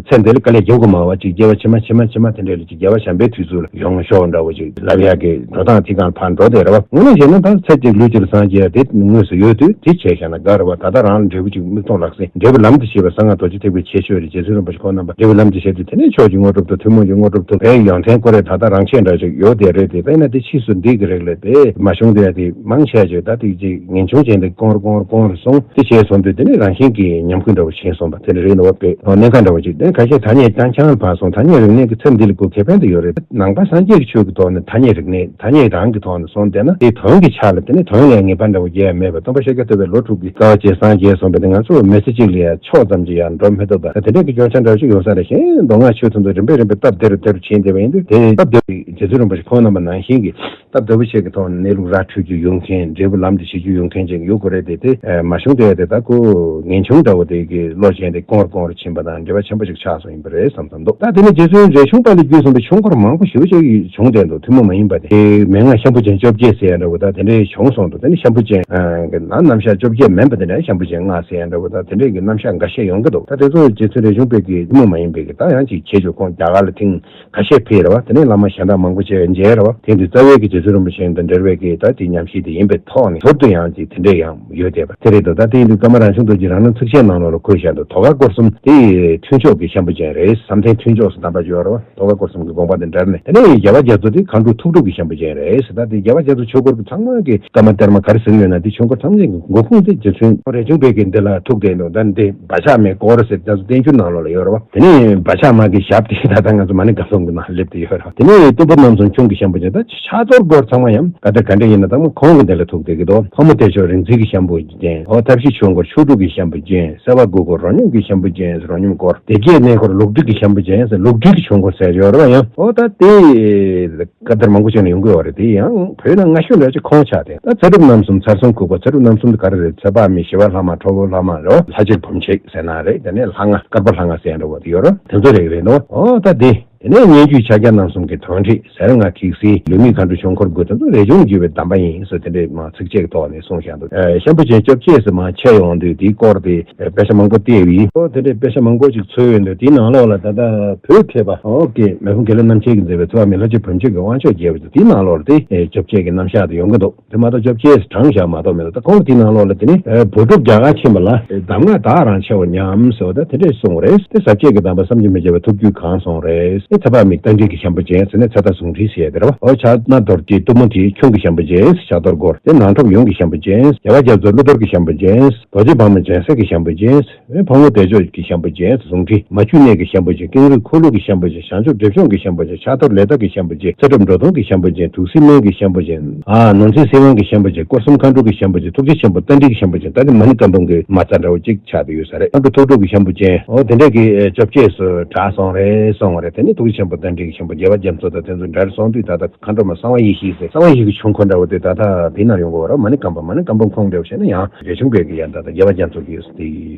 ཚེ་འདི་ལ་དཀའ་ལས་རྒྱག་དགོས་མ་བ་ཅིག་བསྐལ་པ་ཕྱི་མ་ཕྱི་མ་ཕྱི་མ་དེ་འདྲས་ལ་ཅིག་བསྐལ་པ་གཞན་པའི་དུས་ཚོད་ལ་ཡོང་ཤོག་འདྲ་བོ་ཅིག་ལབ་ཡ་གི་འགྲོ་སྟངས་དེ་གང་ཕར་འགྲོ་བསྡད་རེད་བ། དངོས་གནས་བྱས་ན་ད་ཚེ་གཅིག་ལུས་གཅིག་ལ་སངས་རྒྱས་དེ་དངོས་སུ་ཡོད་དུས་དེ་བྱས་བཞག་ན་དགའ་རེད་བ། ད་ལྟ་རང་ལ་འབྲས་བུ་ཅིག་མིག་མཐོང་ལག་ཟིན་འབྲས་བུ་ལམ་དུ་བྱེད་པའི་གསང་སྔགས་རྡོ་རྗེ་ཐེག་པའི་ཁྱད་ཆོས་རེད། རྗེ་བཙུན་རིན་པོ་ཆེ་ཁོང་རྣམ་པ་འབྲས་བུ་ལམ་དུ་བྱེད་དུས་དེ་ནས་མཆོག་གི་དངོས་གྲུབ་དང་ཐུན་མོང་གི་དངོས་གྲུབ་དང་དེའི་ཡོན་ཏན་ཁོ་རེ་ད་ལྟ་རང་ཆས་འདྲ་ཅིག་ཡོད་བསྡད་རེད། དེ་དཔེར་ན་དེ་ཕྱིས་སུ་འདི་གི་རིགས་ལ་དེ་མ་བྱུང་དེ་དེ་མང་ཆེ་ཅིག་ད་དེ་ཅིག་ངེས་འབྱུང་ཅན་དེ་གོང་རུ་གོང་རུ་གོང་རུ་སོང་དེ་བྱས་སོང་དུས་དེ་ནས་རང་བཞིན་གྱིས་ཉམས་རྒུད་འདྲ་བོ་ཕྱིན་སོང་བ་དེ་འདྲ་རེད་འདུག་བ། དཔེ་གནད་འགག་འདྲ་བོ་ཅིག་དེ་ཁ་ཤས་ཐ་སྙད་རྐྱང་རྐྱང་ལ་ཕར་སོང་། ཐ་སྙད་རིག་གནས་ཀྱི་ཚེ་འདི་ལ་གོ་ཁེ་ཕན་དུ་ཡོད་རེད། ནང་པ་སངས་རྒྱས་ཀྱི་ཆོས་ཀྱི་ཐོག་ནས་ཐ་སྙད་རིག་གནས་ཐ་སྙད་རང་གི་ཐོག་ནས་སོང་བསྡད་ན་དེ་དོན་གྱི་ཆ་ལ་དེ་ནི་དོན་ལས་ངེས་པ་འདྲ་བོ་རྒྱས་མེད་པ། སྟོན་པ་ཤཱཀྱ་ཐུབ་པས་ལོ་དྲུག་གི་དཀའ་བ་སྤྱད་སངས་རྒྱས་སོང་བས་དེ་ང་ཚོ་མི་ཚེ་གཅིག་ལ་ཡང་ཕྱོགས་ཙམ་གྱི་ཡང་འགྲོ་མི་ཐུབ་པ། དེ་འདྲ་གི་སྐྱོན་ཆ་འདྲ་ཞིག་ཡོང་ས་རེད། གཞན་མདོ་སྔགས་ཆོས་ཐམས་ཅད་རིམ་པས་རིམ་པས་སྟབས་བདེ་རུ་བདེ་རུ་ཕྱིན་བསྡད་པ་ཡིན་དུས་དེ་སྟབས་བདེ་བའི་རྗེ་བཙུན་རིན་པོ་ཆེ་ཁོང་རྣམ་པ་ནང་བཞིན་གྱི་སྟབས་བདེ་བོ་ཞིག་གི་ཐོག་ནས་གནས་ལུགས་ར་འཕྲོད་རྒྱུ་ཡོང་མཁན་འབྲས་བུ་ལམ་དུ་བྱེད་རྒྱུ་ཡོང་མཁན་ཅིག་ཡོད་དགོས་རེད་དེ། དེ་མ་བྱུང་དེ་དེ་ད་ཁོ་ངེས་འབྱུང་འདྲ་བོ་དེ་གི་བློ་ཅན་དེ་གོང་རུ་གོང་རུ་ཕྱིན་པ་དང་འབྲེལ་བ་ཆེན་པོ་ཞིག་ཆགས་སོང་ཡིན་པ་རེད་བསམ་བསམ་འདུག་ད་དེ་ནས་རྗེ་བཙུན་རས་ཆུང་པ་ལས་བརྒྱུད་སོང་བའི་ཆོས་འཁོར་མང་པོ་ཞེ་པོ་ཅིག་བྱུང་བསྡད་འདུག་ཐུན་མོང་མ་ཡིན་པ་དེ་མན་ངག་ཤམ་བུ་ཅན་བཅོ་བརྒྱད་ཟེར་ཡ་འདྲ་བོ་ད་དེ་འདྲའི་བྱུང་སོང་འདུག་དེ་ནས་ཤམ་བུ་ཅན་གྱི་ནང་རྣམ་གཞག་བཅོ་བརྒྱད་མིན་པ་དེ་འདྲ་ཤམ་བུ་ཅན་ལྔ་ཟེར་ཡ་འདྲ་བོ་ད་དེ་འདྲའི་གི་རྣམ་གཞག་འགའ་ཤས་ཡོང་གི་འདུག་ད་དེ་ཚོ་རྗེ་བཙུན་རས་ཆུང་པའི་གི་ཐུན་མོང་མ་ཡིན་པའི་གི་ད་ཡང་ཅིག་བྱེད་ཆོག་ཁོང་རྒྱ་གར་ལ་ཐེངས་ཁ་ཤས་ཕེབས་རེད་བ། དེ་ནས་བླ་མ་གཞན་དག་མང་པོ་ཅིག་མཇལ་རེད་བ། དེ་དུས་རྩ་བའི་གི་རྗེ་བཙུན་རིན་པོ་ཆེ་དང་འབྲེལ་བའི་གི་ད་དེ་ཉམས་ཞིབ་དེ་ཡིན་པའི་ཐོག་ནས་ཟུར་དུ་ཡང་ཅིག་དེ་འདྲས་ཡང་ཡོད་བསྡད་པ་དེ་རེད་འདུག་ད་དེ་ཡིན་དུས་ཀརྨ་རང་བྱུང་རྡོ་རྗེ་རང་རང་ཚིགས་བཅད་ནང་ལོགས་ལ་འཁོད་བཞག་འདུག་ཐོད་རྒལ་སྐོར་གསུམ་དེ་ཐུན་མཆོག་གི་ཤམ་བུ་ཅན་རེད། བསམ་གཏན་ཐུན་མཆོག་སུ་གདམས་པ་ཡོད་རེད་བ། ཐོད་རྒལ་སྐོར་གསུམ་གྱི་དགོངས་པ་དེ་འདྲ་ནས་དེ་ནས་རྒྱལ་བ་རྒྱ་མཚོ་དེ་མཁའ་འགྲོ་ཐུགས་སྒྲུབ་ཀྱི་ཤམ་བུ་ཅན་རེད་ཟེར། ད་དེ་རྒྱལ་བ་རྒྱ་མཚོ་ཆོས་འཁོར་གྱི་ཚང་མ་གི་བཀའ་མ་གཏེར་མ་ག་རེ་ཟེར་གྱི་ཡོད་ན་དེ་ཆོས་འཁོར་ཐམས་ཅད་ཀྱི་འགོ་ཁུངས་དེ་རྗེ་བཙུན་རས་ཆུང་པའི་གི་འདི་ལ་ཐུག་བསྡད་འདུག་ད་འདི་བག་ཆགས་མའི་སྐོར་ཟེར་ད་བསྟན་འགྱུར་ནང་ལོགས་ལ་ཡོད་རེད་བ། དེ་ནས་བག་ཆགས་མ་གི་ཞབས་དེ་ད་ལྟ་ང་ཚོ་མ་ཎི་བསྐང་གསུམ་གྱི་ནང་སླེབས་ཏེ་ཡོད་རེད། དེ་ནས་གཏུམ་པོ་རྣམ་གསུམ་ཁྱུང་གི་ཤམ་བུ་ཅན། ད་ཕྱག་རྡོར་སྐོར་ཚང་མ་ཡང་བཀའ་གཏེར་ག་འདྲ་ཡིན་ན་ད་མ་ཁོང་གི་འདི་ལ་ཐུག་བསྡད་ཀྱི་འདུག་ཕག་མོ་བདེ་མཆོག་རིག་འཛིན་གྱི་ཤམ་བུ་ཅན། ཨོ་ཐབས་ཤེས་ཆོས་འཁོར་ཆོས་དྲུག་གི་ཤམ་བུ་ཅན། སེལ་བ་དགུ་སྐོར་རོ་སྙོམས་ཀྱི་ཤམ་བུ་ཅན། རོ་སྙོམས་སྐོར་སྡེ་བརྒྱད་གནས་སྐོར་ལོག་སྒྲིལ་གྱི་ཤམ་བུ་ཅན། ལོག་སྒྲིལ་གྱི་ཆོས་འཁོར་ཟེར་ཡོད་རེད་བ། ཡང་ཨོ་ད་དེ་བཀའ་གཏེར་མང་པོ་ཅིག་ནས་ཡོང་གི་ཡོད་རེད། དེ་ཡང་བོད་ནང་སྔ་ཤོས་འདྲ་ཅིག་ཁོང་ཆགས་ཏེ། ད་ཚེ་སྒྲུབ་རྣམ་གསུམ་ཚར་གསུམ་ཁུག་པ། ཚེ་སྒྲུབ་རྣམ་གསུམ་དེ་ག་རེ་རེད། ཚེ་དཔག་མེད་ཞི་བ་ལྷ་མ་ཁྲོ་བོ་ལྷ་མ་རེད་བ། ལྷ་གཅིག་བུམ་གཅིག་ཟེར་ན་རེད། དེ་ནས་ལྷ་ལྔ་བསྐལ་པ་ལྷ་ལྔ་ཟེར་ཡ་འདྲ་བོ་དེ་ཡོད་རེད། དེ་ཚོ་རེ་རེ་འདུག་ཨོ་ད་དེ་དེ་ནས་སྙན་བརྒྱུད་ཕྱག་རྒྱ་རྣམ་གསུམ་གྱི་དོན་ཁྲིད་ཟེར་ལྔ་ཁྲིགས་སེ་ལུས་མེད་མཁའ་འགྲོ་ཆོས་འཁོར་དགུ་དེ་ཚོ་རས་ཆུང་བརྒྱུད་པའི་གདམས་པ་ཡིན་ཟེར་དེ་འདྲའི་མ་ཚིགས་བཅད་ཀྱི་ཐོག་ནས་གསུངས་བཞག་འདུག་ཨེ་ཤམ་བུ་ཅན་བཅོ་བརྒྱད་ཟེར་མ་ཆད་ཡོང་དུས་དེའི་སྐོར་དེ་ཨེ་དཔེ་ཆ་མང་པོ་བལྟས་པ་ཡིན། ཨོ་དེ་འདྲའི་དཔེ་ཆ་མང་པོ་ཅིག་འཚོལ་ཡོང་དུས་དེའི་ནང་ལོགས་ལ་ད་ལྟ་བོད་མཁས་པ་ཨོ་ཀེ་མེས་དབོན་དགེ་ལེགས་རྣམ་རྒྱལ་གྱིས་མཛད་པའི་ཚེ་དཔག་མེད་ལྷ་གཅིག་བུམ་གཅིག་གི་དབང་ཆོག་རྒྱས་པ་དེ་དེའི་ནང་ལོགས་ལ་དེ་ཨེ་བཅོ་བརྒྱད་ཀྱི་རྣམ་གཞག་དེ་ཡོང་གི་འདུག་དེ་མ་གཏོགས་བཅོ་བརྒྱད་དྲངས་བཞག་མ་གཏོགས་མེད། ད་ཁོང་དེའི་ནང་ལོགས་ལ་དེ་ནི་ཨེ་བོད་ཕྲུག་རྒྱ་གར་ཕྱིན་པ་ལ་ཨེ་གདམས་ངག་དག་རང་ཆེ་བ་སྙམ་ཟེར་བ་ད་དེ་འདྲས་གསུངས་པ་རེད། དེ་ཟབ་རྒྱས་ཀྱི་གདམས་པ་བསམ་གྱིས་མི་ཁྱབ་པའི་ཐུགས་རྒྱུད་གང་སོང་རེད། དེ་ཚེ་དཔག་མེད་རྟ་མགྲིན་གྱི་ཤམ་བུ་ཅན་ཟེར་ནས་ཚེ་རྟ་ཟུང་འབྲེལ་ཟེར་ཡ་དེ་རེད་བ། ཨོ་ཕྱག་ན་རྡོ་རྗེ་གཏུམ་མོ་དེ་ཁྱུང་གི་ཤམ་བུ་ཅན། ཕྱག་རྡོར་སྐོར་དེ་ནང་ཁྲོམ་ཡུམ་གྱི་ཤམ་བུ་ཅན། རྒྱལ་བ་རྒྱ་མཚོ་ཀླུ་གཏོར་གྱི་ཤམ་བུ་ཅན། རྡོ་རྗེ་འཕགས་མ་འཇམ་གསལ་གྱི་ཤམ་བུ་ཅན། ཕག་མོ་བདེ་མཆོག་གི་ཤམ་བུ་ཅན། ཟུང་འབྲེལ་མ་བཅོས་གནས་ཀྱི་ཤམ་བུ་ཅན། ཀེང་རུས་འཁོར་ལོ་གི་ཤམ་བུ་ཅན། བྱང་ཆུབ་སྒྲིབ་སྦྱོང་གི་ཤམ་བུ་ཅན། ཕྱག་རྡོར་ལས་ཐོག་གི་ཤམ་བུ་ཅན། ཚེ་སྒྲུབ་འགྲོ་དོན་གྱི་ཤམ་བུ་ཅན། དུག་སེལ་སྨན་གྱི་ཤམ་བུ་ཅན། ཨ་ནོར་འཛིན་སེམས་དབང་གི་ཤམ་བུ་ཅན། སྐོར་གསུམ་མཁའ་འགྲོ་གི་ཤམ་བུ་ཅན། ཐུགས་རྗེ་ཆེན་པོ་རྟ་མགྲིན་གྱི་ཤམ་བུ་ཅན། ད་ནི་མ་ཎི་བཀའ་འབུམ་གྱི་མ་རྩ་འདྲ་བོ་གཅིག་ཆགས་ཏེ་ཡོད་ས་རེད། མཁའ་འགྲོ་ཐུགས་སྒྲུབ་ཀྱི་ཤམ་བུ་ཅན། ཨོ་དེ་འདྲས་ཀྱི་ཨེ་བཅོ་བརྒྱད་སུ་གྲགས་སོང་རེད་སོང་བ་རེད། དེ་ནི་ཐུགས་རྗེ་ཆེན་པོ་རྟ་མགྲིན་གྱི་ཤམ་བུ་རྒྱལ་བ་རྒྱ་མཚོ་དང་དེ་ཚོ་འདྲ་རེད་སོང་དུས་ད་ལྟ་མཁའ་འགྲོ་མ་གསང་བ་ཡེ་ཤེས་ཟེར་གསང་བ་ཡེ་ཤེས་ཀྱི་ཆོས་འཁོར་འདྲ་བོ་དེ་ད་ལྟ་དེ་ན་ཡོང་གི་ཡོད་རེད། མ་ཎི་བཀའ་འབུམ་མ་ཎི་བཀའ་འབུམ་ཁོངས་འདྲ་བོ་བྱས་ན་ཡང་རས་ཆུང་པའི་གི་ཡང་ད་ལྟ་རྒྱལ་བ་རྒྱ་མཚོ་གི་དེ་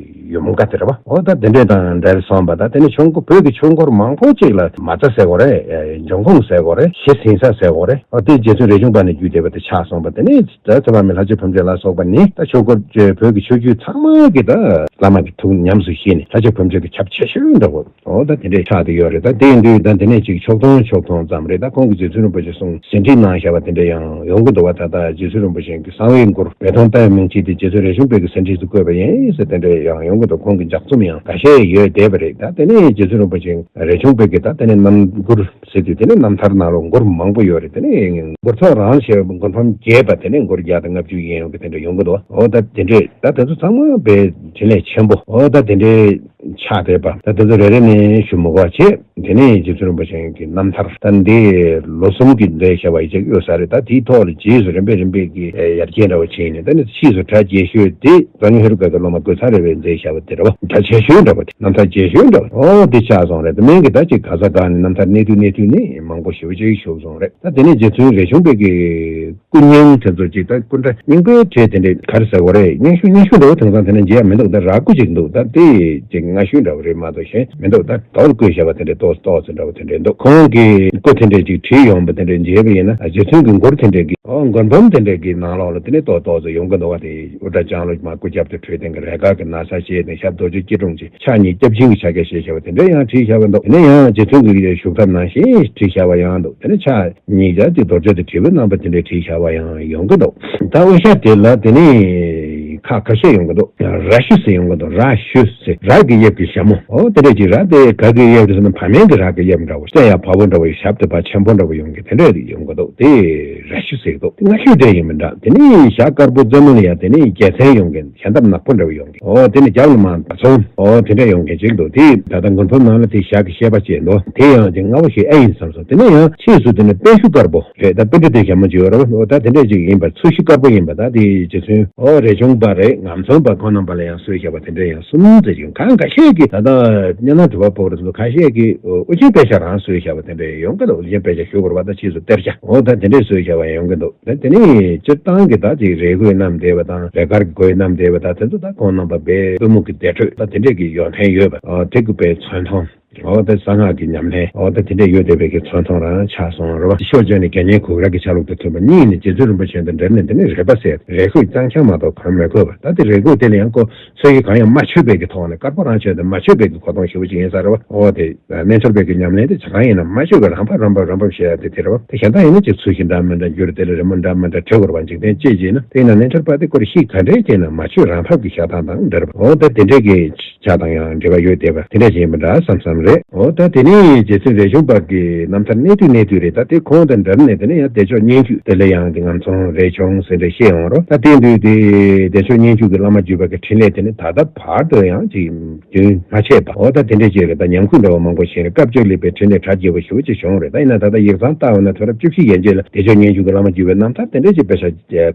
ཡོད་མུ་འགའ་དེ་རེད་བ། ཨོ་ད་དེ་འདྲས་དང་འདྲ་རེད་སོང་བ། ད་དེ་ནི་ཆོས་འཁོར་བོད་ཀྱི་ཆོས་འཁོར་མང་པོ་ཅིག་ལ་མ་རྩ་ཟེར་དགོས་རེད། འབྱུང་ཁུངས་ཟེར་དགོས་རེད། གཞི་ཟིན་ས་ཟེར་དགོས་རེད། ཨོ་དེ་རྗེ་བཙུན་རས་ཆུང་པ་ནས་བརྒྱུད་བསྡད་པ་དེ་ཆགས་སོང་བ། དེ་ནས་ད་ཚེ་དཔག་མེད་ལྷ་གཅིག་བུམ་གཅིག་ལ་སོགས་པ་ནི་ད་ཆོས་འཁོར་བོད་ཀྱི་ཆོས་བརྒྱུད་ཚང་མ་གི་ད་བླ་མ་གི་ཐུགས་ཉམས་སུ་བཞེས་ནས་ལྷ་གཅིག་བུམ་གཅིག་གི་ཁྱབ་ཆེ་ཤོས་འདྲ་བོ་ཨོ་ད་དེ་འདྲས་ཆགས་བསྡད་ཡོད་རེད། ད་དེ་ཡིན་དུས་ད་དེ་ནས་ཅིག་ཕྱོགས་མཐོང་ཕྱོགས་མཐོང་ཙམ་རེད། ད་ཁོང་གི་རྗེ་བཙུན་རིན་པོ་ཆེ་གསུང་ཟིན་བྲིས་གནང་བཞག་པ་དེ་འདྲས་ཡང་ཡོང་གི་འདུག་བ། ད་ལྟ་རྗེ་བཙུན་རིན་པོ་ཆེ་གི་གསང་བའི་མགུར་སྦས་དོན་ལྟ་བའི་མིང་ཚིག་དེ་རྗེ་བཙུན་རས་ཆུང་པའི་གི་ཟིན་བྲིས་སུ་བཀོད་པ་ཡིན་ཟེར་དེ་འདྲས་ཡང་ཡོང་གི་འདུག་ཁོང་གི་ལྗགས་རྩོམ་ཡང་འགའ་ཤས་ཡོད་བསྡད་པ་རེད། ད་དེ་ནས་རྗེ་བཙུན་རིན་པོ་ཆེ་རས་ཆུང་པའི་གི་ད་དེ་ནས་རྣམ་མགུར་ཟེར་དུས་དེ་ནས་རྣམ་ཐར་ནང་ལོགས་མགུར་མང་པོ་ཡོད་རེད། དེ་ནས་མགུར་ཐོག་རང་ཞེས་པའི་མགུར་འབུམ་རྒྱས་པ་དེ་ནས་མགུར་བརྒྱ་དང་ལྔ་བཅུ་ཡན་ཡོད་གི་དེ་འདྲ་ཡོང་གི་འདུག་ཨོ་ད་དེ་འདྲས་ད་དེ་ཚོ་ཚང་མ་དཔེ་དྲིན་ལས་ཆེན་པོ། ཨོ་ད་དེ་འདྲས་ ཆགས་བསྡད་པ། ད་དེ་ཚོ་རེ་རེ་ནས་ཞུ་མི་དགོས་བྱས། དེ་ནས་རྗེ་བཙུན་རིན་པོ་ཆེ་གི་རྣམ་ཐར་ད་འདི་ལོ་གསུམ་གྱི་འགྲེལ་བཤད་པ་ཡི་ཅིག་ཡོད་ས་རེད། ད་དེའི་ཐོག་ལ་རྗེས་སུ་རིམ་པས་རིམ་པས་ཀྱི་ཡར་རྒྱས་འདྲ་བོ་བྱས་ནས། ད་ནི་ཕྱིས་སུ་གྲྭ་རྒྱས་ཤོས་དེ་རྩ་ཉུང་ཧེ་རུ་ཀ་གི་སློབ་མ་གོས་ཚང་རས་པས་མཛད་བཞག་པ་དེ་རེད་བ། གྲྭ་ཆེ་ཤོས་འདྲ་བོ་དེ། རྣམ་ཐར་རྒྱས་ཤོས་འདྲ་བོ། ཨོ་དེ་ཆགས་སོང་རེད། དེ་མིན་གྱི་ད་ཅིག་ག་ས་ག་ནས་རྣམ་ཐར་གནད་བསྡུས་གནད་བསྡུས་ནི་མང་པོ་ཞེ་པོ་ཅིག་ཞུགས་སོང་རེད། ད་དེ་ནས་རྗེ་བཙུན་རས་ཆུང་པའི་གི་སྐུ་བརྙན་དེ་ཚོ་ཅིག་ད་སྐུ་འདྲ་རྙིང་པའི་གྲས་དེ་འདྲས་ག་རེ་ཟེར་དགོས་རེད། རྙིང་ཤོས་རྙིང་ཤོས་འདྲ་བོ་དེང་སང་དེ་འདྲ་མཇལ་ཡ་མི་འདུག་ད་རག་གི་ཅིག་འདུག་ད་དེ་ཅིག་སྔ་ཤོས་འདྲ་བོ་རེད་མ་གཏོགས་གཞན་མི་འདུག་ད་དོལ་བཀོད་བཞག་པ་དེ་འདྲས་ཏོག་ཙམ་ཏོག་ཙམ་འདྲ་བོ་དེ་འདྲས་འདུག་ཁོང་གི་སྐུ་དེ་འདྲས་ཅིག་བྲིས་ཡོང་བ་དེ་འདྲས་མཇལ་བ་ཡིན་ན། རྗེ་བཙུན་གྱི་མགུར་དེ་འདྲས་ཀྱི། ཨོ་མགུར་འབུམ་དེ་འདྲས་ཀྱི་ནང་ལོགས་ལ་དེ་ནས་ཏོག་ཏོག་ཙམ་ཡོང་གི་འདུག་བ། དེ་དབུ་སྐྲ་ལྕང་ལོ་མ་སྐུ་རྒྱབ་ཏུ་བྲོས་ཏེ་གི་རས་དཀར་གྱི་ན་བཟའ་བྱས་ཏེ་ཞབས་རྡོ་རྗེ་སྐྱིལ་ཀྲུང་བཅས་ཕྱག་གཉིས་སྐྱབས་སྦྱིན་གྱི་ཕྱག་རྒྱ་བཞེས་བཞག་པ་དེ་འདྲས་ཡང་བྲིས་བཞག་པ་འདུག་དེ་ནས་ཡང་རྗེ་བཙུན་གྱི་བཞུགས་ཐབས་ནང་བཞིན་བྲིས་བཞག་པ་ཡང་འདུག་དེ་ནས་ཕྱག་གཉིས་ཀྱང་དེ་རྡོ་རྗེ་དང་དྲིལ་བུ་བསྣམས་པ་དེ་འདྲས་བྲིས་བཞག་པ་ཡང་ཡོང་གི་འདུག་ད་དབུ་ཞྭ་དེ་ལ་དེ་ནས་ཁག་ཁ་ཤས་ཡོང་གི་འདུག་ར་ཞུ་ཟེར་ཡོང་གི་འདུག་ར་ཞུ་ཟེར། ར་གི་དབྱིབས་ཀྱི་ཞྭ་མོ། ཨོ་དེ་འདྲས་ཀྱི་ར་དེ་ག་གི་དབྱིབས་རེད་ཟེར་ན་བ་མེན་གྱི་ར་གི་དབྱིབས་འདྲ་བོ། བཙན་ཡང་བ་བོ་འདྲ་བོ་ཡི་ཞབས་དེ་བ་ཆེན་པོ་འདྲ་བོ་ཡོང་གི་དེ་འདྲས་ཡོང་གི་འདུག་དེ་ར་ཞུ་ཟེར་གི་འདུག་དེ་སྔ་ཤོས་དེ་ཡིན་མིན་འདྲ། དེ་ནས་ཞྭ་དཀར་པོ་རྩེ་མོ་ལ་ཡང་དེ་ནས་རྒྱལ་མཚན་ཡོང་གི། ཞྭ་འདབ་ནག་པོ་འདྲ་བོ་ཡོང་གི། ཨོ་དེ་ནས་རྒྱབ་ལ་མར་བ་ཚོང་། ཨོ་དེ་འདྲ་ཡོང་མཁན་ཅིག་འདུག་དེ་ད་ལྟ་མགུར་འབུམ་ནང་ལ་དེ་ཞྭ་གི་བཤད་པ་བྱས་འདུག་དེ་ཡང་ཅིག་སྔ་བོ་ཞིག་ཨེ་ཡིན་བསམ་སོང་། དེ་ནས་ཡང་ཕྱིས་སུ་དེ་ནས་པཎ་ཞྭ་དཀར་པོ་རེད། ད་པཎྜི་ཏའི་ཞྭ་མོ་ཅིག་ཡོད་རེད་བ། ཨོ་ད་དེ་འདྲས་ཅིག་ཡིན་པ། ཚུལ་ཞྭ་དཀར་པོ་ཡིན་པ། ད་དེ་རྗེ་བཙུན་ཨོ་རས་ཆུང་པ་རེད། ངམ་ཚང་པ་ཁོང་རྣམ་པ་ལ་ཡང་གསོལ་བཞག་པ་དེ་འདྲས་ཡང་གསུམ་ཙམ་ཡོང་། གང་འགའ་ཤས་ཀྱིས་ད་ལྟ་སྙན་ནག་གྲུབ་པ་ཕུག་རེད་ཚོ། ཁ་ཤས་ཀྱིས་ཨོ་ཨོ་རྒྱན་པད་ཞྭ་རང་གསོལ་བཞག་པ་དེ་འདྲས་ཡོང་གི་འདུག་ཨོ་རྒྱན་པད་ཞྭ་ཞུ་དགོས་རེད་བ། ད་ཕྱིས་སུ་གཏེར་ཞྭ་ཨོ་ད་དེ་འདྲས་གསོལ་བཞག་པ་ཡང་ཡོང་གི་འདུག་ད་དེ་ནས་སྤྱིར་བཏང་གི་ད་ཅིག་རས་གོས་བསྣམས་བསྡད་པ་དང་། རས་དཀར་གྱི་གོས་བསྣམས་བསྡད་པ་དང་། དེ་ཚོ་ད་ཁོང་རྣམ་པ་དཔེ་པུས་མོ་གི་བདེ་དྲོད་ད་དེ་འདྲས་ཀྱི་ཡོན་ཏན་ཡོད་པ། ཨོ་དེ་གི་དཔེ་མཚོན་མཐོང་། ཨོ་ད་གསང་སྔགས་ཀྱི་ཉམས་ལེན། ཨོ་ད་དེ་འདྲས་ཡོད་བསྡད་པའི་གི་མཚོན་མཐོང་རང་ཆགས་སོང་རེད་བ། ཕྱོགས་བཅུ་ནས་དགེ་བསྙེན་གུ་རུ་ར་གི་ཆ་ལུགས་དང་མཐུན་པ། གཉིས་ནས་རྗེ་བཙུན་རིན་པོ་ཆེ་དང་འབྲེལ་ནས་དེ་ནས་རས་པ་ཟེར་རས་གོས་རྐྱང་རྐྱང་མ་གཏོགས་གོན་མི་དགོས་པ། ད་དེ་རས་གོས་དེ་ལ་ཡང་ཁོ་ཚོས་ཀྱི་གང་ཡང་མ་མཆོད་པའི་གི་ཐོག་ནས། དཀར་པོ་རང་བྱས་ཏེ་མ་མཆོད་པའི་གི་གོ་སྟངས་ཞེ་པོ་ཅིག་ཡིན་ས་རེད་བ། ཨོ་དེ། རྣལ་འབྱོར་པའི་གི་ཉམས་ལེན་དེ་ཇ་གང་ཡིན་ན་མ་བཅོས་པའི་རང་ཕབ་རང་ཕབ་རང་ཕབ་བྱེད་ཡ་དེ་དེ་རེད་བ། དེ་གཞན་དག་ཡིན་ན་ཅིག་ཚུལ་བཞིན་འདྲ་མི་འདྲ་འགྱུར། དེ་ལ་རི་མོ་འདྲ་མི་འདྲ་བྲི་དགོས་རེད་བ། འཇིག་རྟེན་སྐྱེས་བྱས་ན། དེ་ཡིན་ན་རྣལ་འབྱོར་པ་དེ་ཁོ་རང་ཤི་ག་འདྲས་བྱས་ན་མ་བཅོས་རང་ཕབ་ཀྱི་བཞག་སྟངས་དང་འདྲ་རེད་བ། འོ་ད་དེ་འདྲས་ཀྱི་ཆ་དང་ཡང་འབྲེལ་བ་ཡོད་བསྡད་པ་དེ་འདྲས་ཅིག་ཡིན་པ་འདྲ་བསམ་བསམ་རེད། འོ་ད་དེ་ནས་རྗེ་བཙུན་རས་ཆུང་པ་གི་རྣམ་ཐར་གནད་བསྡུས་གནད་བསྡུས་རེད། ད་དེ་ཁོང་དང་འབྲེལ་ནས་དེ་ནས་ཡང་བདེ་མཆོག་སྙན་བརྒྱུད་དེ་ལ་ཡང་དེ་ངམ་ཚང་རས་ཆུང་ཟེར་འདྲ་བཤད་ཡོང་རོགས། ད་དེ་དུས་དེ་བདེ་མཆོག་སྙན་བརྒྱུད་ཀྱི་བླ་མ་བརྒྱུད་པ་གི་འཕྲིན་ལས་དེ་ནི་ད་ལྟ་བར་དུ་ཡང་ཅིག་རྒྱུན་མ་ཆད་པ། འོ་ད་དེ་འདྲས་ཅིག་རེད། ད་ཉམས་རྒུད་འདྲ་བོ་མང་པོ་ཞིག་རེད། སྐབས་གཅིག་ལ་དཔེ་འཕྲིན་ལས་གྲ་རྒྱས་པོ་ཞེ་པོ་ཅིག་བྱུང་རེད། ད་ཡིན་ན་ད་ལྟ་ཡིག་ཚང་ལྟ་འོང་ན་དུས་རབས་བཅུ་བཞི་ཡན་ཆད་ལ་བདེ་མཆོག་སྙན་བརྒྱུད་ཀྱི་བླ་མ་བརྒྱུད་པའི་རྣམ་ཐར་དེ་འདྲས་ཅིག་དཔེ་ཆ་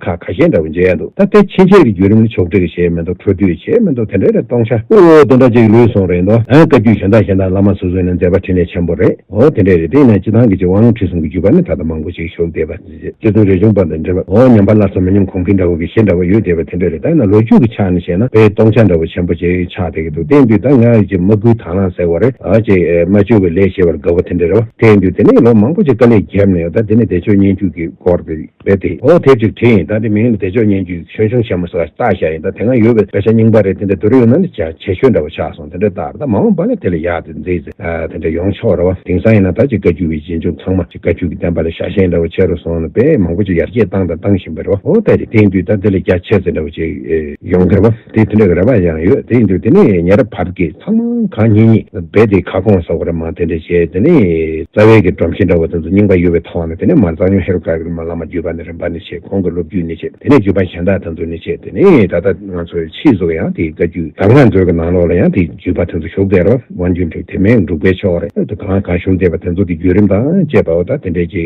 ཁག་ཁ་ཤས་འདྲ་བོ་མཇལ་ཡ་འདུག་ད་དེ་ཕྱིན་ཆད་ཀྱི་བརྒྱུད་རིམ་ལ་ཕྱོགས་སྒྲིག་བྱས་མི་འདུག་འཕྲོ་མཐུད་བྱས་མི་འདུག་དེ་འདྲས་རེད། སྟོང་ཆ་ཨོ་དེ་འདྲ་ཅིག་ལུས་སོང་རེད་འདུག་ཨ་བཀའ་བརྒྱུད་གཞན་དག་གཞན་དག་བླ་མ་སོ་སོའི་ནང་མཛད་པ་འཕྲིན་ལས་ཆེན་པོ་རེད། འོ་དེ་འདྲས་རེད། དེ་ཡིན་ན་སྤྱི་བཏང་གི་ཅིག་དབང་ལུང་ཁྲིད་གསུམ་གྱི་བརྒྱུད་པ་ནི་ད་ལྟ་མང་པོ་ཞིག་བཞུགས་བསྡད་པ། རྗེ་བཙུན་རས་ཆུང་པ་དང་འབྲེལ་བ། འོ་ཉམས་པ་སླར་གསོ་མི་ཉམས་གོང་འཕེལ་འདྲ་བོ་གི་གཞི་འདྲ་བོ་ཡོད་བསྡད་པ་དེ་འདྲ་རེད། ད་ཡིན་ན་ལོ་རྒྱུས་ཀྱི་ཆ་ནས་བཤད་ན་དཔེ་སྟོང་ཆ་འདྲ་བོ་ཆེན་པོ་ཅིག་ཆགས་བསྡད་ཀྱི་འདུག་དེ་ཡིན་དུས་ད་ང་ཡི་ཅིག་མ་བསྐུལ་དང་བླངས་ཟེར་བ་རེད། ཨ་ཅིག་མ་བཅོས་པའི་ལས་བྱེད་པར་དགའ་བོ་དེ་འདྲ་རེད་བ། དེ་ཡིན་དུས་དེ་ནས་ལོ་མང་པོ་ཅིག་དཀའ་ལས་བརྒྱབ་ནས་ད་དེ་ནས་བདེ་མཆོག་སྙན་བརྒྱུད་ཀྱི་སྐོར་དེ་རྦད་དེ་ཨོ་དེབ་ཅིག་བྲིས་ཡིན། ད་དེ་མིང་ལ་བདེ་མཆོག་སྙན་བརྒྱུད་ཆོས་འབྱུང་ཆེན་མོ་ཟེར་བ་བཏགས་བཞག་ཡིན། ད་དེ་སྔ་ཡོད་པའི་དཔེ་ཆ་རྙིང་པ་རེད། དེ་འདྲ་བསྡུར་ཡོང་ན་ནི་ཆེ་ཤོས་འདྲ་བོ་ཆགས་སོང་། དེ་འདྲ་ལྟར་ད་མ་འོངས་པ་ལ་དེ་ལས་ཡག་དེ་མཛེས་ཟེར་དེ་འདྲ་ཡོང་ཆོག་རེད་བ། དེང་སང་ཡིན་ན་ད་ཅིག་བཀའ་བརྒྱུད་པའི་རྗེས་འཇུག་ཚང་མ་ཅིག་བཀའ་བརྒྱུད་ཀྱི་བསྟན་པ་ལ་ཤ་ཞེན་འདྲ་བོ་ཆེ་རུ་སོང་ནས་དཔེ་མང་པོ་ཅིག་ཡར་རྒྱས་བཏང་དང་བཏང་བཞིན་པ་རེད་བ། ཨོ་ད་རེད། དེ་ཡིན་དུས་ད་དེ་ལས་རྒྱ་ཆེ་ཙམ་འདྲ་བོ་ཅིག་ཡོང་གི་རེད་བ། དེ་དེ་འདྲ་གི་རེ་བ་ཡང་ཡོད། དེ་ཡིན་དུས་དེ་ནས་ཉེ་རབས་བར་གྱི་ཚང་མ་གང་ཉིད་ཉིད་རྦད་དེ་ཁ་སྐོང་སོགས་རེ་མ་དེ་འདྲ་བྱས། དེ་ནས་རྩ་བའི་གི་སྒྲོམ་གཞི་འདྲ་བོ་དེ་ཚོ་རྙིང་པ་ཡོད་པའི་ཐོག་ནས་དེ་ནས་མར་རྩ་ཉུང་ཧེ་རུ་ཀ་གི་བླ་མ་བརྒྱུད་པ་ནས་རིམ་པ་ནས་བྱས། ཁོང་གི་ལོ་རྒྱུས་ནས་བྱས། དེ་ནས་བརྒྱུད་པ་གཞན་དག་དེ་ཚོ་ནས་བྱས། དེ་ནས་ད་ལྟ་ང་ཚོའི་ཕྱིས་སུ་ཡང་དེའི་བཀའ་བརྒྱུད་གང་ག་ཚོའི་གི་ནང་ལོགས་ལ་ཡང་དེའི་བརྒྱུད་པ་དེ་ཚོ་བཞུགས་བསྡད་རོགས། དབང་རྒྱུད་འབྲེལ་དེ་མིན་འབྲུག་པའི་ཕྱོགས་རེད། དེ་གང་གང་བཞུགས་བསྡད་པ་དེ་ཚོ་གི་བརྒྱུད་རིམ་དང་བཅས་པ་འོ་ད་དེ་འདྲས་ཀྱི་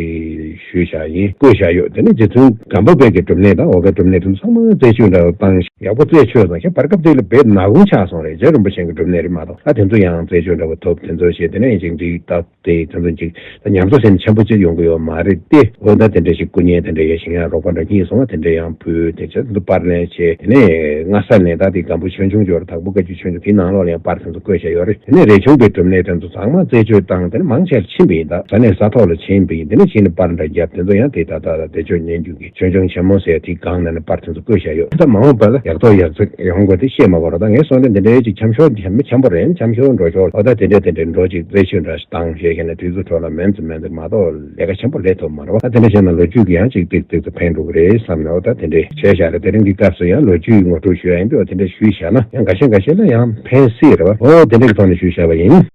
ཞུས་བཞག་ཡིན། བཀོད་བཞག་ཡོད། དེ་ནས་རྗེ་བཙུན་སྒམ་པོ་པའི་གི་སྒྲུབ་གནས་དང་འོ་གའི་སྒྲུབ་གནས་དེ་ཚོ་ཚང་མ་རྩད་གཅོད་འདྲ་བོ་བཏང་ཡག་པོ་རྩད་ཆོད་སོང་། ཁྱེད་བར་སྐབས་དེ་ལ་རྦད་ནག་ཁུང་ཆགས་སོང་རེད། རྗེ་རིན་པོ་ཆེ་གི་སྒྲུབ་གནས་རེད་མ་གཏོགས། ད་དེ་ཚོ་ཡང་རྩད་གཅོད་འདྲ་བོ་ཐོབ། དེ་ཚོ་བྱས། དེ་ནས་ཡིན་ཅིག་འདི་ད་དེ་དེ་ཚོ་ཅིག་ད་ཉམས་གསོ་ཟེར་ནས་ཆེན་པོ་ཅིག་ཡོང་གི་ཡོད་མ་རེད་དེ། འོ་ད་དེ་འདྲ་ཞིག་སྐུ་བརྙན་དེ་འདྲ་ཡ་ཞིང་ཡང་རོགས་པ་འདྲ་གཉིས་སོང་བ་དེ་འདྲ་ཡང་ཕུལ། དེ་ཚོ་འདི་པར་ལེན་བྱས། དེ་ནས་སྔ་ས་ནས་ད་དེ་སྒམ་པོ་ཆོས་འབྱུང་འབྱོར་དྭགས་པོ་བཀའ་བརྒྱུད་ཆོས་འབྱུང་དེའི་ནང་ལོགས་ལ་ཡང་པར་དེ་ཚོ་བཀོད་བཞག་ཡོད་རེད། དེ་ནས་རས་ཆུང་པའི་སྒྲུབ་གནས་དེ་ཚོ་ཚང་མ་རྩད་གཅོད་བཏང་། དེ་ནས་མང་ཆེ་ཕྱིན་པ་ཡིན། ད་ས་གནས་ས་ཐོག་ལ་ཕྱིན་པ་ཡིན། དེ་ནས་ཕྱིན་ནས་པར་འདྲ་བརྒྱབ། དེ་ཚོ་ཡང་དེ་ད་ད་ད་བདེ་མཆོག་སྙན་བརྒྱུད་ཀྱི་ཆོས་འབྱུང་ཆེན་མོ་ཟེར་དེའི་སྒང་ནས་ནི་པར་དེ་ཚོ་བཀོད་བཞག་ཡོད། ད་མ་འོངས་པ་ལ་ཡག་ཐོག་ཡག་བརྩེགས་ཡོང་དགོས་དེ་བཤད་མ་དགོས་ར། ད་ངས་སོང་ནས་འདི་འདྲའི་ཅིག་འཆམ་ཤོར་མི་འཆམ་པོ་རེད། འཆམ་ཤོར་འགྲོ་ཤོར། འོ་ད་དེ་འདྲས་དེ་འདྲས་འགྲོ་ཅིག་རྩད་གཅོད་འདྲ་ཞིག་བཏང་བྱས་བྱས་ནས་དུས་ཚོད་འཕྲོ་བརླག་མིན་ཙམ་མིན་ཙམ་མ་གཏོགས་ལས་ཀ་ཆེན་པོ་ལས་ཐུབ་མ་རེད་བ། ད་དེ་འདྲ་བྱས་ན་ལོ་རྒྱུས་ཀྱི་ཡང་ཅིག་ཏིག་ཏིག་ཏུ་ཕན་འགྲོ་གི་རེད་བསམ་ནས། འོ་ད་དེ་འདྲས་བྱས་བཞག་རེད། དེ་རིང་འདི་སྐབས་སུ་ཡང་ལོ་རྒྱུས་ངོ་སྤྲོད་ཞུ་ཡ་ཡིན་པས། འོ་དེ་འདྲས་ཞུས་བཞག་ན་ཡང་འགའ་ཤས་འགའ་ཤས་ལ་ཡང་ཕན་སྲིད་རེད་བ། འོ་དེ་འདྲས་ཀྱི་ཐོག་ནས་ཞུས་བཞག་པ་ཡིན།